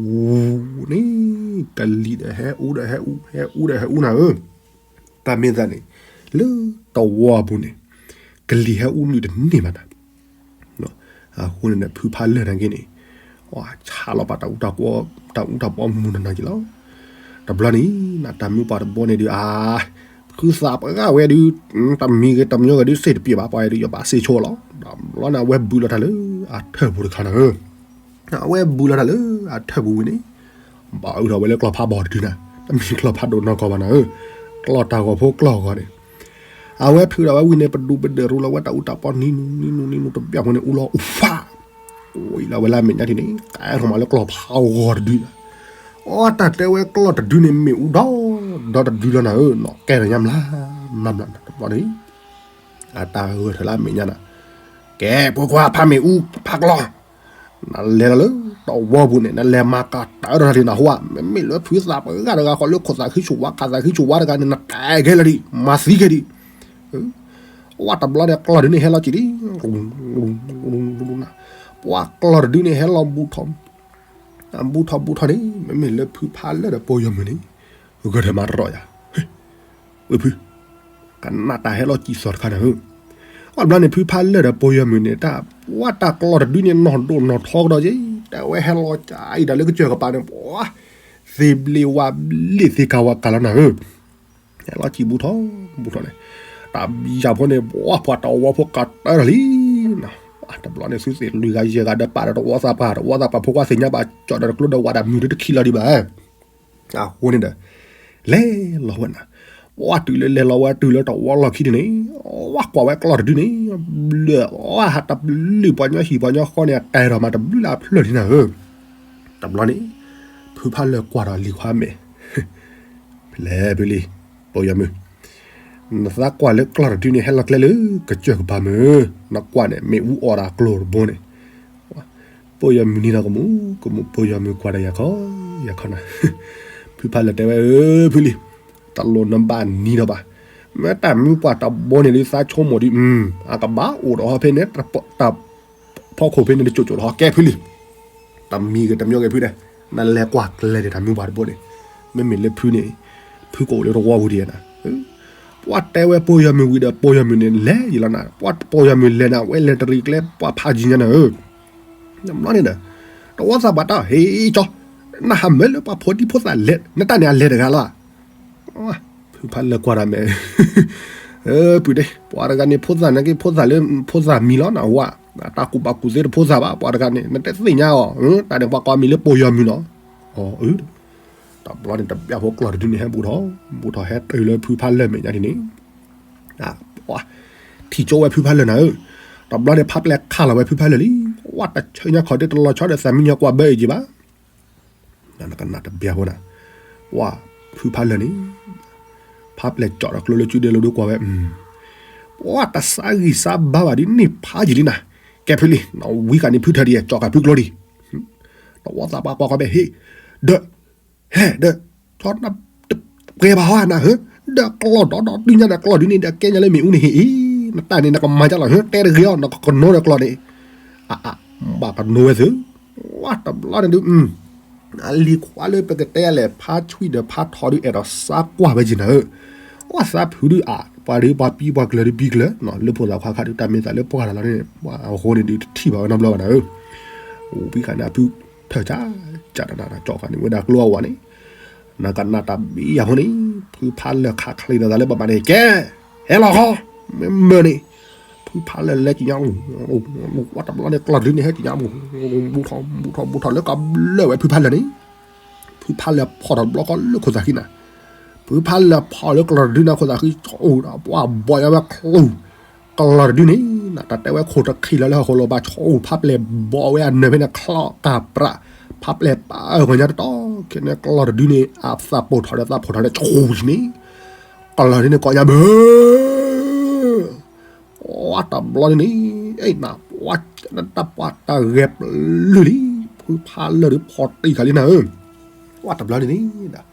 န့ၣ် ကလံၤဒီးဟဲအူဒီးဟဲအူ ဟဲအူဒီးဟဲအူနၤဧၢ. တၢ်မ့ၢ်သးန့ၣ် လၢတဝီပူၤန့ၣ် ကလံၤဟဲအူနုာ်တန့ၢ်ဘၣ်နၤ. အဃိန့ၣ်ဒီး ဖုဖးလၢာ်နာ်က့န့ၣ် ဆးလီၤပာ်တၢ်အူတၢ်ပီမူနးနးက့ၤလီၤ. တဘျီန့ၣ် တၢ်မုၢ်ပှၢ်တဘိန့ၣ်ဒုး အါ ဖုသးပှၢ်ဝဲဒုး တမံၤဂ့ၤတမံၤဂ့ၤဒုး စ့ၣ်တပျဲၢ်ဘၣ် ပှၤဒုး ယဘၣ်စ့ၣ်ဆိလီၤ. တဘျီန့ၣ် အဝဲဘူးလီၤတၢ်လၢအထၢၣ်ပူၤတခါနၤဧၢ. အဝဲဘူးလီၤတၢ်လၢအထၢၣ်ပူၤဝံၤန့ၣ် ဘၣ်အုၣ်ထီၣ်ဝဲလၢကျီၢ်ဖးဘီတဒုနၤ, တမ့ၢ်ကျီၢ်ဖးဒိၣ်နီၢ်ကီၢ်ဘၣ်နၤဧၢ, ကျီၢ်တၢ်ဂီၤဖိကျီၢ်ဂီၤန့ၣ် အဝဲဖုးထီၣ်ဝဲဝံၤန့ၣ် ပဒူးပဒဲးရူလီၤဝဲတၢ်အူတၢ်ပီနံၤနံၤနံၤနံၤနံၤနံၤတဘျီဖိန့ၣ် အူလီၤအူဖး, အိၣ်လီၤဝဲလၢအမဲာ်ညါဒ်န့ၣ် ကဲထီၣ်မးလၢကျီၢ်ဖးဂီၤတဒုလီၤ. အတၢ်တဲဝဲကျီၢ်တဒုန့ၣ် မ့ၣ်အူဒီဒီတဒုလီၤနၤဧၢ, နီၢ်ကဲထီၣ်ညါမျၢ်မျၢ်တဘျီန့ၣ် အတၢ်ဂၢၢ်ထၢၣ်လၢအမဲာ်ညါနၤ, ကဲ ဖိခွါ ဖးမ့ၣ်အူ ဖးကျီၢ်, နလဲၤလီၤလၢတဝီပူၤန့ၣ် နလဲၤမၤကတၢၢ်ထီၣ်လံနဟူဧါ, မ့မ့ၢ်လၢဖုသးပှၢ်တဂၤဃီလၢခိၣ်သးခုဆိဝါ ခးသးခုဆိဝါတဂၤန့ၣ် နတဲခဲလၢာ်ဒံး မၤသံခဲဒံး. ဝဲတဘျီန့ၣ် ကျီၢ်တဒုန့ၣ်ဟဲလီၤကံၤလံ, ပှၤကျီၢ်တဒုန့ၣ်ဟဲလီၤဘူးထီၣ် အဘူးထီၣ်ဘူးထီၣ်န့ၣ် မ့မ့ၢ်လၢဖုဖးလၢာ်ဒီးပိာ်ယီၤမုၢ်န့ၣ် ဂၢၢ်ထၢၣ်မၤတရီၣ်ယၤ, ဝဲဖု ကနၣ်တၢ်ဟဲလီၤကံၤသီၣ်တခါန့ၣ်ဧၢ, အဘျီန့ၣ် ဖုဖးလၢာ်ဒီးပိာ်ယီၤမုၢ်န့ၣ် တၢ်ဝဲတၢ်ကျီၢ်တဒုန့ၣ် နီၢ်ဒိၣ်နီၢ်ထီကဒီးက့ၤ, တၢ်ဝဲဟဲလီၤကံၤအံၤဒီးလၢကစၢၢ်ကပၤန့ၣ် ပှၤ သ့ဘျ့ဝါဘျ့သ့ကၤဝါကၤလီၤနၤဧၢ, ဟဲလီၤကံၤဘူးထီၣ်ဘူးထီၣ်န့ၣ် တၢ်ဘံယၢ်ဖိန့ၣ် ပှၤပှၤတဝီဖိကးတၢၢ်ထီၣ်လံနၤ, တဘျီန့ၣ် သုသ့ၣ်လွံၢ်ဂၤယဲၢ်ဂၤဒီးပာ်ဒီးတဝီသးပှၢ် တဝီသးပှၢ်ဖိခွါသ့ၣ်ညါဘၣ် ကၠီၣ်ဒီးတကျိဒီးဝးဒၣ်မုၢ်ဒုတခံလီၤဒံးဘၣ် အဃိန့ၣ်ဒီး လဲၤလီၤဝဲနၤ, ပှၤတုၤလၢလဲၤလီၤဝဲတုၤလၢတဝီလီၢ်ခံန့ၣ်န့ၣ် ဝဲကွၢ်ဝဲကျီၢ်တဒုန့ၣ် ဘျၢၣ် ဝဲဟးတဘျုးပှၤညီဟံၣ်ပှၤညီဃီန့ၣ် အတဲထီၣ်မးတဘျုးလၢအဖျၢၣ်လံနၤဧၢ, တဘျီန့ၣ် ဖုဖးလၢာ်ကွၢ်ဒီးလံၤခွါမဲာ် ဖဲလဲၣ်ဖုလံၤ ပိာ်ယီၤမုၢ် နသးကွၢ်လၢကျီၢ်တဒုန့ၣ် ဟဲလီၤကျဲလၢကစၢၢ်ကပၤမုၢ်, နကွၢ်န့ၣ် မ့ၣ်အူအီၣ်တၢ်ကျိၤတဘိန့ၣ်, ပိာ်ယီၤမုၢ်နံၤဒီးကမူၣ်ကမူၣ် ပိာ်ယီၤမုၢ်ကွၢ်ဒီးယၤခီ ယၤခီနၤ, ဖုဖးလၢာ်တဲဝဲ အၢ ဖုလံၤ, တလိၣ်နဘၣ်နံၤဒီးဘၣ်, မ့ၢ်တၢ်မုၢ်ပှၢ်တဘိန့ၣ်ဒုးသးဆိကမိၣ်ဒုး အကဘၣ်အိၣ်ဒီးဟီဖဲန့ၣ် တၢ်ဖီခိၣ်ဖဲန့ၣ်တကၠိၣ်ကၠိၣ်ဒီးဟီ ကဲဖုလံၤ တမံၤဂ့ၤတမံၤဂ့ၤဖုဒီး နလဲၤကွၢ်ကျဲဒံးတၢ်မုၢ်ပှၢ်တဘိန့ၣ်, မ့မ့ၢ်လၢဖုန့ၣ် ဖုကအိၣ်လၢတဝီပူၤဒံးနၤ, ပှၤတဲဝဲပိာ်ယီၤမုၢ်ဝံၤဒီး ပိာ်ယီၤမုၢ်န့ၣ် လဲၤယံၤလီၤနၤ, ပှၤပိာ်ယီၤမုၢ်လဲၤနၤ အဝဲလဲၤတရံးကျဲ ပှၤဖးယံၤညါနၤဧၢ, နဘျီန့ၣ်ဒီး တဝီသးပှၢ်တၢ် ဟ့ၣ်ကၠီ, နဟးမၢလၢပှၤဖိဒံဖိသၣ်လဲၤ နတၢ်န့ၣ်အလဲၤတဂၤလီၤ ဖုဖးလၢာ်ကွၢ်တၢ်မဲာ်, ပုၢ်ဒ့ ပှၤတဂၤန့ၣ် ဖိသၣ်နာ်က့ ဖိသၣ်လၢ ဖိသၣ်မံၤလီၤနဟူဧါ, တၢ်ကူၣ်ဘၣ်ကူၣ်သ့တဖိသၣ်ဘၣ် ပှၤတဂၤန့ၣ် နတသ့ၣ်ညါအီၤ, တၢ်န့ၣ်ပှၤကိးမံၤလၢပိာ်ယီၤမုၢ်လီၤ, အၢ, တဘျီန့ၣ် တဘျီဖိကျီၢ်တဒုန့ၣ် ဟဲဘူးထီၣ် ဘူးထီၣ်ဟဲတုၤလၢဖုဖးလၢာ်မဲာ်ညါဒ်န့ၣ်, ထံၣ်ကၠိဝဲဖုဖးလၢာ်နၤဧၢ, တဘျီန့ၣ် ဖးပျဲၢ်ခးလီၤဝဲဖုဖးလၢာ်လံ, ဝဲတဆၢညါခီၣ်ဒ့တလီၤဆီဒီးသးမံညီကွၢ်ဘၢအံၤက့ၤဘၣ် နကနၣ်တဘျီဖိနၤ, ပှၤဖုဖးလၢာ်န့ၣ် ဖးပျဲၢ်ကၠီၣ်ဒီးကျိလၢစုဒ့လိၤဒုကွၢ်ဝဲ, ပှၤတစးဂံၢ်စးဘါဘၣ်ဒ်န့ၣ်ဖးယံာ်လံနၤ, ကဲဖုလံၤ နဝံဃာ်န့ၣ်ဖုထၢၣ်ဒံး ကၠီၣ်ဃာ်ဖုကျိဒံး, တဝီသးပှၢ်ကွၢ်ကွၢ်ဘဲဟ့ၣ်, ဒီး ဟဲဒီး ဆီနၢ် ပှဲၤဘၣ်ဟီနၤဧၢ, ဒီးကျီၢ်ဒီးဒီးတုၤညါဒီးကျီၢ်ဒုန့ၣ်ဒီးကဲညါလၢမ့ၣ်အူန့ၣ်ဟ့ၣ်အံၤ, နတၢ်န့ၣ်နကမၤဒ်လဲၣ်ဧၢ, တဲတဂ့ၤအီၤ နကကနိဒီးကျီၢ်န့ၣ်, အ ဘၣ်ကနိဝဲသု, ဝဲတဘျီန့ၣ်ဒုး အလံၤခွါလၢပကတဲလဲၣ် ဖါဆွံဒီးဖါထီဒု အဲၣ်ဒိးစါကွၢ်ဝဲက့ၤနၤဧၢ, ဝဲသးဖုဒုအါ ပှၤဒုးပှၤပံပှၤကျၢၤဒုးပံကျၢၤ, လၢဖိသၣ်ခွါခါဒုး တၢ်မ့ၢ်သးလၢပှၢ်တၢ်လီၤန့ၣ် အဃိန့ၣ်ဒုးတထံၣ်ဘၣ်ဝဲနီတဘျီဘၣ်နၤဧၢ, ဝံဃာ်န့ၣ်ဖု ထၢၣ်ကၢ်ကၢ်နးနး ကၠီဃာ်န့ၣ် ဝဲဒၣ်ကျိအဝၤန့ၣ်, နကနၣ်တၢ်ဘံယၤဖိန့ၣ်, ဖုဖးလၢာ်ခးချ့ဒီးသးလၢပဘၣ်န့ၣ် ကဲ, ဟဲလီၤခီ, မ့ၢ်မၢန့ၣ်, ဖုဖးလၢာ်လဲၤကညး, ဝဲတဘျီန့ၣ် ကျီၢ်တဒုန့ၣ် ဟဲကညး, ဘူးထီၣ်ဘူးထီၣ်ဘူးထီၣ်လၢကဘျၢဝဲဖုဖးလၢာ်န့ၣ်, ဖုဖးလၢာ်ဖီၣ်ထီၣ်တဘျီဃီလၢခိၣ်သးဃံနၤ, ဖုဖးလၢာ်ဖီၣ်လၢကျီၢ်တဒုန့ၣ်ခိၣ်သးဃံ, ပှၤဘီၣ်ယၤဝဲချူၣ် ကျီၢ်တဒုန့ၣ်, တၢ်တဲဝဲခိၣ်တခံလီၤလၢဟီၣ်ခိၣ်လီၤဘၣ် ဆူဖးပျဲၢ်ဘီဝဲအနၢၤဖဲန့ၣ် ချီၣ်တၢ်ပြး, ဖးပျဲၢ်ပာ်အၢၣ်ဂီၤညါတတီၤခဲန့ၣ် ကျီၢ်တဒုန့ၣ် အသးပိာ်ထီၣ်ဒီးသးပိာ်ထီၣ်ဒီးဆူန့ၣ်, ကျီၢ်တဒုန့ၣ်ကိးညါဘၢ ပှၤတဘျီန့ၣ်န့ၣ်, အဲၣ်နၤ, ပှၤတၢ်ပှၤတၢ်ဂဲၤပျုၢ်လံ, ဖုဖးလၢာ်ဒုးဖီၣ်တံၢ်ဃာ်လံနၤဧၢ, ပှၤတဘျီန့ၣ်န့ၣ်,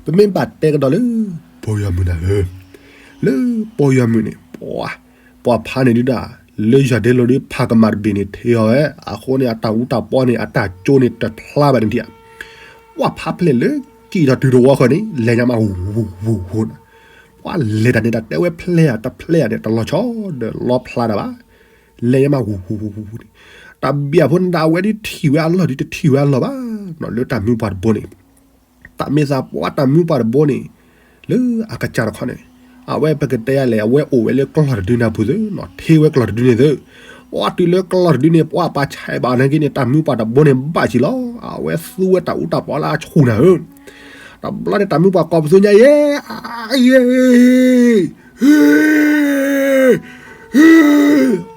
ပမ့ၢ်ဘၣ်တဲကဒီးလၢ ပီၢ်ယွၤမုၣ်နၤဧၢ, လၢပီၢ်ယွၤမုၣ်န့ၣ် ပှၤ, ပှၤဖးန့ၣ်ဒုဒၣ်, လၢယၤဒဲလီၤဒုးဖးကမၣ်တဘ့ၣ်န့ၣ် ထ့အီၤဝဲ, အဃိန့ၣ် အတၢ်အူတၢ်ပီန့ၣ် အတၢ်ကၠိန့ၣ်တဖျါဘၣ်န့ၣ်ဒံးဧါ, ပှၤဖးဖျဲၣ်လၢကံၣ်ထီၣ်တုၤတဝီဃီန့ၣ် လဲၤညါမးဝူၤဝူၤဝူၤနၤ, ပှၤလဲၤတၢ်န့ၣ် တၢ်တဲဝဲဖျဲၣ်ဧါတဖျဲၣ်ဧါန့ၣ် တလီၤဆီဒီးလီဖျါဒၣ်ဘၣ်, လဲၤညါမးဝူၤဝူၤဝူၤဝူၤန့ၣ်, တၢ်ဘံယၤဖိန့ၣ်ဒၣ် အဝဲဒုးထံၣ်ဝဲအလီၢ်ဒုးတထံၣ်ဝဲအလီၢ်ဘၣ်, လၢတၢ်မုၢ်ပှၢ်တဘိန့ၣ် တၢ်မ့ၢ်သးပှၤတၢ်မုၢ်ပှၢ်တဘိန့ၣ်, လၢအကစၢ်တခီန့ၣ်, အဝဲပကတဲယၤလဲၣ် အဝဲအိၣ်ဝဲလၢကျီၢ်တဒုန့ၣ်အပူၤသ့, ထ့ဝဲကျီၢ်တဒုန့ၣ်သ့, ပှၤတုၤလၢကျီၢ်တဒုန့ၣ် ပှၤပာ်ဆဲးဘၣ်နာ်က့န့ၣ် တၢ်မုၢ်ပှၢ်တဘိန့ၣ် ဘၣ်ကံလီၤ, အဝဲသူဝဲတၢ်အူတၢ်ပီလၢအဆူၣ်နၤဧၢ, တဘျီန့ၣ် တၢ်မုၢ်ပှၢ်ကိးပသူညါယဲ, အယဲ,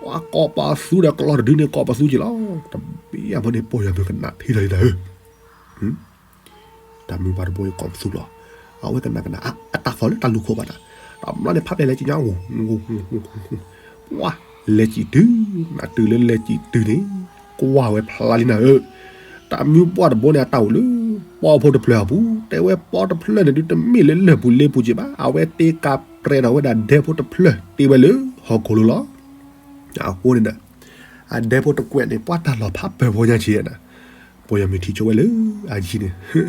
ပှၤကိးပသူဒီးကျီၢ်တဒုန့ၣ်ကိးပသူက့ၤလီၤ, တဘံယၤဖိန့ၣ် ပီၢ်ယွၤမုၣ်ကနၣ်ထံလီၤလံနၤဧၢ တၢ်မုၢ်ပှၢ်တဘိအံၤကိးပသူလီၤ, အဝဲကနၣ်ကနၣ် အတၢ်သီၣ်လၢတၢ်လူၢ်ခိၣ်ဘၣ်နၤ, တဘျီန့ၣ် ဖးပျဲၢ်လဲၤကံၣ်ညါ, ပှၤလဲၤကံၣ်တုၤ, နတုၤလၢလဲၤကံၣ်တုၤန့ၣ်, ကွၢ်ဝဲဖျါလံနၤဧၢ, တၢ်မုၢ်ပှၢ်တဘိန့ၣ် အတၢ်အိၣ်လၢ ပီဖိတဖျၢၣ်အပူၤ, တဲဝဲပီတဖျၢၣ်န့ၣ်ဒုး တမ့ၢ်လၢလၢၢ်ပူၤလ့ပူၤက့ၤဘၣ်, အဝဲတ့ကးပြဲးထီၣ်ဝဲဒၣ်ဒဲဖိတဖျၢၣ် တ့ဝဲလၢဟီၣ်ခိၣ်လိၤလီၤ. အဃိန့ၣ်ဒီး အဒဲဖိတကွဲးန့ၣ် ပှၤတၢ်လီၤဖးပၢၤဖိညါက့ၤနၤ, ပီၢ်ယွၤမုၣ်ထံၣ်ကၠိဝဲလၢအယံၤန့ၣ်, အီ,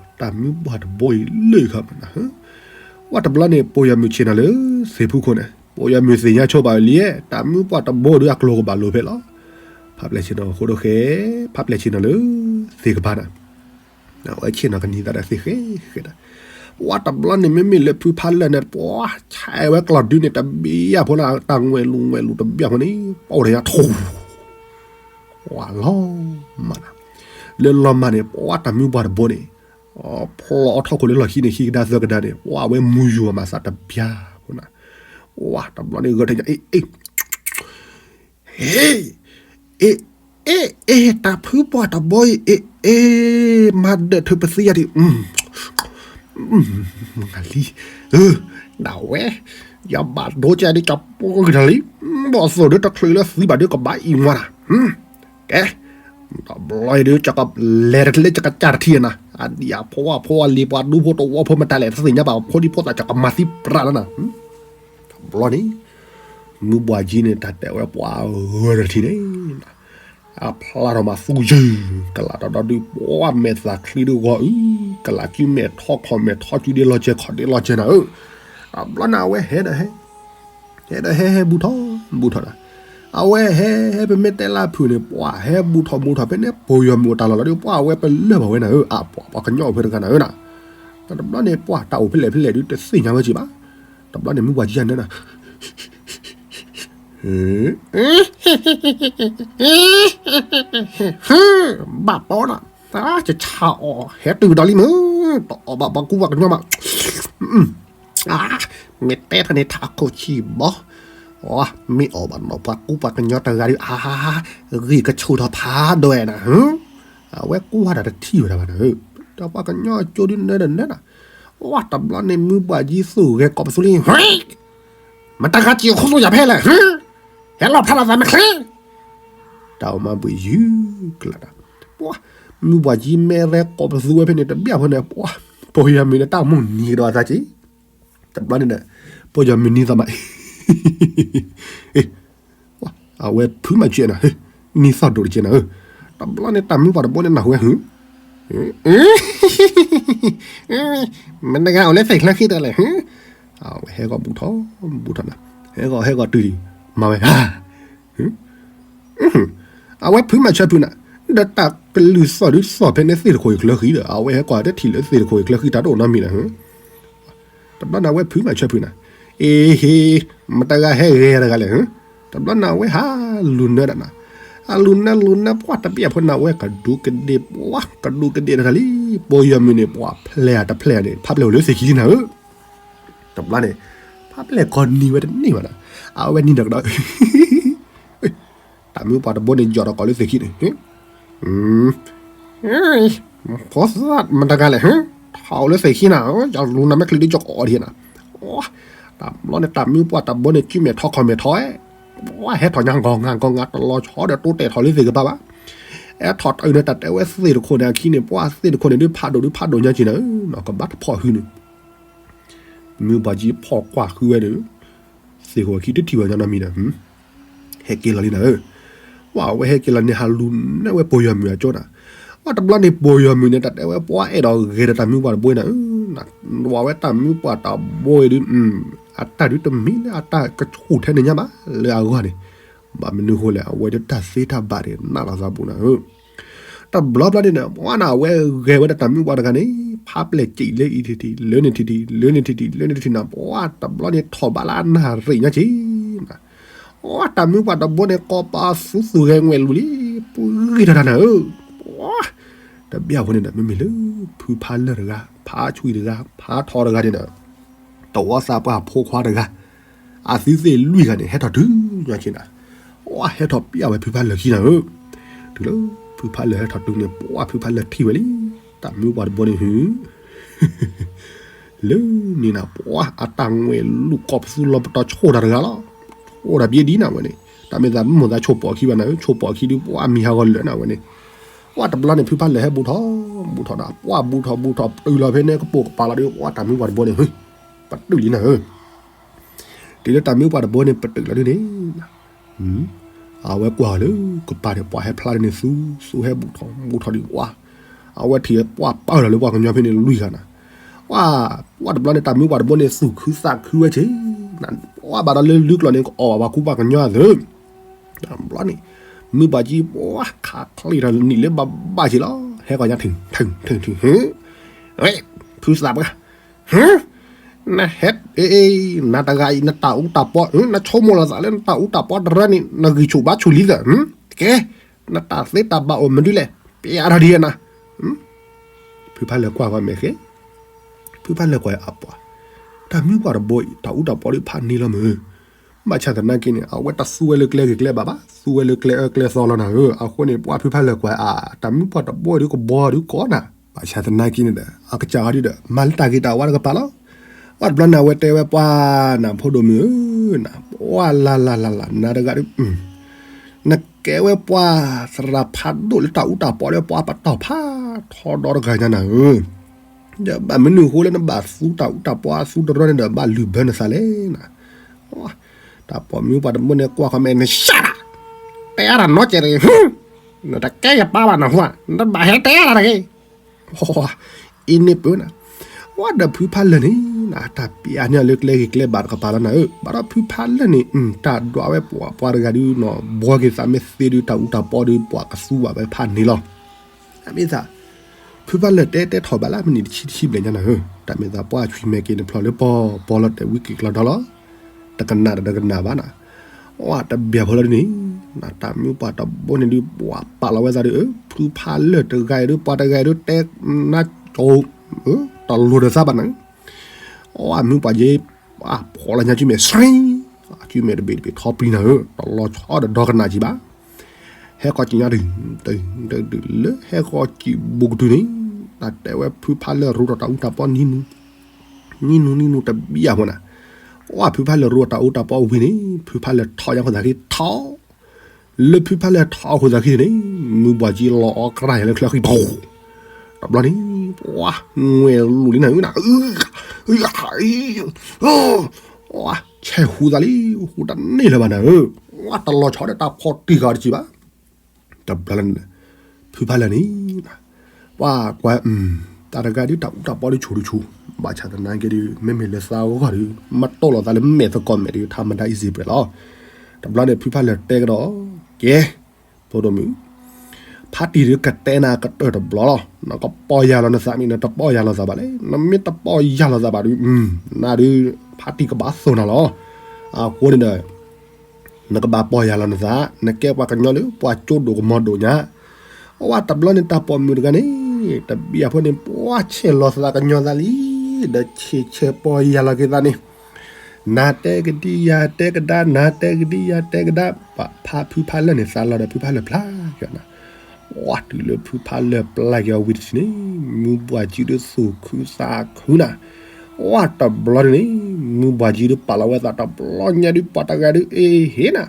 တၢ်မုၢ်ပှၢ်တဘိအံၤလၢခါမနၤ, ပှၤတဘျီန့ၣ် ပီၢ်ယွၤမုၣ်ဆ့ၣ်နီၤလၢသ့ၣ်ဖူခိၣ်န့ၣ်, ပီၢ်ယွၤမုၣ်သ့ၣ်ညါဆိဘၣ်လံ, တၢ်မုၢ်ပှၢ်တဘိဒုးအကျိၤကဘၣ်လိၤဖဲလီၤ. ဖးပျဲၢ်ဆ့ၣ်နီၤဃိဒိၣ်ဃဲ, ဖးပျဲၢ်ဆ့ၣ်နီၤလၢသ့ၣ်ကပၤနၤ အဝဲဆ့ၣ်နီၤကနံၤသးဒီးသ့ၣ်ဃဲဃဲဒၣ်, ပှၤတဘျီန့ၣ် မ့မ့ၢ်လၢဖုဖးလၢာ်န့ၣ် ပှၤဆဲးဝဲကျီၢ်ဒုန့ၣ် တဘံယၤဖိလၢ တၢ်ငွဲၣ်လူၤငွဲၣ်လူၤတဘံယၤဖိန့ၣ် ပီၢ်ဝဲတညါထူၣ်, ပှၤလီၤမၢ်နၤ, လၢလီၤမၢ်န့ၣ် ပှၤတၢ်မုၢ်ပှၢ်တဘိန့ၣ် ဖျိးအီထီၣ်ခိၣ်လၢလီၢ်ခံန့ၣ် ခံကဒါသၢကဒါန့ၣ် ပှၤအဝဲမူယူၤအမၤသးတဘံယၤဖိနၤ, ပှၤတဘျီန့ၣ် ဂၢၢ်ထညါ အ့ အ့ ဟ့, အ့ အ့ အ့ တၢ်ဖုပှၢ်တဘိအံၤ အ့ အ့ မၤဒၢးထုးပသံယၤဒံး, မ့ၢ်လံ, ဒၣ်ဝဲ, ယဘၣ်ဒိကဲဒ်ကၠီပိဂံၢ်တၢ်လံ, ဘီၣ်သိၣ်ဒုးတချုးလၢသံဘၣ်ဒုးကဘၣ်အံၤဝါနၤ, ကဲ, တဘျီအံၤဒုး ကလဲၤတလဲကကစၢ်တထံၣ်နၤ, အဒံၣ်အဖိအဖိအလံၤပှၤဒူဖိတဝီဖိမတၤလဲၣ် တသ့ၣ်ညါဘၣ်ဖိဒံဖိသၣ် ကမၤသံပြးလၢနၤ တဘျီန့ၣ် မုၢ်ဘှၢ်ကၠံန့ၣ် တၢ်တဲဝဲပှၤဂၢၢ်တထံၣ်န့ၣ်, အဖျါထီၣ်မၤသူယုၢ်, ကလးတဒီဒုး ပှၤမဲာ်သၣ်ချံဒုးဂီၤအု, ကလးစုမဲာ်ထီၣ်ခီၣ်မဲာ်ထီၣ်စုဒ်လီၤစဲၤခီၣ်ဒ်လီၤစဲၤနၤဧၢ, တဘျီန့ၣ် အဝဲဟဲဒီးဟဲ, ဟဲဒီးဟဲဟဲဘူးထီၣ်ဘူးထီၣ်နၤ, အဝဲဟဲဟဲပမ့ၢ်တဲလၢဖုးန့ၣ် ပှၤဟဲဘူးထီၣ်ဘူးထီၣ်ဖဲန့ၣ် ပီၢ်ယွၤမုၣ်အိၣ်တၢ်လီၢ်လီၤဒီး ပှၤအဝဲပလၢၢ်ဘၣ်ဝဲနၤဧၢ, အပှၤပှၤကညီအိၣ်ဖဲတဂၤနၤဧၢနၤ, တဘျီန့ၣ် ပှၤတၢ်အိၣ်ဖဲလဲၣ်ဖဲလဲၣ်ဒုး တသ့ၣ်ညါဝဲက့ၤဘၣ်, တဘျီန့ၣ် မုၢ်ဘှၢ်ကၠံန့ၣ်နၤ ဘၣ်ပီနၤ, ယဆါအီၣ် ဟဲတုၤဒီးလံမ့ၢ်, တအီၣ်ဘၣ်ပှၤကူပှၤကညီမး, မ့ၢ်တဲထီၣ်န့ၣ် ထးခိၣ်ဆံးဘီ, မ့ၢ်အီၣ်ဘၣ်နီၢ်ပှၤကူပှၤကညီတဂၤဒီး အါ, ဂ့ၢ်ကဆူၣ်ထီၣ်ဖးဒိၣ်နၤ, အဝဲကူဝဲဒၣ်တထံၣ်ဝဲဒၣ်ဘၣ်နၤ, ဒီးပှၤကညီအကၠိဒုးနၢဒီးနၢနၤ, ဝါတဘျီန့ၣ် မုၢ်ဘှၢ်ကၠံသူၣ်ဂဲၤကိးပသူလံ မတၤဂၤစံၣ်ခိၣ်သူၣ်ယၤဖဲလဲၣ်, ဟဲလီၤဖးလီၤသးမ့ၢ်ချ့, တၢ်အိၣ်မးဘှံးယုၢ်ကလးဒီး, ပှၤ, မုၢ်ဘှၢ်ကၠံမဲရဲကိးပသူဝဲဖဲန့ၣ် တဘျီဖိန့ၣ် ပှၤ, ပီၢ်ယွၤမုၣ်န့ၣ် တၢ်အိၣ်မူနံၤကဒီးအသးက့ၤ, တဘျီန့ၣ်ဒီး, ပီၢ်ယွၤမုၣ်နံၤသးမး, အဝဲဖုမၤကဲနၤ, နံၤသီၣ်ဒိၣ်တကဲနၤဧၢ, တဘျီန့ၣ် တၢ်မုၢ်ပှၢ်တဘိန့ၣ်နၢ်ဟူဝဲဟု, မ့ၢ်နဂၤအိၣ်လၢသ့ၣ်ချၢဃံတၢ်လဲၣ်, အဝဲဟဲဂီၤဘူးထီၣ်, ဘူးထီၣ်နၤ, ဟဲဂီၤဟဲဂီၤတုၤလံ, မၤဝဲ, အဝဲဖုမၤဆၢဖုနၤ, ဒီးတၢ်ကလုၢ်သီၣ်ဒုးသီၣ်ဖဲန့ၣ်သ့ၣ်တခိၣ်အံၤချၢဃံဒီး အဝဲဟဲကွၢ်တထံၣ်လၢသ့ၣ်တခိၣ်အံၤချၢဃံတၢ်တအိၣ်နီတမံၤလၢၤ. တဘျီန့ၣ်အဝဲဖုးမၤဆၢဖုးနၤ, အ့ဟ့, မတဂၤဟဲဂဲၤတဂၤလဲၣ်. တဘျီန့ၣ်အဝဲဟးလူၤနၢဒၣ်နၤ, အလူၤနၢလူၤနၢပှၢ်တဘ့ၣ်အဖိန့ၣ် အဝဲကဒူးကဒ့ၣ်ပှၤ ကဒူးကဒ့ၣ်တဂၤလံ, ပိာ်ယီၤမုၢ်န့ၣ်ပှၤဖျဲးတဖျဲးန့ၣ် ဖးပျဲၢ်အိၣ်လၢသ့ၣ်ခံလံနၤဧၢ. တဘျီန့ၣ် ဖးပျဲၢ်ကီၤနံၤဝဲတန့ၢ်ဘၣ်နၤ, အဝဲနံၤဒီးကဒီး တၢ်မုၢ်ပှၢ်တဘိန့ၣ် ယီၤဒီးကိးလၢသ့ၣ်ခံန့ၣ်, ဖိသၣ်မတဂၤလဲၣ်, ထီၣ်အိၣ်လၢသ့ၣ်ခံနၤ, ယလူၤနၤမ့ၢ်ချံဒ်ကီအီၤဒံးနၤ. တဘျီန့ၣ် တၢ်မုၢ်ပှၢ်တဘိန့ၣ် ကၠူမဲာ်ထီခီၣ်မဲာ်ထီ, ပှၤဟဲထီၣ်ညါဂီၤငါဂီၤငါ တလီၤဆီဒီးတိတဲာ်ထီၣ်လၢသ့ၣ်ကပၤဘၣ်. ဟဲထီၣ်တအုၣ်န့ၣ် တၢ်တဲဝဲသ့ၣ်တခိၣ်န့ၣ်အခံန့ၣ် ပှၤသ့ၣ်တခိၣ်န့ၣ်ဒုးဖးဒိၣ်ဒုးဖးဒိၣ်ညါက့ၤနၤ, ကဘၣ်တဖီၣ်ဃုန့ၣ် မုၢ်ပှၢ်ကံဖီၣ်ကွၢ်ဃုဝဲဒီး သ့ၣ်ခိၣ်အခံတထံၣ်ဘၣ်ညီနီတမံၤဒီး ဟဲက့ၤလီၤလံနၤဧၢ. ပှၤအဝဲဟဲက့ၤလီၤန့ၣ် ဟးလူၤနၢဝဲပိာ်ယီၤမုၢ်အကၠိနၤ. ပှၤတဘျီန့ၣ်ပိာ်ယီၤမုၢ်န့ၣ် တၢ်တဲဝဲပှၤအဲၣ်ဒိးဂဲၤဒီးတၢ်မုၢ်ပှၢ်တဘိနၤဧၢ, ဝဲတၢ်မုၢ်ပှၢ်တဘိအံၤဒုး အတၢ်ဒုးတမံၤလၢအတၢ်ကဆူၣ်ထဲန့ၣ်ညါဘၣ်လၢအဂီၢ်န့ၣ်, ဘၣ်မနုၤဃိလဲၣ် အဝဲဒၣ်တၢ်သ့တၢ်ဘၣ်န့ၣ် နးလီၤသးဘူးနၤဧၢ. တဘျီဘျီန့ၣ်ဒီး ပှၤန့ၣ် အဝဲဂဲၤဝဲဒၣ်တၢ်မုၢ်ပှၢ်တဂၤန့ၣ် ဖးပျဲၢ်စံးလၢအံၤထံၣ်ထံၣ် လၢန့ၣ်ထံၣ်ထံၣ် လၢန့ၣ်ထံၣ်ထံၣ် လၢန့ၣ်ထံၣ်ထံၣ်နၤ, ပှၤတဘျီန့ၣ်ထီၣ်ဘးလၢအနၢ်ရံၣ်ညါက့ၤနၤ. ပှၤတၢ်မုၢ်ပှၢ်တဘိန့ၣ် ကိးပသူသူဂဲၤငွဲၣ်လူၤလံ ပှၤဂံၢ်ထီၣ်တၢ်နၤဧၢ. ပှၤတဘျီအဃိန့ၣ်ဒီး မ့မ့ၢ်လၢ ဖုဖးလၢၢ်တဂၤ ဖးဆွံတဂၤ ဖးထီတဂၤန့ၣ်ဒီး တဝီသးပှၢ်ဖိခွါတဂၤ အသုသ့ၣ်လွံၢ်ဂၤန့ၣ် ဟဲထီၣ်တုၤညါက့ၤနၤ, ပှၤဟဲထီၣ်ပျဲဝဲဖုဖးလၢၢ်ခံနၤဧၢ. တုၤလၢဖုဖးလၢၢ်ဟဲထီၣ်တုၤန့ၣ် ပှၤဖုဖးလၢၢ်ထံၣ်ဝဲလံ, တၢ်မုၢ်ပှၢ်တဘိန့ၣ် လၢန့ၣ်နၤ ပှၤအတၢ်ငွဲၣ်လူၤကိးပသူလီၤပတီၢ်ဆိၣ်တၢ်တဂၤလီၤ. ဆိၣ်တၢ်ဘျ့ဒ်နၤဝဲန့ၣ်, တၢ်မ့ၢ်သးမ့ၢ်သးဆိၣ်ပိာ်အခံဘၣ်နၤဧၢ, ဆိၣ်ပိာ်အခံဒုး ပှၤမံၤဟးဂီၤလၢာ်နၤဝဲန့ၣ်. ပှၤတဘျီန့ၣ် ဖုဖးလၢၢ်ဟဲဘူးထီၣ် ဘူးထီၣ်နၤ, ပှၤဘူးထီၣ်ဘူးထီၣ် ပတုာ်လီၤဖဲန့ၣ် ကပိာ်ကပၤလီၤဒီး ပှၤတၢ်မုၢ်ပှၢ်တဘိန့ၣ် ပတုာ်လံနၤဧၢ. တုၤလၢတၢ်မုၢ်ပှၢ်တဘိန့ၣ် ပတုာ်လီၤဒုန့ၣ် အဝဲကွၢ်လၢကပၤန့ၣ် ပှၤဟဲဖျါဒ်န့ၣ် သူသူဟဲဘူးထီၣ်ဘူးထီၣ်ဒုး ပှၤ အဝဲထံၣ်ပှၤပာ်လီၤလၢပှၤကညီဖဲန့ၣ်လွံၢ်ဂၤနၤ, ပှၤ ပှၤတဘျီန့ၣ် တၢ်မုၢ်ပှၢ်တဘိန့ၣ် သူၣ်ခုသးခုဝဲက့ၤနၤ, ပှၤဘၣ်ဒီးလၢလုၢ်ကျီၢ်န့ၣ် ကအီၣ်ဘၣ်ပှၤကူပှၤကညီအသိး တဘျီန့ၣ် မုၢ်ပှၢ်ကံ ပှၤခးချ့ထီၣ်နံၣ်လၢဘၣ်ဘၣ်က့ၤလီၤ, ဟဲကီၢ်ညါ ထုၣ်ထုၣ်ထုၣ်ထုၣ် ဖုသးပှၢ် နဟဲ နတဂၤအံၤ နတၢ်အူတၢ်ပီ နဆိကမိၣ်လီၤသးလၢနတၢ်အူတၢ်ပီတရၢန့ၣ် နဂံၢ်ဆူၣ်ဘါဆူၣ်လံသၢ, ကဲ နတၢ်သ့တၢ်ဘၣ်အိၣ်မနုၤလဲၣ် ပျဲထီၣ်ဒ်နၤ. ဖုဖးလၢၢ်ကွၢ်ဂီၤမဲာ်ဃဲ, ဖုဖးလၢၢ်ကွၢ်အပှၤ, တၢ်မုၢ်ပှၢ်တဘိအံၤ တၢ်အူတၢ်ပီဒုးဖးန့ၢ်လီၤမုၢ်, ဘၣ်ဆၣ်သနာ်က့န့ၣ် အဝဲတသူဝဲလၢကျဲဂ့ၤကျဲဘၣ်ဘၣ်, သူဝဲလၢကျဲအၢကျဲသီလီၤနၤဧၢ, အဃိန့ၣ် ပှၤဖုဖးလၢၢ်ကွၢ်အါ တၢ်မုၢ်ပှၢ်တဘိအံၤဒုးကဘီဒုးကီးနၤ, ဘၣ်ဆၣ်သနာ်က့န့ၣ်ဒီး အကစၢ်ဂၤဒုဒီး မၤလၢတၢ်ဂ့ၤတၢ်ဝါတကပၤလီၤ. ပှၤတဘျီန့ၣ် အဝဲတဲဝဲပှၤနၤ ဖိဒိၣ်မုၣ်ဧၢ, နၤ ပှၤလၢ်လၢ်လၢ်လၢ် နၤတဂၤဒု နကဲဝဲပှၤသရၣ်ဖးဒိၣ်လၢတၢ်အူတၢ်ပီဒီး ပှၤပတီၢ်ဖးထီဒီတဂၤညါနၤဧၢ, ဒီးဘၣ်မနုၤအဃိလၢနဘၣ်သူတၢ်အူတၢ်ပီသူတရၢန့ၣ်ဒီး ဘၣ်လုၢ်ဘၢနသးလဲၣ်နၤ. တၢ်ပိာ်မုၣ်ပှၤတဘိန့ၣ်ကွၢ်ဃီမဲာ် နရှါတၢ်, တဲအါတၢ်နီတစဲးတဂ့ၤ, နတကဲယပၢ်ဘၣ်နဟူဧါ, နတဘၣ်ဟဲတဲအါတၢ်တဂ့ၤ အ့န့ၣ်ပၢနၤ, ဝဲဒီးဖုဖးလၢၢ်န့ၣ် တၢ်ပျဲန့ၢ်လၢကျဲဂ့ၤကျဲဘၣ်တကပၤလီၤနၤဧၢ, ဘၣ်ဒီးဖုဖးလၢၢ်န့ၣ် တၢ်ဒွးဝဲပှၤပှၤတဂၤဒုနီၤ ဘှီက့ၤသးမ့ၢ်သ့ဒု တၢ်အူတၢ်ပီဒု ပှၤကသူဘၣ်ဝဲဖးန့ၢ်လီၤ. အမ့ၢ်သး ဖုဖးလၢၢ်တဲတဲထီၣ်ဘၣ်လၢမုၢ်နံၤတဆံတဆံဘျဲၣ်ညါနၤဧၢ, တၢ်မ့ၢ်သးပှၢ်ဆွံမဲာ်က့ၤနဖျိးလၢပီ ပီလီၤတဲာ်ဝံက့ၤကျီဒီလီၤ, တကနၣ်ဒီးတကနၣ်ဘၣ်နၤ, အတဘၣ်ဖိလီၤဒ်န့ၣ်, တၢ်မုၢ်ပှၢ်တဘိန့ၣ်ဒု ပှၤပာ်လီၤဝဲသးဒီး ဖုဖးလၢၢ်တဂၤအံၤဒု ပှၤတဂၤအံၤဒု တဲနါကၠိ တလိၣ်ဒီးသးဘၣ်နၤ, အမုၢ်ပှၢ်ယ့ ဖီၣ်လီၤညါကၠူမဲာ် စရံ, ကၠူမဲာ်တဘ့ၣ်တဘ့ၣ်ထီပျံၤနၤဧၢ, တလီၤဆီဒီးဒီကနၣ်ကံဘၣ်, ဟဲဃီကံညါဒု ဒု ဒု လၢဟဲဃီကံဘူးကတုၤန့ၣ်, တၢ်တဲဝဲဖုဖးလၢၢ်ရူထီၣ်တၢ်အူတၢ်ပီ နံၤနူ နံၤနူ နံၤနူတဘျီအဃိနၤ, အဖုဖးလၢၢ်ရူထီၣ်တၢ်အူတၢ်ပီဝံၤန့ၣ် ဖုဖးလၢၢ်ထီၣ်ညါဃိသးခံထီၣ်, လၢဖုဖးလၢၢ်ထီၣ်အဃိသးခံန့ၣ် မုၢ်ပှၢ်ကံလီၤအီကရၢ်ယၤလၢချၢဃံ တဘျီန့ၣ် ပှၤ ငွဲၣ်လူၤလံနၤဧၢနၤ, ဆဲးဟူသးလံ ဟူတန့ၢ်လၢၤဘၣ်နၤဧၢ, ပှၤတလီၤဆီဒီးတၢ်ဖီၣ်တံၢ်ဃာ်တစံးဘၣ်, တဘျီလၢ ဖုဖးလၢၢ်န့ၣ် ပှၤကွၢ် တၢ်တဂၤဒုတၢ်အူတၢ်ပီဒုဆူၣ်ဒုဆူၣ်, ဘၣ်ဆၣ်သနာ်က့ဒု မ့မ့ၢ်လၢသးဂီၢ်ဒု မ့ၢ်တိၢ်လိာ်သးလၢမဲာ်သကိးမဲာ်ဒု ထးမတၤ easy ပှဲၤလီၤ. တဘျီန့ၣ် ဖုဖးလၢၢ်တဲကဒီး ကဲ ဖိဒိၣ်မုၣ်, ဖါတံၢ်ဒုးကတဲနၤကတၢၢ်တဘျီလီၤ. နကပီၢ်ယၢ်လီၤနသးမ့ၢ်နတပီၢ်ယၢ်လီၤသးဘၣ်လဲၣ်. နမ့ၢ်တပီၢ်ယၢ်လီၤသးဘၣ်ဒုး နၤဒုး ဖါတံၢ်ကဘၣ်သိၣ်နၤလီၤ. အဃိန့ၣ်ဒီး နကဘၣ်ပီၢ်ယၢ်လီၤနသး, နကဲပှၤကညီလၢပှၤကၠိဒိၣ်ကမီၤဒိၣ်ညါ. အဝဲတဘျီန့ၣ် တၢ်ပိာ်မုၣ်တဂၤန့ၣ် တဘံၣ်အဖိန့ၣ် ပှၤဆဲးလီၤသးကညီၤသးလံ, ဒီးဆဲးဆဲးပီၢ်ယၢ်လီၤက့ၤသးန့ၣ် နၤတဲကဒံယၤတဲကဒါ, နၤတဲကဒံယၤတဲကဒါ, ပှၤဖါဖုဖါလၢာ်န့ၣ် သးလီၤဒီးဖုဖါလၢာ်ဖျါက့ၤနၤ, ပှၤတုၤလၢဖုဖါလၢာ်ပျၢ်က့ၤအီၤဝံၤတထံၣ်န့ၣ် မုၢ်ဘှၢ်ကံဒုးသူၣ်ခုသးခုနၤ, ပှၤတဘျီန့ၣ်န့ၣ် မုၢ်ဘှၢ်ကံဒုးပာ်လီၤဝဲသးတဘျီညါဒုး ပှၤတဂၤဒုး အ့ဟ့နၤ,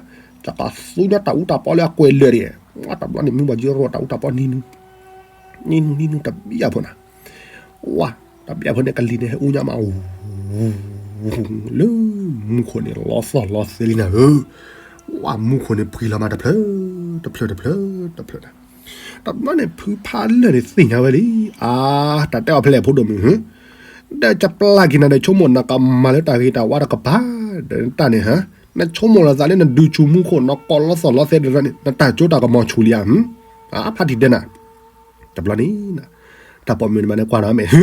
တကးသူညါတၢ်အူတၢ်ပီလၢအကွဲးလၢာ်ဒံး, ပှၤတဘျီန့ၣ် မုၢ်ဘှၢ်ကံရိတၢ်အူတၢ်ပီနံၤနူ နံၤနူနံၤနူ တဘံၣ်အဖိနၤ, ဝဲတဘံၣ်အဖိန့ၣ် ကလံၤန့ၣ်ဟဲအူညါမး လၢမူခိၣ်န့ၣ် လီသီၣ်လီသဲလံနၤဧၢ, ဝဲမူခိၣ်န့ၣ် ပှံၤလီၤမးတဖျၢၣ် တဖျၢၣ် တဖျၢၣ် တဖျၢၣ်နၤ, တဘျီန့ၣ် ဖုဖါလၢာ်န့ၣ်သ့ၣ်ညါဝဲလံ, အါ တၢ်တဲအီၤဖဲလဲၣ်ဖိဒိၣ်မုၣ်ဧၢ, ဒီးကပျၢ်က့ၤနၤဒီး ဆိကမိၣ်နကမၤလၢတၢ်ဂ့ၤတၢ်ဝါတကပၤ, ဒီးနတၢ်န့ၣ်ဟါ, နဆိကမိၣ်လီၤသးလၢနဒုးဆူမူခိၣ် နကိးလီသီၣ်လီသဲတဖျၢၣ်န့ၣ် နတၢ်ကၠိတၢ်ကမီၤဆူၣ်လံဧါ, အါ ဖါတံၢ်တဲနၤ, တဘျီန့ၣ် တၢ်ပိာ်မုၣ်န့ၣ်မးန့ၣ်ကွၢ်နီၤမ့ၢ် ဟ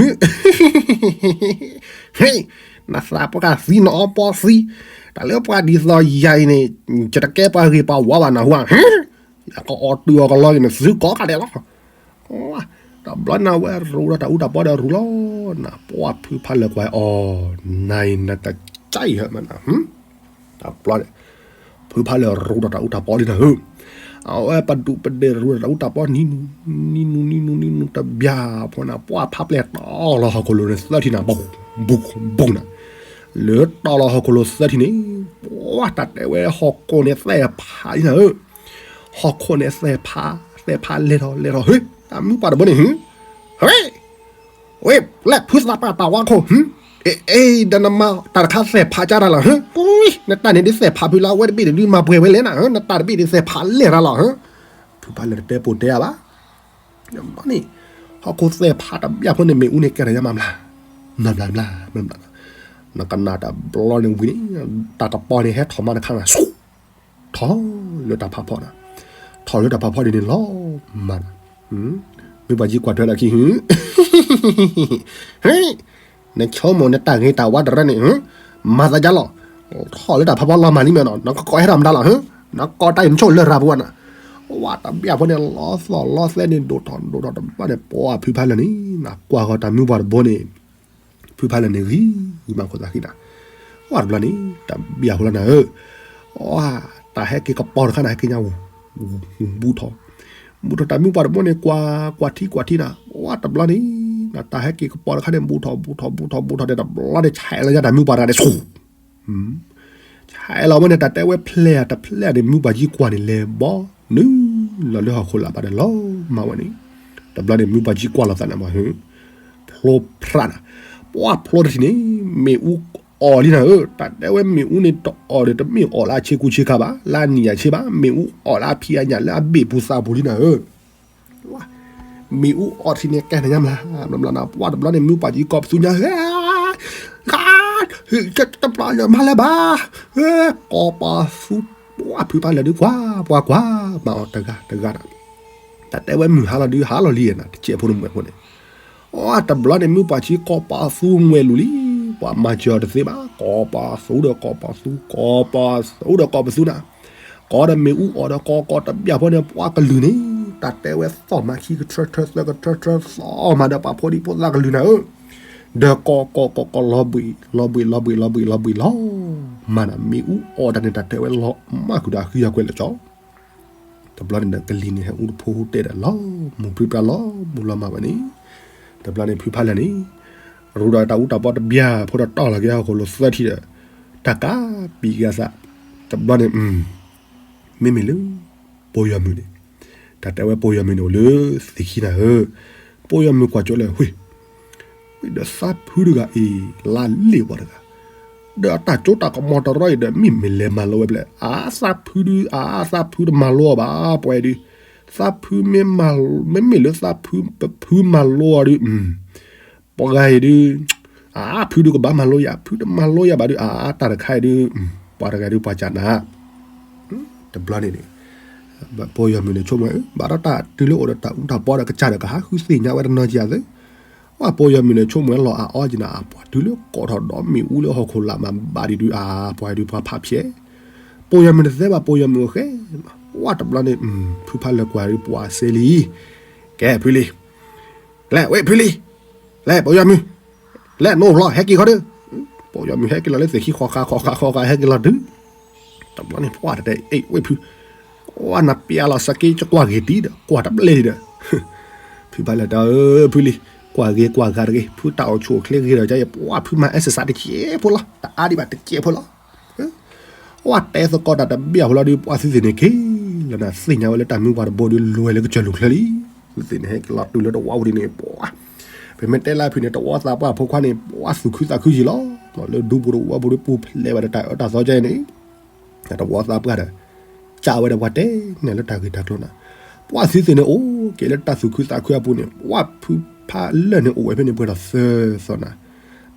့, နသးပှၢ်သံ နအီပီသံ, တၢ်လၢပှၤဒ်သိးယၤအံၤန့ၣ် ယတကဲပှၤဂ့ၤပှၤဝါဘၣ်နၢ်ဟူဧါ, ယကအီၣ်တုၤအီၣ်ကလီက့ၤနသုကိးဂၤဒဲးလီၤ, တဘျီန့ၣ်ဝဲရူဒီးတၢ်အူတၢ်ပီဒီးရူလီၤ, နပှၢ်ဖုဖါလၢာ်ကွၢ်အီၤ, နၤအံၤနတကဲအံၤဟဲမးနၤ တဘျီန့ၣ် ဖုဖါလၢာ်ရူဒီးတၢ်အူတၢ်ပီလံနၤဧၢ, အဝဲပဒူးပဒဲးရူဒီးတၢ်အူတၢ်ပီနံၤနူ နံၤနူ နံၤနူ နံၤနူ တဘံၣ်ဖိနၤ, ပှၢ်ဖါပျဲၢ်တီလီၤဟီၣ်ခိၣ်လိၤန့ၣ်သၢထံၣ်နၤ, ဘူးဘူးနၤ, လၢတီလီၤဟီၣ်ခိၣ်လိၤသၢထံၣ်န့ၣ်, ပှၢ်တၢ်တဲဝဲဟီၣ်ခိၣ်န့ၣ်သဲၣ်ဖးလံနၤဧၢ, ဟီၣ်ခိၣ်န့ၣ်သဲၣ်ဖး, သဲၣ်ဖးလဲၤထီၣ်လဲၤထီၣ် ဟ့, တၢ်မုၢ်ပှၢ်တဘိန့ၣ် ဟ့, ဝဲ, ဝဲ, လၢဖုသးပှၢ်တၢ်ဝါခိၣ်, အ့ အ့ ဒီးနမၤတၢ်တခါသဲၣ်ဖးကၢ်တၢ်လီၤ, ဟ့, နတၢ်န့ၣ်ဒ်သဲၣ်ဖးဖုလၢအဝဲတဘ့ၣ်န့ၣ်ဒုးမၤပှဲၤဝဲလဲၣ်နၤ, နတၢ်တဘ့ၣ်ဒ်သဲၣ်ဖးလဲၤတၢ်လီၤ, ဖုဖါလၢာ်တတဲပိာ်တဲအါဘၣ်, န့ၣ်, ဟီၣ်ခိၣ်သဲၣ်ဖးတဘံၣ်ဖိန့ၣ် မ့ၣ်အူန့ၣ်ကဲထီၣ်ညါမးဘျါ, မးဘျါဘျါ, နကနၣ်တဘျီန့ၣ်ဝံၤန့ၣ်, တၢ်ကပီၤန့ၣ်ဟဲထီၣ်မးတခါနၤ, ထီၣ်လၢတၢ်ဖးဖီနၤ, ထီၣ်လၢတၢ်ဖးဖီဒ်န့ၣ်လီၤမးနၤ, မ့ၢ်ပှၤကံကွၢ်ထွဲလၢခံ, ဟ့, နဆိကမိၣ်နတၢ်ဂ့ၤတၢ်ဝါတရၢန့ၣ်, မၤသးဒ်လီၤ, ထီၣ်လၢတၢ်ဖးဖီလီၤမးလံမ့ၢ်နီၤ, နကကိးဟဲထီၣ်မတၤလီၤ, နကိးတၢ်အံၤနဆိၣ်လၢရၤပူၤနၤ, ဝဲတဘံၣ်ဖိန့ၣ် လီသီၣ်လီသဲန့ၣ် ဒိၣ်ထီၣ်ဒိၣ်ထီၣ်တဘျီန့ၣ် ပှၢ်ဖုဖါလၢာ်န့ၣ်, နကွၢ်ဃီၤတၢ်မုၢ်ပှၢ်တဘိန့ၣ် ဖုဖါလၢာ်န့ၣ်ဂံၢ်ဂံၢ်မးခိၣ်သးဃံနၤ, ဝဲတဘျီန့ၣ် တဘံၣ်အဖိလီၤနၤဧၢ, တၢ်ဟဲက့ၤကပီၤတခါန့ၣ် ဟဲက့ၤညါဝူၤ, ဘူးထီၣ်, ဘူးထီၣ်တၢ်မုၢ်ပှၢ်တဘိန့ၣ် ကွၢ်ကွၢ်ထံကွၢ်ထံနၤ, ဝဲတဘျီန့ၣ်, တၢ်ဟဲက့ၤကပီၤတခါန့ၣ် ဘူးထီၣ်ဘူးထီၣ်ဘူးထီၣ်ဘူးထီၣ်ဒီးတဘျီန့ၣ် ဆဲးလီၤညါတၢ်မုၢ်ပှၢ်တဂၤန့ၣ်ဆူၣ် ဆဲးလီၤဝဲန့ၣ် တၢ်တဲဝဲဖျဲၣ်တဖျဲၣ်န့ၣ် မုၢ်ပှၢ်ကံကွၢ်န့ၣ်လဲၤဘီ နုာ်လီၤလၢဟီၣ်ခိၣ်လာ်ဘၣ်ဒီးလီၤမၢ်ဝဲန့ၣ်, တဘျီန့ၣ် မုၢ်ပှၢ်ကံကွၢ်လီၤသးန့ၣ်မး, ဖျိဖျါနၤ, ပှၢ်ဖျိတထံၣ်န့ၣ် မ့ၣ်အူအီၣ်လံနၤဧၢ, တၢ်တဲဝဲမ့ၣ်အူန့ၣ်တအီၣ်ဒီး တမ့ၢ်အီၣ်လၢအဆ့ကူဆ့ကၤဘၣ်, လၢအနံၣ်အဆ့ဘၣ်, မ့ၣ်အူအီၣ်လၢအဖံးအညၣ်လၢအဘ့ၣ်ပူၤသးပူၤလံနၤဧၢ မ့ၣ်အူအီၣ်ထံန့ၣ်ကဲနၤညါမး, ဘျီဘျီနၤ ပှၢ်တဘျီန့ၣ် မုၢ်ပှၢ်ကံကိးပသူညါ, တဘျီလၢမၤလၢၤဘၣ်, ကိးပသူ, ပှၢ်ဖုဖါလၢာ်ဒုးကွၢ်, ပှၤကွၢ်မၤအီၤတဂၤတဂၤဒီး, တၢ်တဲဝဲမုၢ်ဟါလီၤဒုး ဟါလီၤလံနၤ တစဲးဖိတမှဲးဖိန့ၣ်, အတဘျီန့ၣ် မုၢ်ပှၢ်ကံကိးပသူမှဲၤလူၤလံ, ပှၤမၤစၢၤအီၤတသ့ဘၣ်, ကိးပသူဒီးကိးပသူ, ကိးပသူဒီးကိးပသူနၤ ကိးဒီးမ့ၣ်အူအီၣ်ဒီးကိးကိးတဘျီဖိန့ၣ် ပှၢ်ကလုၢ်န့ၣ်, တၢ်တဲဝဲသီၣ်မၤခံကထၢထၢသၢကထၢထၢသီၣ်မၤဒီးပှၤဖိဒံဖိသၣ်ကလုၢ်နၤဧၢ, ဒီးကိးကိးကိးကိးလီၤဘှံးလီၤဘှံးလီၤဘှံးလီၤဘှံးလီၤ, မၤနၤမ့ၣ်အူအီၣ်တၢ်န့ၣ် တၢ်တဲဝဲလီၤမၢ်ဃုာ်ဒီးအဃံအကွဲးလၢာ်ကၠီ တဘျီန့ၣ်ဒီးကလံၤန့ၣ် ဟဲအူတဖိတဲဒီးလီၤမုၢ်ပြံပြါလီၤမုၢ်လီၤမၢ်ဝဲန့ၣ်, တဘျီန့ၣ်ဖုဖါလၢာ်န့ၣ်, ရူဒီးတၢ်အူတၢ်ပီတဘျီဖိဒီးတီၢ်လီၤက့ၤဟီၣ်ခိၣ်လိၤသၢထံၣ်ဒီး, တၢ်ကးပံၤက့ၤအသး, တဘျီန့ၣ်, မ့မ့ၢ်လၢ, ပိယီၤမုၣ်န့ၣ်, တၢ်တဲဝဲပိယီၤမုၣ်န့ၣ်အိၣ်လၢသ့ၣ်ခံနၤဧၢ, ပိယီၤမုၣ်ကွၢ်ကၠိလၢဝ့ၢ် ဝံၤဒီးသးဖုတဂၤအံၤ လါလ့ၣ်ဝဲတဂၤ, ဒီးအတၢ်ကၠိတၢ်ကမီၤတရီအံၤဒီး မ့မ့ၢ်လဲၤမၤလိဝဲဖဲလဲၣ်, အါသးဖုဒုး အါသးဖုတမၤလိအီၤဘၣ် ပှၤအံၤဒုး, သးဖုမ့ၢ်မၤ, မ့မ့ၢ်လၢသးဖု, ဖုမၤလိအီၤဒုး, ပှၤဂၤအံၤဒုး, အါဖုဒုးကဘၣ်မၤလိယၤ ဖုတမၤလိယၤဘၣ်ဒုး အါတၢ်တခါအံၤဒုး, ပှၤတဂၤဒုးပှၤကနၣ် တဘျီန့ၣ်န့ၣ်, ပိာ်ယီၤမုၣ်န့ၣ်ဆိကမိၣ် ဘၣ်ဒီးတၢ်တုၤလၢအိၣ်ဒီးတၢ်အူတၢ်ပီဒီးကစၢ်ဒီးကဟးဃုသ့ၣ်ညါဝဲတနီၤကယၤသ့, ဝဲပိာ်ယီၤမုၣ်န့ၣ်ဆိကမိၣ်လီၤအအီကနၤ အပှၤတုၤလၢကိးထီၣ်ဒီးမ့ၣ်အူလၢဟီၣ်ခိၣ်လာ်မၤဘၣ်ဒံးဒုးအါ ပှၤဒုးပှၤဖးဖျဲး, ပိာ်ယီၤမုၣ်တသဲဘၣ် ပိာ်ယီၤမုၣ်အိၣ်ဃဲ, ဝဲတဘျီန့ၣ် ဖုဖးလၢာ်ကွၢ်ဒုးပှၤစဲလံ, ကဲဖုလံၤ, လဲၤဝဲဖုလံၤ, လဲၤပိာ်ယီၤမုၣ်, လဲၤနအိၣ်လီၤ ဟဲက့ၤခီဒုး, ပိာ်ယီၤမုၣ်ဟဲက့ၤလီၤလၢသ့ၣ်ခံ ဃီဃါဃီဃါဃီဃါ ဟဲက့ၤလီၤဒုး, တဘျီန့ၣ်ပှၤတတဲ အ့ၣ်ဝဲဖု, ဝဲနပျဲလီၤစက့ ကကွၢ်ဂ့ၤဒံးဒီး ကွၢ်တဘျဲဒံးဒီး ဖုဖးလၢာ်တဲ ဖုလံၤ, ကွၢ်ဂ့ၤကွၢ်ဂ့ၤတဂ့ၤ ဖုတၢ်အိၣ်ဆူၣ်အိၣ်ချ့ဂ့ၤဒီး ယပှၤဖုမၤအဲၣ်စစးတစဲးဖိလီၤ တအါဒံးဘၣ်တစဲးဖိလီၤ, ဝဲတဲသကိးတၢ်တဘၣ်ဖိလီၤဒုး ပှၤသုသ့ၣ်န့ၣ်က့ၤလီၤနၤ သ့ၣ်ညါဝဲလၢတၢ်မုၢ်ပှၤတဘိဒုး လဲၤလၢကစၢၢ်လူၢ်ချၢလံ, သုသ့ၣ်န့ၣ်ဟဲက့ၤလီၤတုၤလၢတဝီပူၤဒ်န့ၣ် ပှၤ ပမ့ၢ်တဲလၢဖုန့ၣ် တဝီသးပှၢ်ဖိခွါန့ၣ် ပှၤသူၣ်ခုသးခုယံာ်လီၤ, လၢဒူပူၤတဝီပူၤဒုးပူၤဖျဲးဘၣ်ဒီးတၢ်အၢတၢ်သီကဲန့ၣ် တဝီသးပှၢ်ဒီး ကးဝဲဒီးပှၤတဲန့ၣ်လၢတၢ်ဂ့ၢ်တၢ်ကျိၤနၤ, ပှၤသုသ့ၣ်န့ၣ်အိၣ်က့ၤလၢတၢ်သူၣ်ခုသးခုအပူၤန့ၣ် ပှၤဖုဖးလၢာ်န့ၣ်အိၣ်ဝဲဖဲန့ၣ်ပှဲၤဒီးသၢသီနၤ,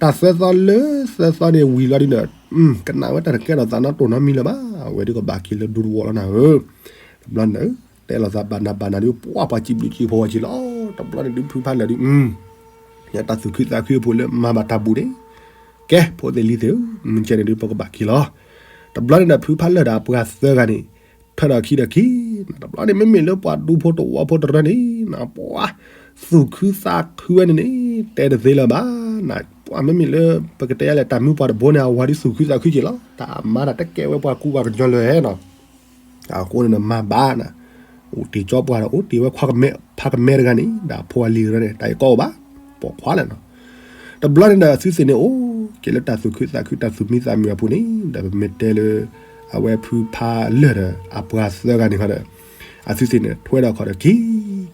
တၢ်သၢသီလၢသၢသီန့ၣ်ဝံၤလီၤဒုးဒီး ကနၣ်ဝဲတၢ်တကဲထီၣ်သးနီတမံၤလၢၤဘၣ်, အဝဲဒုးကဘၣ်က့ၤလၢဒူတဝီလီၤနၤဧၢ, တဘျီန့ၣ် တဲလိာ်သးဘၣ်နၤဘၣ်နၤဒုး ပှၤပှၤစံးဘျုးစံးဖှိၣ်ဝဲက့ၤလီၤ, တဘျီန့ၣ်ဒုးဖုဖးလၢာ်ဒုး လၢတၢ်သူၣ်ခုသးခုအပူၤလၢမၤဘၣ်တၢ်ဘူၣ်န့ၣ် ကဲ ဖိသ့ၣ်လံၤသ့ၣ်ဧၢ, မုၢ်ကဲန့ၣ်ဒုးပကဘၣ်က့ၤလီၤ, တဘျီန့ၣ်ဒီးဖုဖးလၢာ်ဒီးအပှၤသၢဂၤန့ၣ် ထၢၣ်ဒီးခံဒီးခံ, တဘျီန့ၣ် မ့မ့ၢ်လၢပှၤဒူဖိတဝီဖိတရၢန့ၣ် ပှၤသူၣ်ခုသးခုဝဲန့ၣ်န့ၣ် တဲတသ့လၢၤဘၣ်, ပှၤမ့မ့ၢ်လၢ ပကတဲယါလဲၣ် တၢ်မုၢ်ပှၤတဘိန့ၣ် အဝၤဒုးသူၣ်ခုသးခုက့ၤလီၤ, တၢ်မၤတၢ်တကဲဝဲပှၤကူပှၤကညီလၢၤနီၤ အဃိန့ၣ်ဒီးမၤဘၣ်နၤ, အိၣ်တ့ၢ်ကၠီပှၤဒီး အိၣ်တ့ၢ်ဝဲခွါကမဲ ဖးကမဲတဂၤန့ၣ် ဒီးအဖိအလံၤတရၢန့ၣ် တၢ်အံၤကီအိၣ်ဘၣ်, ပိာ်ခွါလဲၣ်နီၤ, တဘျီန့ၣ်ဒီးသုသ့ၣ်န့ၣ်အိၣ်က့ၤလၢတၢ်သူၣ်ခုသးခုတၢ်သူၣ်မံသးမုာ်အပူၤန့ၣ် ဒီးပမ့ၢ်တဲလၢ အဝဲဖုဖးလၢာ်ဒီး အပှၤသၢဂၤန့ၣ်ခီဒီး အသုသ့ၣ်န့ၣ် ထွဲဒီးခီဒီး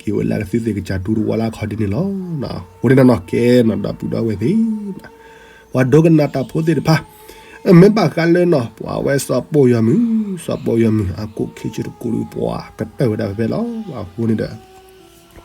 က့ၤ က့ၤဝဲလၢကသုသ့ၣ်ကစၢ်ဒူတဝီလၢအခီဒ်န့ၣ်လီၤ, အဃိန့ၣ်နီၤ ကဲနီၤ ဒီပုၢ်ဒီဝဲၢ်သ့ၣ် ပှၤဒိကနၣ်တၢ်ဖိသ့ၣ်တဖၣ်, မ့ၢ်ဘၣ်ဃးလၢနီၤ ပှၤဝဲစီၤပိာ်ယီၤမုၣ်, စီၤပိာ်ယီၤမုၣ် အကိၣ်ခ့ဆၢတကိးဒုး ပှၤကတၢၢ်ဝဲဒၣ်ဖဲဖဲလီၤ, အဃိန့ၣ်ဒီး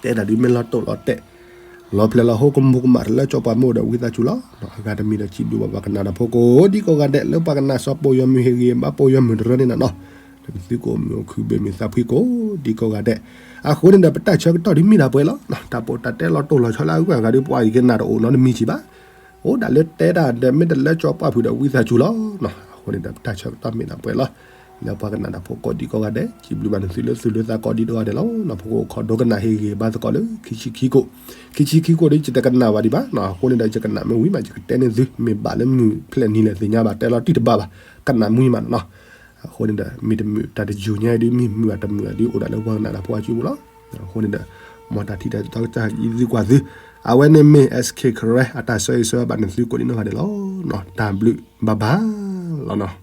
တဲတၢ်ဒုးမ့ၢ်လီၤတိၢ်လီၤတဲာ် လီၤဖျဲၣ်လီၤဟိ ကမူၤကမၣ်တလၢကၠီပှၤမ့ၢ်အိၣ်ဒီးဝံသးစူၤလီၤ, အဂၤတမံၤဒီးစံးဘျုးဘၣ်ပှၤကနၣ်တၢ်ဖိကိးဒံကိးဂၤဒဲး လၢပှၤကနၣ်စီၤပိာ်ယီၤမုၣ်ဟ့ၣ်ဂ့ၤဘၣ်ပိာ်ယီၤမုၣ်တရၢန့ၣ်နီၤ, လၢသုကအိၣ်မုာ်အိၣ်ခုၣ်ဘၣ်မုာ်သးဖှံကိးဒံကိးဂၤဒဲး, အဃိန့ၣ်ဒီး ပတၢ်ဆၢကတီၢ်ဒုးမ့ၢ်ဒၣ်ပှဲၤလီၤ, တၢ်ပိာ်တၢ်တဲလီၤတိၢ်လီၤဆီလၢအဂုၤအဂၤဒုး ပှၤအံၤကနၣ်တအိၣ်နီတမံၤစံးဘၣ်, အိၣ်ဒၣ်လၢတဲတၢ်ဒီးမ့ၢ်တလၢကၠီပှၢ်ဖုးဒီးဝံသးစူၤလီၤ, အဃိန့ၣ်ဒီး ပတၢ်ဆၢကတီၢ်မ့ၢ်ဒၣ်ပှဲၤလီၤ, လၢပှၤကနၣ်တၢ်ဖိကိးဒံကိးဂၤဒဲး စံးဘျုးဘၣ်နသုလၢသုလိာ်သးကိးဒံကိးဂၤဒဲးလီၤ, ဖိကိးခီဒိကနၣ်ဟ့ၣ်ဂ့ၤဘၣ်သကိးလၢ ခံဆံခံကိး, ခံဆံခံကိးဒ်ယတကနၣ်ဘၣ်ဒံးဘၣ်, အဃိန့ၣ်ဒီး ယကနၣ်မ့ၢ်ဝံၤမး ယကတဲန့ၢ်သု, မ့ၢ်ဘၣ်လၢမုၢ်ဖျဲၣ်နံၤလဲၣ်သ့ၣ်ညါဘၣ် တဲလီၤတံၢ်တဘၣ်ဘၣ်, ကနၣ်မ့ၢ်ဝံၤမးနီၤ, အဃိန့ၣ်ဒီး မ့ၢ်တမုာ်တၢ်တယူၤညါဒုး မ့ၢ်မုာ်အတမုာ်ဒုး အိၣ်ဒၣ်လၢပှၤကနၣ်တၢ်ဖိအစုပူၤလီၤ, အဃိန့ၣ်ဒီး မ်တၢ်ထံၣ်တၢ်တီကစၢ်ယသုကွၢ်သု, အဝဲန့ၣ်မ့ၢ် SK Karen အတၢ်ဆၢဂ့ၤဆၢဝါဘၣ်နသုကိးဒံနီၢ်ဂၤဒဲးလီၤ, တၢ်ဘျုးဘၣ်ဘၣ်လီၤနီၤ.